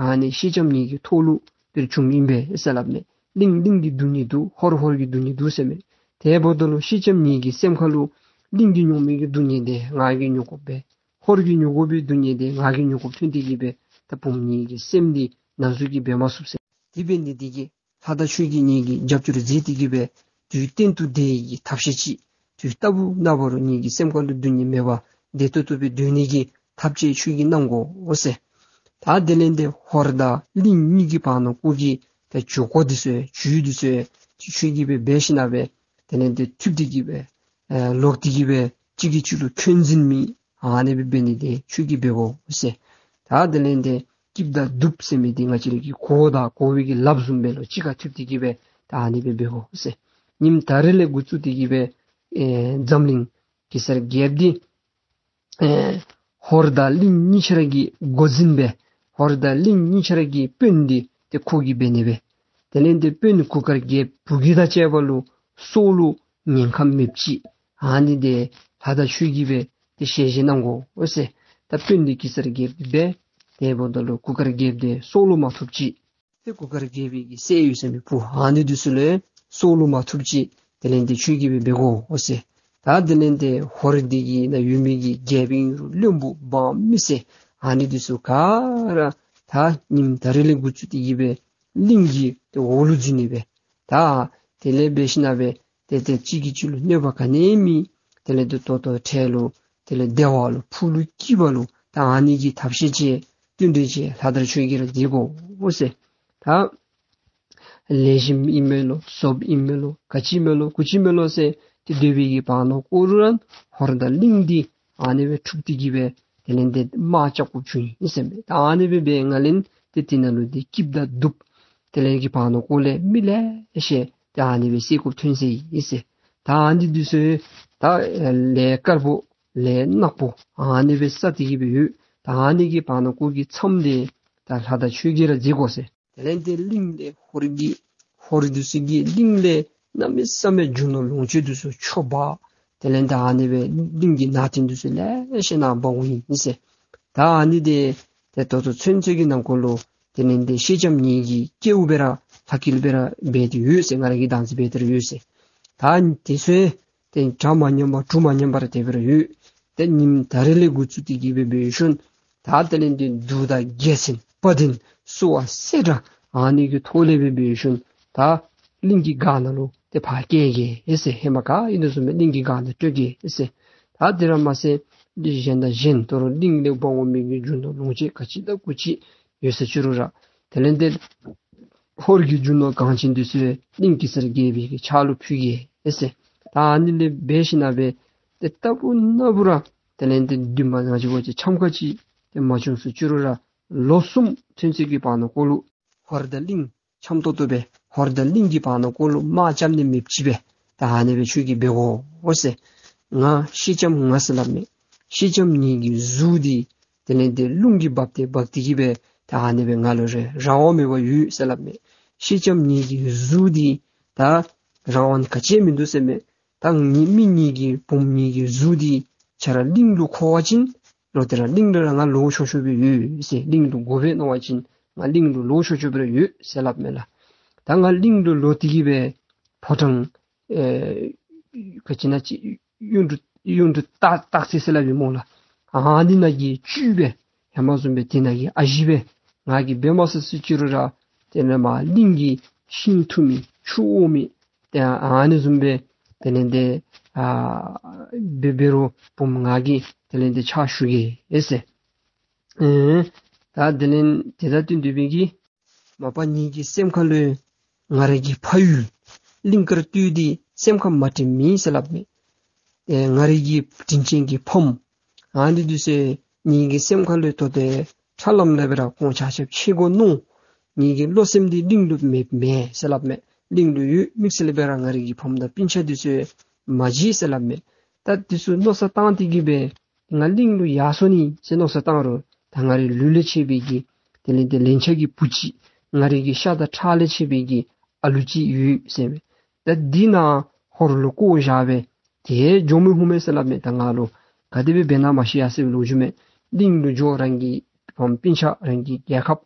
ཨ་ནི་ཤེལ་ལྕམ་ངེ་གི་ཐོག་ལུ་འདིར་བྱུང་ཨིན་པས་ཟེར་སླབ་མས། གླིང་གླིང་གི་སྡུག་བསྔལ་འདུག་ཧོར་ཧོར་གྱི་སྡུག་བསྔལ་འདུག་ཟེར་མས། དེ་འབདཝ་ད་ལུ་ཤེལ་ལྕམ་ངེ་གི་སེམས་ཁ་ལུ་གླིང་གིས་མྱོང་མི་གི་སྡུག་བསྔལ་འདི་ང་གིས་མྱོང་དགོ་པས། ཧོར་གྱིས་མྱོང་དགོ་པའི་སྡུག་བསྔལ་འདི་ང་གིས་མྱོང་དགོཔ་ཐོན་ཏེ་གིས་སྦེ་ད་བུམོ་ངེ་གི་སེམས་འདི་ན་ཟུག་གིས་འབད་མ་ཚུགས་ཟེར། དེ་འབད་ནི་འདི་གིས་ལྷ་དང་ཁྱོད་ཀྱིས་ངེ་གི་རྒྱབ་སྐྱོར་མཛད་དེ་གིས་སྦེ་དུས་གཏན་དུ་བདེ་བའི་གི་ཐབས་ཤེས་ཅིག་དུས་རྟག་བུ་ན་བར་ངེ་གི་སེམས་ཁ་ལུ་སྡུག་བསྔལ་མེད་པར་བདེ་ཏོག་ཏོ་སྦེ་སྡོད་ནི་གི་ཐབས་ཅིག་ཁྱོད་ཀྱིས་གནང་དགོ་ཟེར། ད་དེ་ལས་ཏེ་ཧོར་དང་གླིང་གཉིས་ཀྱི་བར་ན་ཀོ་གི་ད་བྱུས་སྒོ་འདི་ཚུ་བྱུས་འདི་ཚུ་ཁྱོད་ཀྱིས་སྦེ་འབད་ཞིན་ན་སྦེ་དེ་ལས་ཏེ་མཐུད་དེ་གིས་སྦེ་ཨེ་ལོག་སྟེ་གིས་སྦེ་གཅིག་གིས་གཅིག་ལུ་འཁོན་འཛིན་མེད་ཨ་ནི་སྦེ་འབད་ནི་འདི་ཁྱོད་ཀྱིས་འབད་དགོ་ཟེར། ད་དེ་ལས་ཏེ་སྐྱིདཔ་དང་སྡུགཔ་ཟེར་མི་འདི་ང་བཅས་ར་གི་གོ་དང་གོ་བའི་གི་ལགཔ་བཟུམ་སྦེ་ལོ་གཅིག་ཁར་མཐུད་དེ་གིས་སྦེ་ད་ཨ་ནི་སྦེ་འབད་དགོ་ཟེར། ཉིནམ་ད་རིས་ལས་འགོ་བཙུགས་ཏེ་གིས་སྦེ་ཨེ་འཛམ་གླིང་གེ་སར་རྒྱལཔོ་འདི་ཨེ་ཧོར་དང་གླིང་གཉིས་ཆ་ར་གི་འགོ་འཛིན་སྦེ་ཧོར་དང་གླིང་གཉིས་ཆ་ར་གི་དཔོན་འདི་ཏེ་ཁོ་གིས་འབད་ནི་སྦེ། དེ་ལས་ཏེ་དཔོན་གུར་དཀར་རྒྱལཔོ་བུ་གི་དང་བཅས་པ་ལུ་སྲོག་ལུ་ཉེན་ཁ་མེདཔ་ཅིག་ཨ་ནི་འདི་ལྷ་དང་ཁྱོད་ཀྱིས་སྦེ་ཏེ་ཞལ་བཞེས་གནང་དགོ་ཟེར། ད་དཔོན་འདི་གེ་སར་རྒྱལཔོ་འབད། དེ་འབདཝ་ད་ལུ་གུར་དཀར་རྒྱལཔོ་འདི་སྲོག་ལུ་མ་ཐུགཔ་ཅིག་ཏེ་གུར་དཀར་རྒྱལ་པོའི་གི་སྲས་ཡོད་ཟེར་མི་བུ་ཨ་ནི་འདི་ཚུ་ལུ་སྲོག་ལུ་མ་ཐུགཔ་ཅིག་དེ་ལས་ཏེ་ཁྱོད་ཀྱིས་སྦེ་འབད་དགོ་ཟེར། ད་དེ་ལས་ཏེ་ཧོར་འདི་གི་ནང་ཡོད་མི་གི་རྒྱལཔོ་ཨིན་རུང་བློན་པོ་འབངས་མི་སེར་ཨ་ནི་འདི་ཚུ་ག་ར་ད་ཉིནམ་ད་རིས་ལས་འགོ་བཙུགས་ཏེ་གིས་སྦེ་གླིང་གི་ཏེ་འོག་ལུ་འཛུལ་ནི་སྦེ། ད་དེ་ལས་འབད་ཞིན་ན་སྦེ་ཏེ་ཏེ་གཅིག་གིས་གཅིག་ལུ་གནོད་པ་ག་ནི་མེད། དེ་ལས་ཏེ་ཏོག་ཏོ་འཕྲལ་ལུ་དེ་ལས་བདེ་བ་ལུ་ཕུགས་ལུ་སྐྱིད་པ་ལུ་ད་ཨ་ནི་གི་ཐབས་ཤེས་ཅིག་བསྟུན་གྲོས་ཅིག་ལྷ་དར་ཁྱོད་ཀྱིས་ར་མཛད་དགོ་ཟེར། ད་ལེགས་ཤོམ་ཨིན་མས་ལོ་ཟོགཔ་ཨིན་མས་ལོ་ག་ཅི་མས་ལོ་གུ་ཅི་མས་ལོ་ཟེར་ཏེ་སྡོད་པའི་གི་བར་ན་ཀོ་རུ་ར་ཧོར་དང་གླིང་འདི་ཨ་ནི་སྦེ་འཁྲུགས་ཏེ་གིས་སྦེ་དེ་ལས་ཏེ་དམག་རྐྱབ་དགོཔ་བྱུང་ཡི་ཟེར་མས། ད་ཨ་ནི་སྦེ་འབད་བའི་སྒང་ལས་ཏེ་དེ་ནང་ལུ་ཏེ་སྐྱིདཔ་དང་སྡུགཔ་དེ་ལས་གི་བར་ན་ཀོ་ལས་མི་ལེ་ཤ་ཏེ་ཨ་ནི་སྦེ་བསད་དགོཔ་ཐོན་སོ་ཡི་ཟེར། ད་ཨ་ནི་འདི་ཚུ་ད་ལས་དཀརཔོ་ལས་ནགཔོ་ཨ་ནི་སྦེ་བསད་དེ་གིས་སྦེ་ཡོད། ད་ཨ་ནི་གི་བར་ན་ཀོ་གི་མཚམས་འདི་ད་ལྷ་དར་ཁྱོད་ཀྱིས་ར་མཛད་དགོ་ཟེར། དེ་ལས་ཏེ་གླིང་ལས་ཧོར་གྱི་ཧོར་འདི་ཚུ་གིས་གླིང་ལས་གནམ་མེད་ས་མེད་རྒྱུ་ནོར་ལོངས་སྤྱོད་འདི་ཚུ་འཕྱོག་འབག། དེ་ལས་ཏེ་ཨ་ནི་སྦེ་གླིང་གི་ནང་རྟེན་འདི་ཚུ་ལེ་ཤ་ནཱ་འབག་འོང་ཡི་ཟེར། ད་ཨ་ནི་འདི་ཏེ་ད་ལྟོ་ཚུན་ཚོད་ཀྱི་ནང་འཁོད་ལུ་དེ་ལས་ཏེ་སེང་ལྕམ་གཉིས་ཀྱི་སྐལཝ་སྦེ་ར་ལྷ་སྐལ་སྦེ་ར་འབད་དེ་ཡོད་ཟེར། ང་ར་གིས་དང་ཚིག་འབད་དེ་ར་ཡོད་ཟེར། ད་དེ་ཚུ་ཏེ་གྲ་མ་ཉམས་པར་གྲུ་མ་ཉམས་པར་དེ་སྦེ་ར་ཡོད། ཏེ་ཉིནམ་ད་རེས་ལས་འགོ་བཙུགས་ཏེ་གི་སྦེ་འབད་ཞིནམ་ད་དེ་ལས་ཏེ་གདུགས་དང་རྒྱལ་མཚན་དཔའ་གདེང་བསུ་བ་སེར་སྒྲེང་ཨ་ནི་གི་ཐོག་ལས་སྦེ་འབད་ཞིནམ་ད་གླིང་གི་སྒར་ནང་ལུ་ཏེ་ཕར་བསྐྱལ་གེ་ཟེར། ཧེ་མ་ག་ཨིན་དོ་བཟུམ་སྦེ་གླིང་གི་སྒར་ནང་སྤྲོད་གེ་ཟེར། ད་དེ་ར་མ་ཚད་གླིང་གཞན་དང་གཞན་དོ་རུང་གླིང་ལས་འབག་འོང་མི་གི་རྒྱུ་ནོར་ལོངས་སྤྱོད་ག་ཅི་དང་གུ་ཅི་ཡོད་ཟེར་ཅི་རུང་ར་དེ་ལས་ཏེ་ཧོར་གྱི་རྒྱུ་ནོར་གང་ཅི་འདི་ཚུ་གླིང་གེ་སར་རྒྱལ་པོའི་གི་ཕྱག་ལུ་ཕུལ་གེ་ཟེར། ད་ཨ་ནི་ལས་འབད་ཞིནམ་ལས་ཏེ་ལྟ་བུ་ན་བུ་ར་དེ་ལས་ཏེ་འདུན་མ་ང་བཅས་འབད་བ་ཅིན་འཆམ་ཁ་ཅིག་ཏེ་མ་བྱུང་ཟེར་ཅི་རུང་ར་ལོ་གསུམ་ཚུན་ཚོད་ཀྱི་བར་ན་འཁོད་ལུ་ཧོར་དང་གླིང་འཆམ་ཏོག་ཏོ་སྦེ་ཧོར་དང་གླིང་གི་བར་ན་འཁོད་ལུ་དམག་རྐྱབ་ནི་མེདཔ་ཅིག་སྦེ་ད་ཨ་ནི་སྦེ་ཁྱོད་ཀྱིས་འབད་དགོ་ཟེར། ང་སེང་ལྕམ་ང་ཟེར་སླབ་མས། སེང་ལྕམ་ངེ་གི་གཟུགས་འདི་དེ་ལས་ཏེ་རླུང་གིས་འབག་སྟེ་འབག་སྟེ་གི་སྦེ་ད་ཨ་ནི་སྦེ་ང་ལུ་རེ་རང་དབང་མེད་པར་ཡོད་ཟེར་སླབ་མས། སེང་ལྕམ་ངེ་གི་གཟུགས་འདི་ད་རང་དབང་ག་ཅི་མིན་འདུག་ཟེར་མས། ད་ངེ་མི་ངེ་གི་བུམོ་ངེ་གི་གཟུགས་འདི་ཁྱོད་ར་གླིང་ལུ་མཁོ་བ་ཅིན་ལོག་སྟེ་ར་གླིང་ལུ་ར་ང་ལོག་ཆོག་ཆོག་སྦེ་ཡོད་ཟེར། གླིང་ལུ་དགོ་པས་མནོ་བ་ཅིན་ང་གླིང་ལུ་ལོག་ཆོག་ཆོག་སྦེ་ར་ཡོད་ཟེར་སླབ་མས་ལགས། ད་ང་གླིང་ལུ་ལོག་སྟེ་གི་སྦེ་ཕོ་བྲང་ཨེ་ག་ཅི་ཨིན་ན་ཅིག་གཡུ་འབྲུག་གཡུ་འབྲུག་སྟག་སྟག་རྩེ་ཟེར་སླབ་ཨིན་སྨོ་ལགས། ཨ་ནི་ནང་གི་བཅུད་སྦེ་ཧེ་མ་བཟུམ་སྦེ་དེ་ནང་གི་ཨ་ཞེ་སྦེ་ང་གིས་འབད་མ་ཚུགས་ཟེར་ཅི་རུང་ར་དེ་ལས་མར་གླིང་གི་ཤིང་འཐུ་མི་ཆུ་དབོ་མི་ཏེ་ཨ་ནི་བཟུམ་སྦེ་དེ་ལས་ཏེ་ཨ་འབད་འབད་རུང་བུམོ་ང་གིས་དེ་ལས་ཏེ་ཕྱག་ཞུ་གེ་ཟེར། ཨེ་ད་དེ་ལས་དེ་དང་བསྟུན་ཏེ་སྦེ་གི་མ་པ་ངེ་གི་སེམས་ཁ་ལུ་ང་རའི་གི་ཕ་ཡུལ་གླིང་དཀར་སྟོད་འདི་སེམས་ཁར་མ་དྲན་མེད་ཟེར་སླབ་མས། ཨེ་ང་རའི་གི་དྲིན་ཅན་གྱི་ཕམ་ཨ་ནི་འདི་ཚུ་ངེ་གི་སེམས་ཁ་ལུ་ཏོ་ཏེ་ཁྲ་ལམ་ལམ་སྦེ་ར་ཁོང་ཆ་ཁྱབ་ཤེས་དགོ་མནོ། ངེ་གི་བློ་སེམས་འདི་གླིང་ལུ་མེད་མེད་ཟེར་སླབ་མས། གླིང་ལུ་ཡོད། དམིགས་བསལ་སྦེ་ར་ང་རའི་གི་ཕམ་དང་སྤུན་ཆ་འདི་ཚུ་མ་བརྗེད་ཟེར་སླབ་མས། ད་འདི་ཚུ་མནོ་བསམ་བཏང་སྟེ་གི་སྦེ་ང་གླིང་ལུ་ཡར་སོ་ནི་ཟེར་མནོ་བསམ་བཏང་རུང་ད་ང་རའི་ལུས་ལས་ཆད་པའི་གི་དེ་ལས་ཏེ་ལན་ཆགས་ཀྱི་བུ་ཅིག་ང་རའི་གི་ཤ་དང་ཁྲག་ལས་ཆད་པའི་གི་ཨ་ལུ་ཅིག་ཡོད་ཟེར་མས། ད་འདི་ནཱ་ཧོར་ལུ་བཀོ་བཞག་སྦེ་ཏེ་འགྱོ་མི་འོང་མས་ཟེར་སླབ་མས། ད་ང་ལུ་ག་དེ་སྦེ་འབད་ན་མ་ཤེས་ཡ་ཟེར་བའི་ལོ་རྒྱུས་མས། གླིང་ལུ་འགྱོ་རང་གི་ཕམ་སྤུན་ཆ་རང་གི་རྒྱལ་ཁབ་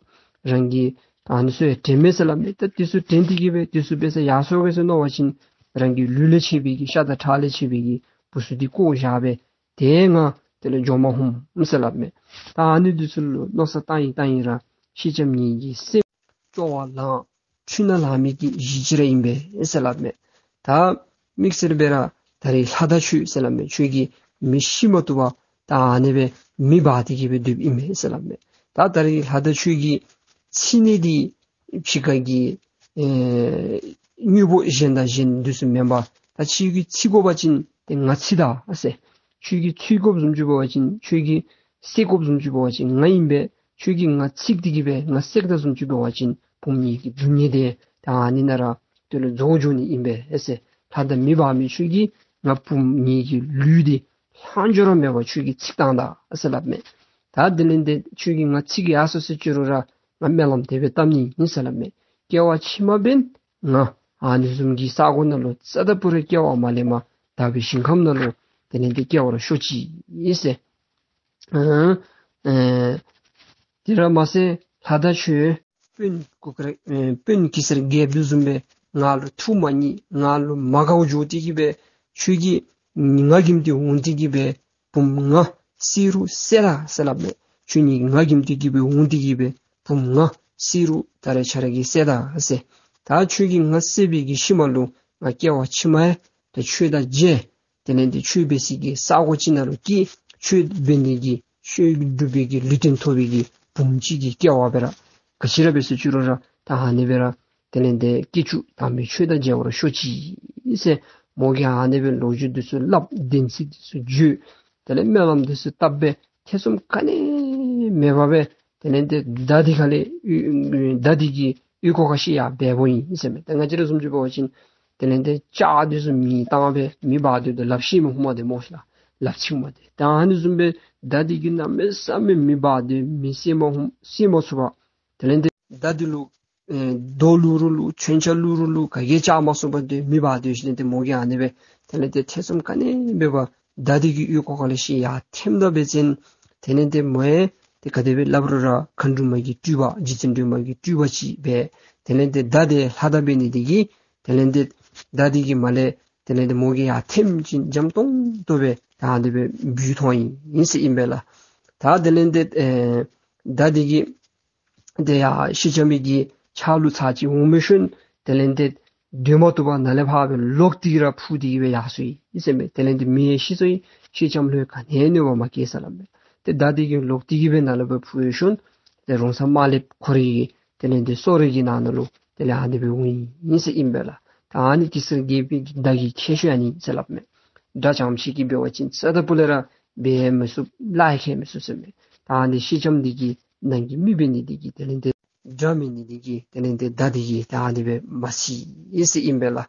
རང་གི་ཨ་ནི་ཚུ་ཡང་དྲན་མས་ཟེར་སླབ་མས། ད་འདི་ཚུ་དྲན་ཏེ་གི་སྦེ་འདི་ཚུ་འབད་ས་ཡར་སོ་གེ་ཟེར་མནོ་བ་ཅིན་རང་གི་ལུས་ལས་ཆད་པའི་གི་ཤ་དང་ཁྲག་ལས་ཆད་པའི་གི་བུ་ཚུ་འདི་བཀོ་བཞག་སྦེ་ཏེ་ང་དེ་ལས་འགྱོ་མ་འོང་ཟེར་སླབ་མས། ད་ཨ་ནི་འདི་ཚུ་ལུ་མནོ་བསམ་བཏང་ཡི་བཏང་ཡི་ར་སེང་ལྕམ་ངེ་གི་སེམས་སྐྱོ་བ་ལང་འཁྲུལ་སྣང་ལང་མི་གི་གཞི་ཅིག་ར་ཨིན་པས་ཟེར་སླབ་མས། ད་དམིགས་བསལ་སྦེ་ར་ད་རེས་ལྷ་དར་ཆོས་ཟེར་སླབ་མས། ཁྱོད་ཀྱིས་མི་ཤི་མ་བཏུབ་པར་ད་ཨ་ནི་སྦེ་མེ་འབར་ཏེ་གི་སྦེ་སྡོདཔ་ཨིན་མས་ཟེར་སླབ་མས། ད་ད་རེས་ལྷ་དར་ཆོས་ཀྱི་འཚིག་ནི་འདི་ཕྱི་ཁ་གི་ཨེ་དངོས་པོ་གཞན་དང་གཞན་འདི་ཚུ་མེན་པར་ད་ཁྱོད་ཀྱིས་འཚིག་དགོ་པ་ཅིན་ཏེ་ང་འཚིག་ད་ཟེར། ཁྱོད་ཀྱིས་འཚིག་དགོཔ་བཟུམ་ཅིག་འབད་བ་ཅིན་ཁྱོད་ཀྱིས་བསད་དགོཔ་བཟུམ་ཅིག་འབད་བ་ཅིན་ང་ཨིན་པས། ཁྱོད་ཀྱིས་ང་འཚིག་སྟེ་གི་སྦེ་ང་བསད་ད་བཟུམ་ཅིག་འབད་བ་ཅིན་བུམོ་ངེ་གི་སྡུག་བསྔལ་འདི་ད་ཨ་ནི་ནང་ར་དེ་ལུ་རྫོགས་འགྱོ་ནི་ཨིན་པས་ཟེར། ལྷ་དར་མེ་འབར་མི་ཁྱོད་ཀྱིས་ང་བུམོ་ངེ་གི་ལུས་འདི་ལྷག་འཕྲོ་ར་མེད་པར་ཁྱོད་ཀྱིས་འཚིག་བཏང་ད་ཟེར་སླབ་མས། ད་དེ་ལས་ཏེ་ཁྱོད་ཀྱིས་ང་འཚིག་ཡར་སོ་ཟེར་ཅི་རུང་ར་ང་སྨོན་ལམ་དེ་སྦེ་བཏབ་ནི་ཨིན་ཟེར་སླབ་མས། སྐྱེ་བ་ཕྱི་མ་འབདན་ང་ཨ་ནི་བཟུམ་གྱི་ས་གོ་ནང་ལུ་རྩ་དང་པོ་ར་སྐྱེ་བ་མ་ལེན་པར་དག་པའི་ཞིང་ཁམས་ནང་ལུ་དེ་ལས་ཏེ་སྐྱེ་བར་ཤོག་ཅིག་ཟེར། ཨ་ཨེ་དེ་ར་མ་ཚད་ལྷ་དར་ཆོས་དཔོན་གུར་དཀར་ཨེ་དཔོན་གེ་སར་རྒྱལཔོ་འདི་བཟུམ་སྦེ་ང་ལུ་ཐུགས་མ་མཉེས་ང་ལུ་མ་དགའཝ་འགྱོ་སྟེ་གི་སྦེ་ཁྱོད་ཀྱིས་ང་བསྒྱིམས་ཏེ་འོང་སྟེ་གི་སྦེ་བུམོ་ང་བསད་རུང་བསད་ད་ཟེར་སླབ་མས། ཁྱོད་ནི་ང་བསྒྱིམས་ཏེ་གི་སྦེ་འོང་སྟེ་གི་སྦེ་བུམོ་ང་བསད་རུང་ད་རེས་ཁྱོད་ར་གིས་བསད་ད་ཟེར། ད་ཁྱོད་ཀྱིས་ང་བསད་པའི་གི་ཤུལ་མ་ལུ་ང་སྐྱེ་བ་ཕྱི་མ་ཡང་ད་ཁྱོད་དང་མཇལ། དེ་ལས་ཏེ་ཆོས་འབད་སའི་གི་ས་གོ་ཅིག་ནང་ལུ་སྐྱེ། ཆོས་འབད་ནི་གི་ཆོས་སྒྲུབ་པའི་གི་ལུས་རྟེན་ཐོབ་པའི་གི་བུམོ་ཅིག་གི་སྐྱེ་བ་སྦེ་ར་ག་ཅི་ར་འབད་ཟེར་ཅི་རུང་ར་ད་ཨ་ནི་སྦེ་ར་དེ་ལས་ཏེ་སྐྱེ་བཅུག་དམ་པའི་ཆོས་དང་མཇལ་བར་ཤོག་ཅིག་ཟེར། མོ་གིས་ཨ་ནི་སྦེ་ལོ་རྒྱུས་འདི་ཚུ་སླབ་བདེན་ཚིག་འདི་ཚུ་བརྗོད། དེ་ལས་སྨོན་ལམ་འདི་ཚུ་བཏབ་སྦེ་ཐེ་ཚོམ་ག་ནི་མེད་པར་སྦེ་དེ་ལས་ཏེ་མདའ་འདི་ཁ་ལས་མདའ་འདི་གི་ཨོལ་ལྐོག་ཁ་ཤས་ཡར་འབད་འོང་ཡི་ཟེར་མས། ད་ང་བཅས་ར་བཟུམ་ཅིག་འབད་བ་ཅིན་དེ་ལས་ཏེ་ལྕགས་འདི་ཚུ་མེ་བཏང་སྦེ་མེ་འབར་སྡོད་དེ་ལགཔ་བཤེད་མི་འོང་མས་ཏེ་སྨོ་ཤིག་ལགས། ལགཔ་ཚིག་མས་ཏེ། ད་ཨ་ནི་བཟུམ་སྦེ་མདའ་འདི་གིས་གནམ་མེད་ས་མེད་མེ་འབར་སྡོད་མེ་བསད་མ་འོང་བསད་མ་ཚུགས་པར་དེ་ལས་ཏེ་མདའ་འདི་ལུ་ ཨེ་རྡོ་བླུག་རུང་བླུག་མཚོན་ཆ་བླུག་རུང་བླུག་ག་གིས་བཅག་མ་ཚུགས་པར་ཏེ་མེདཔ་སྡོད་ཞིནམ་ལས་ཏེ་མོ་གིས་ཨ་ནི་སྦེ་དེ་ལས་ཏེ་ཐེ་ཚོམ་ག་ནི་མེད་པར་མདའ་འདི་གི་གཡུས་ཁ་ཁ་ལས་ཤིག་ཡར་འཐེནམ་ད་འབད་བ་ཅིན་དེ་ལས་ཏེ་མོ་ཡང་ཏེ་ག་དེ་སྦེ་སླབ་རུང་ར་མཁའ་འགྲོ་མ་གི་སྤྲུལ་པ་རྗེ་བཙུན་སྒྲོལ་མ་གི་སྤྲུལ་པ་ཅིག་སྦེ་དེ་ལས་ཏེ་མདའ་དེ་ལྷག་ད་འབད་ནི་དེ་གིས་དེ་ལས་ཏེ་མདའ་འདི་གིས་མར་ལས་དེ་ལས་ཏེ་མོ་གིས་ཡར་འཐེན་ཅིན་འཇམ་ཏོང་ཏོ་སྦེ་ད་ཨ་ནི་སྦེ་འབུད་ཐོན་ཡི་ཟེར་ཨིན་པས་ལགས། ད་དེ་ལས་ཏེ་ཨེ་མདའ་འདི་གིས་ཏེ་ཡར་སེང་ལྕམ་གྱི་ཕྱག་ལུ་ཚར་གཅིག་འོང་མི་ཤུལ་དེ་ལས་ཏེ་སྡོད་མ་བཏུབ་པར་ནཱ་ལས་ཕར་སྦེ་ལོག་སྟེ་ར་འཕུར་ཏེ་གི་སྦེ་ཡར་སོ་ཡི་ཟེར་མས། དེ་ལས་ཏེ་མི་ཡང་ཤི་སོ་ཡི། སེང་ལྕམ་ལུ་ག་ནི་ཡང་གནོད་པ་མ་བཀལ་ཟེར་སླབ་མས། ཏེ་མདའ་འདི་གིས་ལོག་སྟེ་གི་སྦེ་ནཱ་ལས་སྦེ་འཕུར་བའི་ཤུལ་ཏེ་རོང་ཚ་དམར་ལེབ་ཁོ་རའི་གི་དེ་ལས་ཏེ་སོ་རེ་གི་ནང་ན་ལུ་དེ་ལས་ཨ་ནི་སྦེ་འོང་ཡི་ཟེར་ཨིན་པས་ལགས། ད་ཨ་ནི་གེ་སར་རྒྱལ་པོའི་གི་མདའ་གི་ཁྱད་ཆོས་ཨ་ནི་ཟེར་སླབ་མས། དགྲ་ཙམ་ཅིག་གིས་འབད་བ་ཅིན་རྩ་ད་པུ་ལས་ར་འབད་མི་ཚུགས་ལཱ་ཡང་ཁེལ་མི་ཚུགས་ཟེར་མས། ད་ཨ་ནི་སེང་ལྕམ་འདི་གི་ནང་གི་མི་འབད་ནི་འདི་གིས་དེ་ལས་ཏེ་དགྲ་མེད་ནི་འདི་གིས་དེ་ལས་ཏེ་མདའ་འདི་གིས་ད་ཨ་ནི་སྦེ་མ་ཚིག་ཡི་ཟེར་ཨིན་པས་ལགས།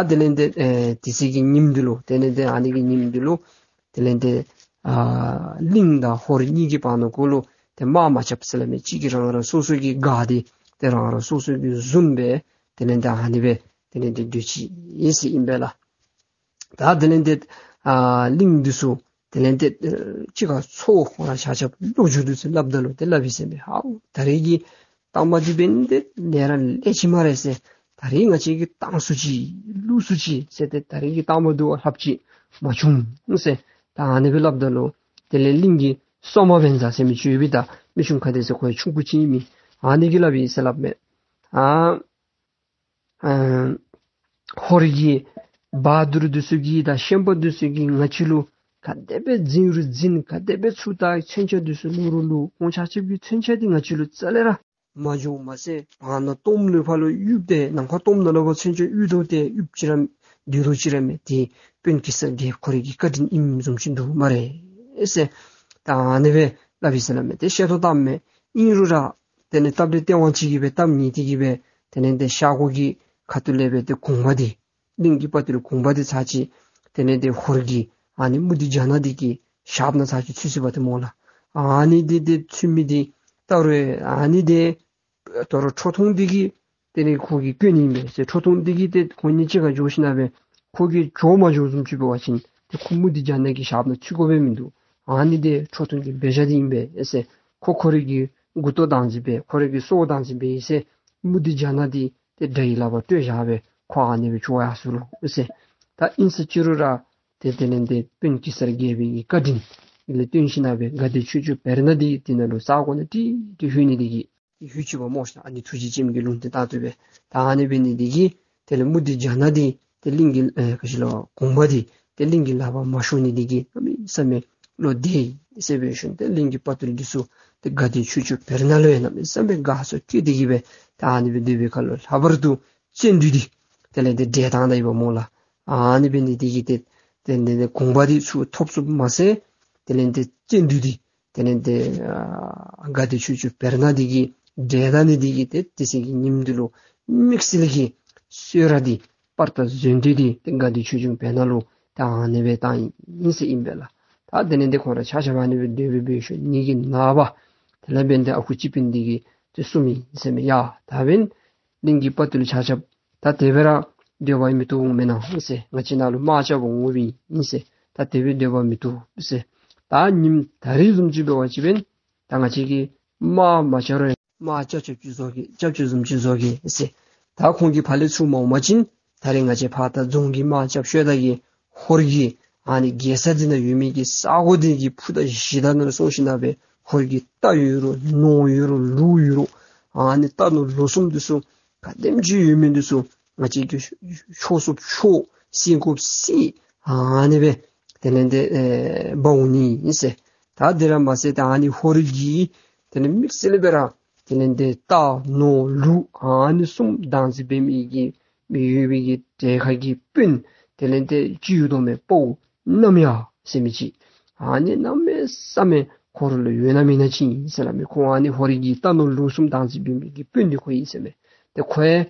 ད་དེ་ལས་ཏེ་ཨེ་དེ་ཚེ་གི་ཉིནམ་འདི་ལུ་དེ་ལས་ཏེ་ཨ་ནི་གི་ཉིནམ་འདི་ལུ་དེ་ལས་ཏེ་ཨ་གླིང་དང་ཧོར་གཉིས་ཀྱི་བར་ན་གུ་ལུ་ཏེ་དམག་མ་རྐྱབ་ཟེར་སླབ་མས། གཅིག་གིས་རང་རང་སོ་སོ་གི་སྒར་འདི་ཏེ་རང་རང་སོ་སོ་གིས་བཟུང་སྦེ་དེ་ལས་ཏེ་ཨ་ནི་སྦེ་དེ་ལས་ཏེ་སྡོད་ཅི་ཡི་ཟེར་ཨིན་པས་ལགས། ད་དེ་ལས་ཏེ་ཨ་གླིང་འདི་ཚུ་དེ་ལས་ཏེ་ཨེ་གཅིག་ཁར་ཚོགས་ཁོང་ར་ཆ་ཁྱབ་ལོ་རྒྱུས་འདི་ཚུ་སླབ་ད་ལུ་ཏེ་སླབ་ཡི་ཟེར་མས། ཧའོ་ད་རེས་ཀྱི་གཏའ་མ་འདི་འབདན་ཏེ་ལས་ར་ལེགས་ཅི་སྨ་རེ་ཟེར། ད་རེས་ང་བཅས་ཀྱིས་བཏང་ཚུགས་ཅི་བླུག་ཚུགས་ཅི་ཟེར་ཏེ་ད་རེས་ཀྱི་གཏའ་མ་འདི་བ་ལྷགཔ་ཅིག་མ་བྱུང་ཟེར། ད་ཨ་ནི་སྦེ་སླབ་ད་ལུ་དེ་ལས་གླིང་གི་སོ་མ་བན་ཛ་ཟེར་མི་ཅིག་ཡོད་པས། ད་མི་ཆུང་ཁ་བདེ་ཟེར་ཁོ་ཡང་ཆུང་ཀུ་ཅིག་ཨིན་མས། ཨ་ནི་གིས་སླབ་ཡི་ཟེར་སླབ་མས། ཨ་ཨ་ཧོར་གྱི་བ་དུར་འདི་ཚུ་གིས་དང་ཤན་པ་འདི་ཚུ་གིས་ང་བཅས་ལུ་ག་དེ་སྦེ་འཛིང་རུང་འཛིང་ག་དེ་སྦེ་ཚུར་ད་མཚོན་ཆ་འདི་ཚུ་བླུག་རུང་བླུག་ཁོང་ཆ་ཁྱབ་ཀྱི་མཚོན་ཆ་འདི་ང་བཅས་ལུ་རྩ་ལས་ར་མ་འབྱོརཝ་མ་ཚད་བར་ན་གཏོརམ་ལུ་ཕར་ལུ་གཡུག་སྟེ་ནམ་མཁའ་གཏོརམ་ནང་ལུ་ཕར་མཚོན་ཆ་གཡུག་དོ་ཏེ་གཡུག་ཅི་ར་སྡོད་དོ་ཅི་ར་མེད། དེ་དཔོན་གེ་སར་རྒྱལཔོ་ཁོ་རའི་གི་བཀའ་དྲིན་ཨིནམ་བཟུམ་ཅིག་འདུག་སྨ་རེ་ཟེར། ད་ཨ་ནི་སྦེ་སླབ་ཡི་ཟེར་སླབ་མས། ཏེ་བཤད་ཐོ་བཏབ་མས། ཨིན་རུང་ར་དེ་ལས་སྟབས་བདེ་སྟེས་དབང་ཅིག་གིས་སྦེ་སྟབས་ཉེས་ཏེ་གིས་སྦེ་དེ་ལས་ཏེ་ཤར་སྒོ་གི་ཁ་ཐུག་ལས་སྦེ་ཏེ་གུང་པ་འདི་གླིང་གི་དཔའ་བརྟུལ་གུང་པ་འདི་ཚར་ཅིག་དེ་ལས་ཏེ་ཧོར་གྱི་ཨ་ནི་མུ་སྟེགས་རྒྱ་ནག་འདི་གི་ཞགསཔ་ནང་ཚར་ཅིག་ཚུད་ཅི་པ་ཏེ་སྨོ་ལགས། ཨ་ནི་འདི་ཏེ་ཚུད་མི་འདི་ད་རུང་ཨ་ནི་འདི་ད་རུང་ཁྲོ་ཐུང་འདི་གིས་དེ་ལས་ཁོ་གི་སྐྱོན་ཨིན་པས་ཟེར། ཁྲོ་ཐུང་འདི་གིས་ཏེ་ཁོང་གཉིས་གཅིག་ཁར་འགྱོ་ཞིན་ན་སྦེ་ཁོ་གིས་འགྱོ་མ་འགྱོ་བཟུམ་ཅིག་འབད་བ་ཅིན་ཏེ་ཁོ་མུ་སྟེགས་རྒྱ་ནག་གི་ཞགསཔ་ནང་ཚུད་དགོ་པའི་མིན་འདུག། ཨ་ནི་འདི་ཁྲོ་ཐུང་གི་འབད་བཞག་འདི་ཨིན་པས་ཟེར། ཁོ་ཁོ་རའི་གི་མགུ་ཏོ་བདག་འཛིན་འབད་ཁོ་རའི་གི་སྲོག་བདག་འཛིན་འབད་ཡི་ཟེར། མུ་སྟེགས་རྒྱ་ནག་འདི་ཏེ་དགྲ་ཡི་ལག་པར་སྤྲོད་བཞག་སྦེ་ཁོ་ཨ་ནི་སྦེ་འགྱོ་ཡར་སོ་ལོ་ཟེར། ད་ཨིན་ཟེར་ཅི་རུང་ར་ཏེ་དེ་ལས་ཏེ་དཔོན་གེ་སར་རྒྱལ་པོའི་གི་བཀའ་དྲིན་ལས་བརྟེན་ཞིན་ན་སྦེ་དགའ་བདེ་ཆོས་སྐྱོང་བེར་ནག་འདི་དེ་ནང་ལུ་ས་གོ་ནང་ཏིག་ཏིག་ལྷོད་ནི་འདི་གིས་ལྷོད་ཅི་པ་སྨོ་ཤ། ཨ་ནི་ཐུགས་རྗེ་ཅན་གྱི་ལུང་བསྟན་དང་བསྟུན་སྦེ། ད་ཨ་ནི་འབད་ནི་འདི་གིས་དེ་ལས་མུ་སྟེགས་རྒྱ་ནག་འདི་ཏེ་གླིང་གི་ཨེ་ག་ཅི་ལོ་གུང་པ་འདི་ཏེ་གླིང་གི་ལག་པར་མ་ཤོར་ནི་འདི་གིས་གནམ་མེད་ས་མེད་བློ་བདེ་ཡི་ཟེར་འབད་ཞིནམ་ཏེ་གླིང་གི་དཔའ་བརྟུལ་འདི་ཚུ་ཏེ་དགའ་བདེ་ཆོས་སྐྱོང་བེར་ནག་ལུ་ཡང་གནམ་མེད་ས་མེད་དགའ་ཚོར་སྐྱེས་ཏེ་གིས་སྦེ་ད་ཨ་ནི་སྦེ་སྡོད་པའི་ཁར་ལུ་ལྷག་པར་དུ་བཙན་འདུལ་འདི་དེ་ལས་ཏེ་བསྒྲལ་བཏང་ད་ཡི་པ་སྨོ་ལགས། ཨ་ནི་འབད་ནི་འདི་གིས་ཏེ་ཏེ་ཏེ་ཏེ་གུང་པ་འདི་ཚུར་ཐོབ་ཚུགསཔ་མ་ཚད་དེ་ལས་ཏེ་བཙན་འདུལ་འདི་དེ་ལས་ཏེ་ཨ་དགའ་བདེ་ཆོས་སྐྱོང་བེར་ནག་འདི་གིས་བསྒྲལ་ད་ནི་འདི་གིས་ཏེ་དེ་ཚེ་གི་ཉིནམ་འདི་ལུ་དམིགས་བསལ་གྱི་གསོལ་རས་འདི་སྤར་དང་གཟེངས་བསྟོད་འདི་ཏེ་དགའ་བདེ་ཆོས་སྐྱོང་བེར་ནག་ལུ་ད་ཨ་ནི་སྦེ་བཏང་ཡི་ཟེར་ཨིན་པས་ལགས། ད་དེ་ལས་ཏེ་ཁོང་ར་ཆ་ཁྱབ་ཨ་ནི་སྦེ་སྡོད་པའི་སྦེ་ཞུ་ནི་གི་ནངས་པ་དེ་ལས་འབདན་ཏེ་ཨ་ཁུ་སྤྱི་དཔོན་འདི་གིས་ཏེ་གསུངམ་ཨིན་ཟེར་མས། ཡ་ད་འབདན་གླིང་གི་དཔའ་བརྟུལ་ཆ་ཁྱབ་ད་དེ་སྦེ་ར་སྡོད་པར་མི་བཏུབ་འོང་མེན་ན་ཟེར། ང་བཅས་ནང་ལུ་དམག་རྐྱབ་པར་འོངམ་ཨིན་ཟེར། ད་དེ་སྦེ་སྡོད་པར་མི་བཏུབ་ཟེར། ད་ཉིནམ་ད་རིས་བཟུམ་ཅིག་འབད་བ་ཅིན་འབདན་ད་ང་བཅས་ཀྱིས་དམག་མ་རྐྱབ་རུང་དམག་རྐྱབ་རྐྱབ་ཅིག་བཟོ་གེ་རྐྱབ་རྐྱབ་བཟུམ་ཅིག་བཟོ་གེ་ཟེར། ད་ཁོང་གིས་ཕར་ལས་ཚུར་མ་འོང་པ་ཅིན་ད་རིས་ང་བཅས་ཕར་ད་རྫོང་གི་དམག་རྐྱབ་ཤོར་ད་གི་ཧོར་གྱི་ཨ་ནི་རྒྱལ་ས་འདི་ནང་ཡོད་མི་གི་ས་གོ་འདི་གི་ཕུ་དང་གཞི་དང་ནང་ལུ་སོང་ཞིན་ན་སྦེ་ཧོར་གྱི་རྟ་ཡོད་རུང་ནོར་ཡོད་རུང་ལུག་ཡོད་རུང་ཨ་ནི་རྟ་ནོར་ལུག་གསུམ་འདི་ཚུ་ག་དེམ་ཅིག་ཡོད་མི་འདི་ཚུ་ང་བཅས་ཀྱིས་འཕྲོག་ཚུགསཔ་འཕྲོག་བསད་དགོཔ་བསད། ཨ་ནི་སྦེ་དེ་ལས་ཏེ་ཨེ་འབག་འོང་ནི་ཨིན་ཟེར། ད་དེ་ར་མ་ཚད་ད་ཨ་ནི་ཧོར་གྱི་དེ་ལས་དམིགས་བསལ་སྦེ་ར་དེ་ལས་ཏེ་རྟ་ནོར་ལུག་ཨ་ནི་གསུམ་བདག་འཛིན་འབད་མི་གི་མི་ཡོད་པའི་གི་གྲལ་ཁ་གི་དཔོན་དེ་ལས་ཏེ་ཅིག་ཡོད་དོ་མས། དཔའ་བོ་རྣམ་གཡའ་ཟེར་མི་ཅིག། ཨ་ནི་གནམ་མེད་ས་མེད་ཧོར་ལུ་ཡོད་ན་མེད་ན་ཅིག་ཨིན་ཟེར་སླབ་མས། ཁོ་ཨ་ནི་ཧོར་གྱི་རྟ་ནོར་ལུག་གསུམ་བདག་འཛིན་འབད་མི་གི་དཔོན་འདི་ཁོ་ཨིན་ཟེར་མས། ཏེ་ཁོ་ཡང་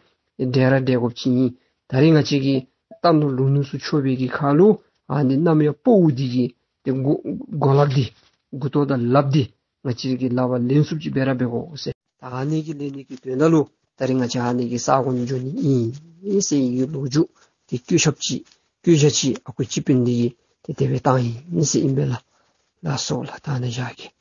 བསྒྲལ་ར་བསྒྲལ་དགོཔ་ཅིག་ཨིན། ད་རིས་ང་བཅས་ཀྱིས་རྟ་ནོར་ལུག་ནོར་ཚུ་འཕྲོག་པའི་གི་ཁར་ལུ་ཨ་ནི་རྣམ་གཡའ་དཔའ་བོ་འདི་གི་ཏེ་མགུ་མགུ་ལགཔ་འདི་མགུ་ཏོ་དང་ལགཔ་འདི་ང་བཅས་ཀྱི་ལག་པར་ལེན་ཚུགསཔ་ཅིག་འབད་ར་འབད་དགོ་ཟེར། ད་ཨ་ནི་གི་ལེན་ནི་གི་དོན་དག་ལུ་ ད་རིས་ང་བཅས་ཨ་ནི་གི་ས་གོ་ནང་འགྱོ་ནི་ཨིན་ཟེར་བའི་གི་ལོ་རྒྱུས་འདི་བཀོད་ཁྱབ་ཅིག་བཀོད་རྒྱ་ཅིག་ཨ་ཁུ་སྤྱི་དཔོན་འདི་གིས་ཏེ་དེ་སྦེ་བཏང་ཡི་ཟེར་ཨིན་པས་ལགས། ལགས་སོ་ལགས། ད་ཨ་ནཱ་བཞག་གེ།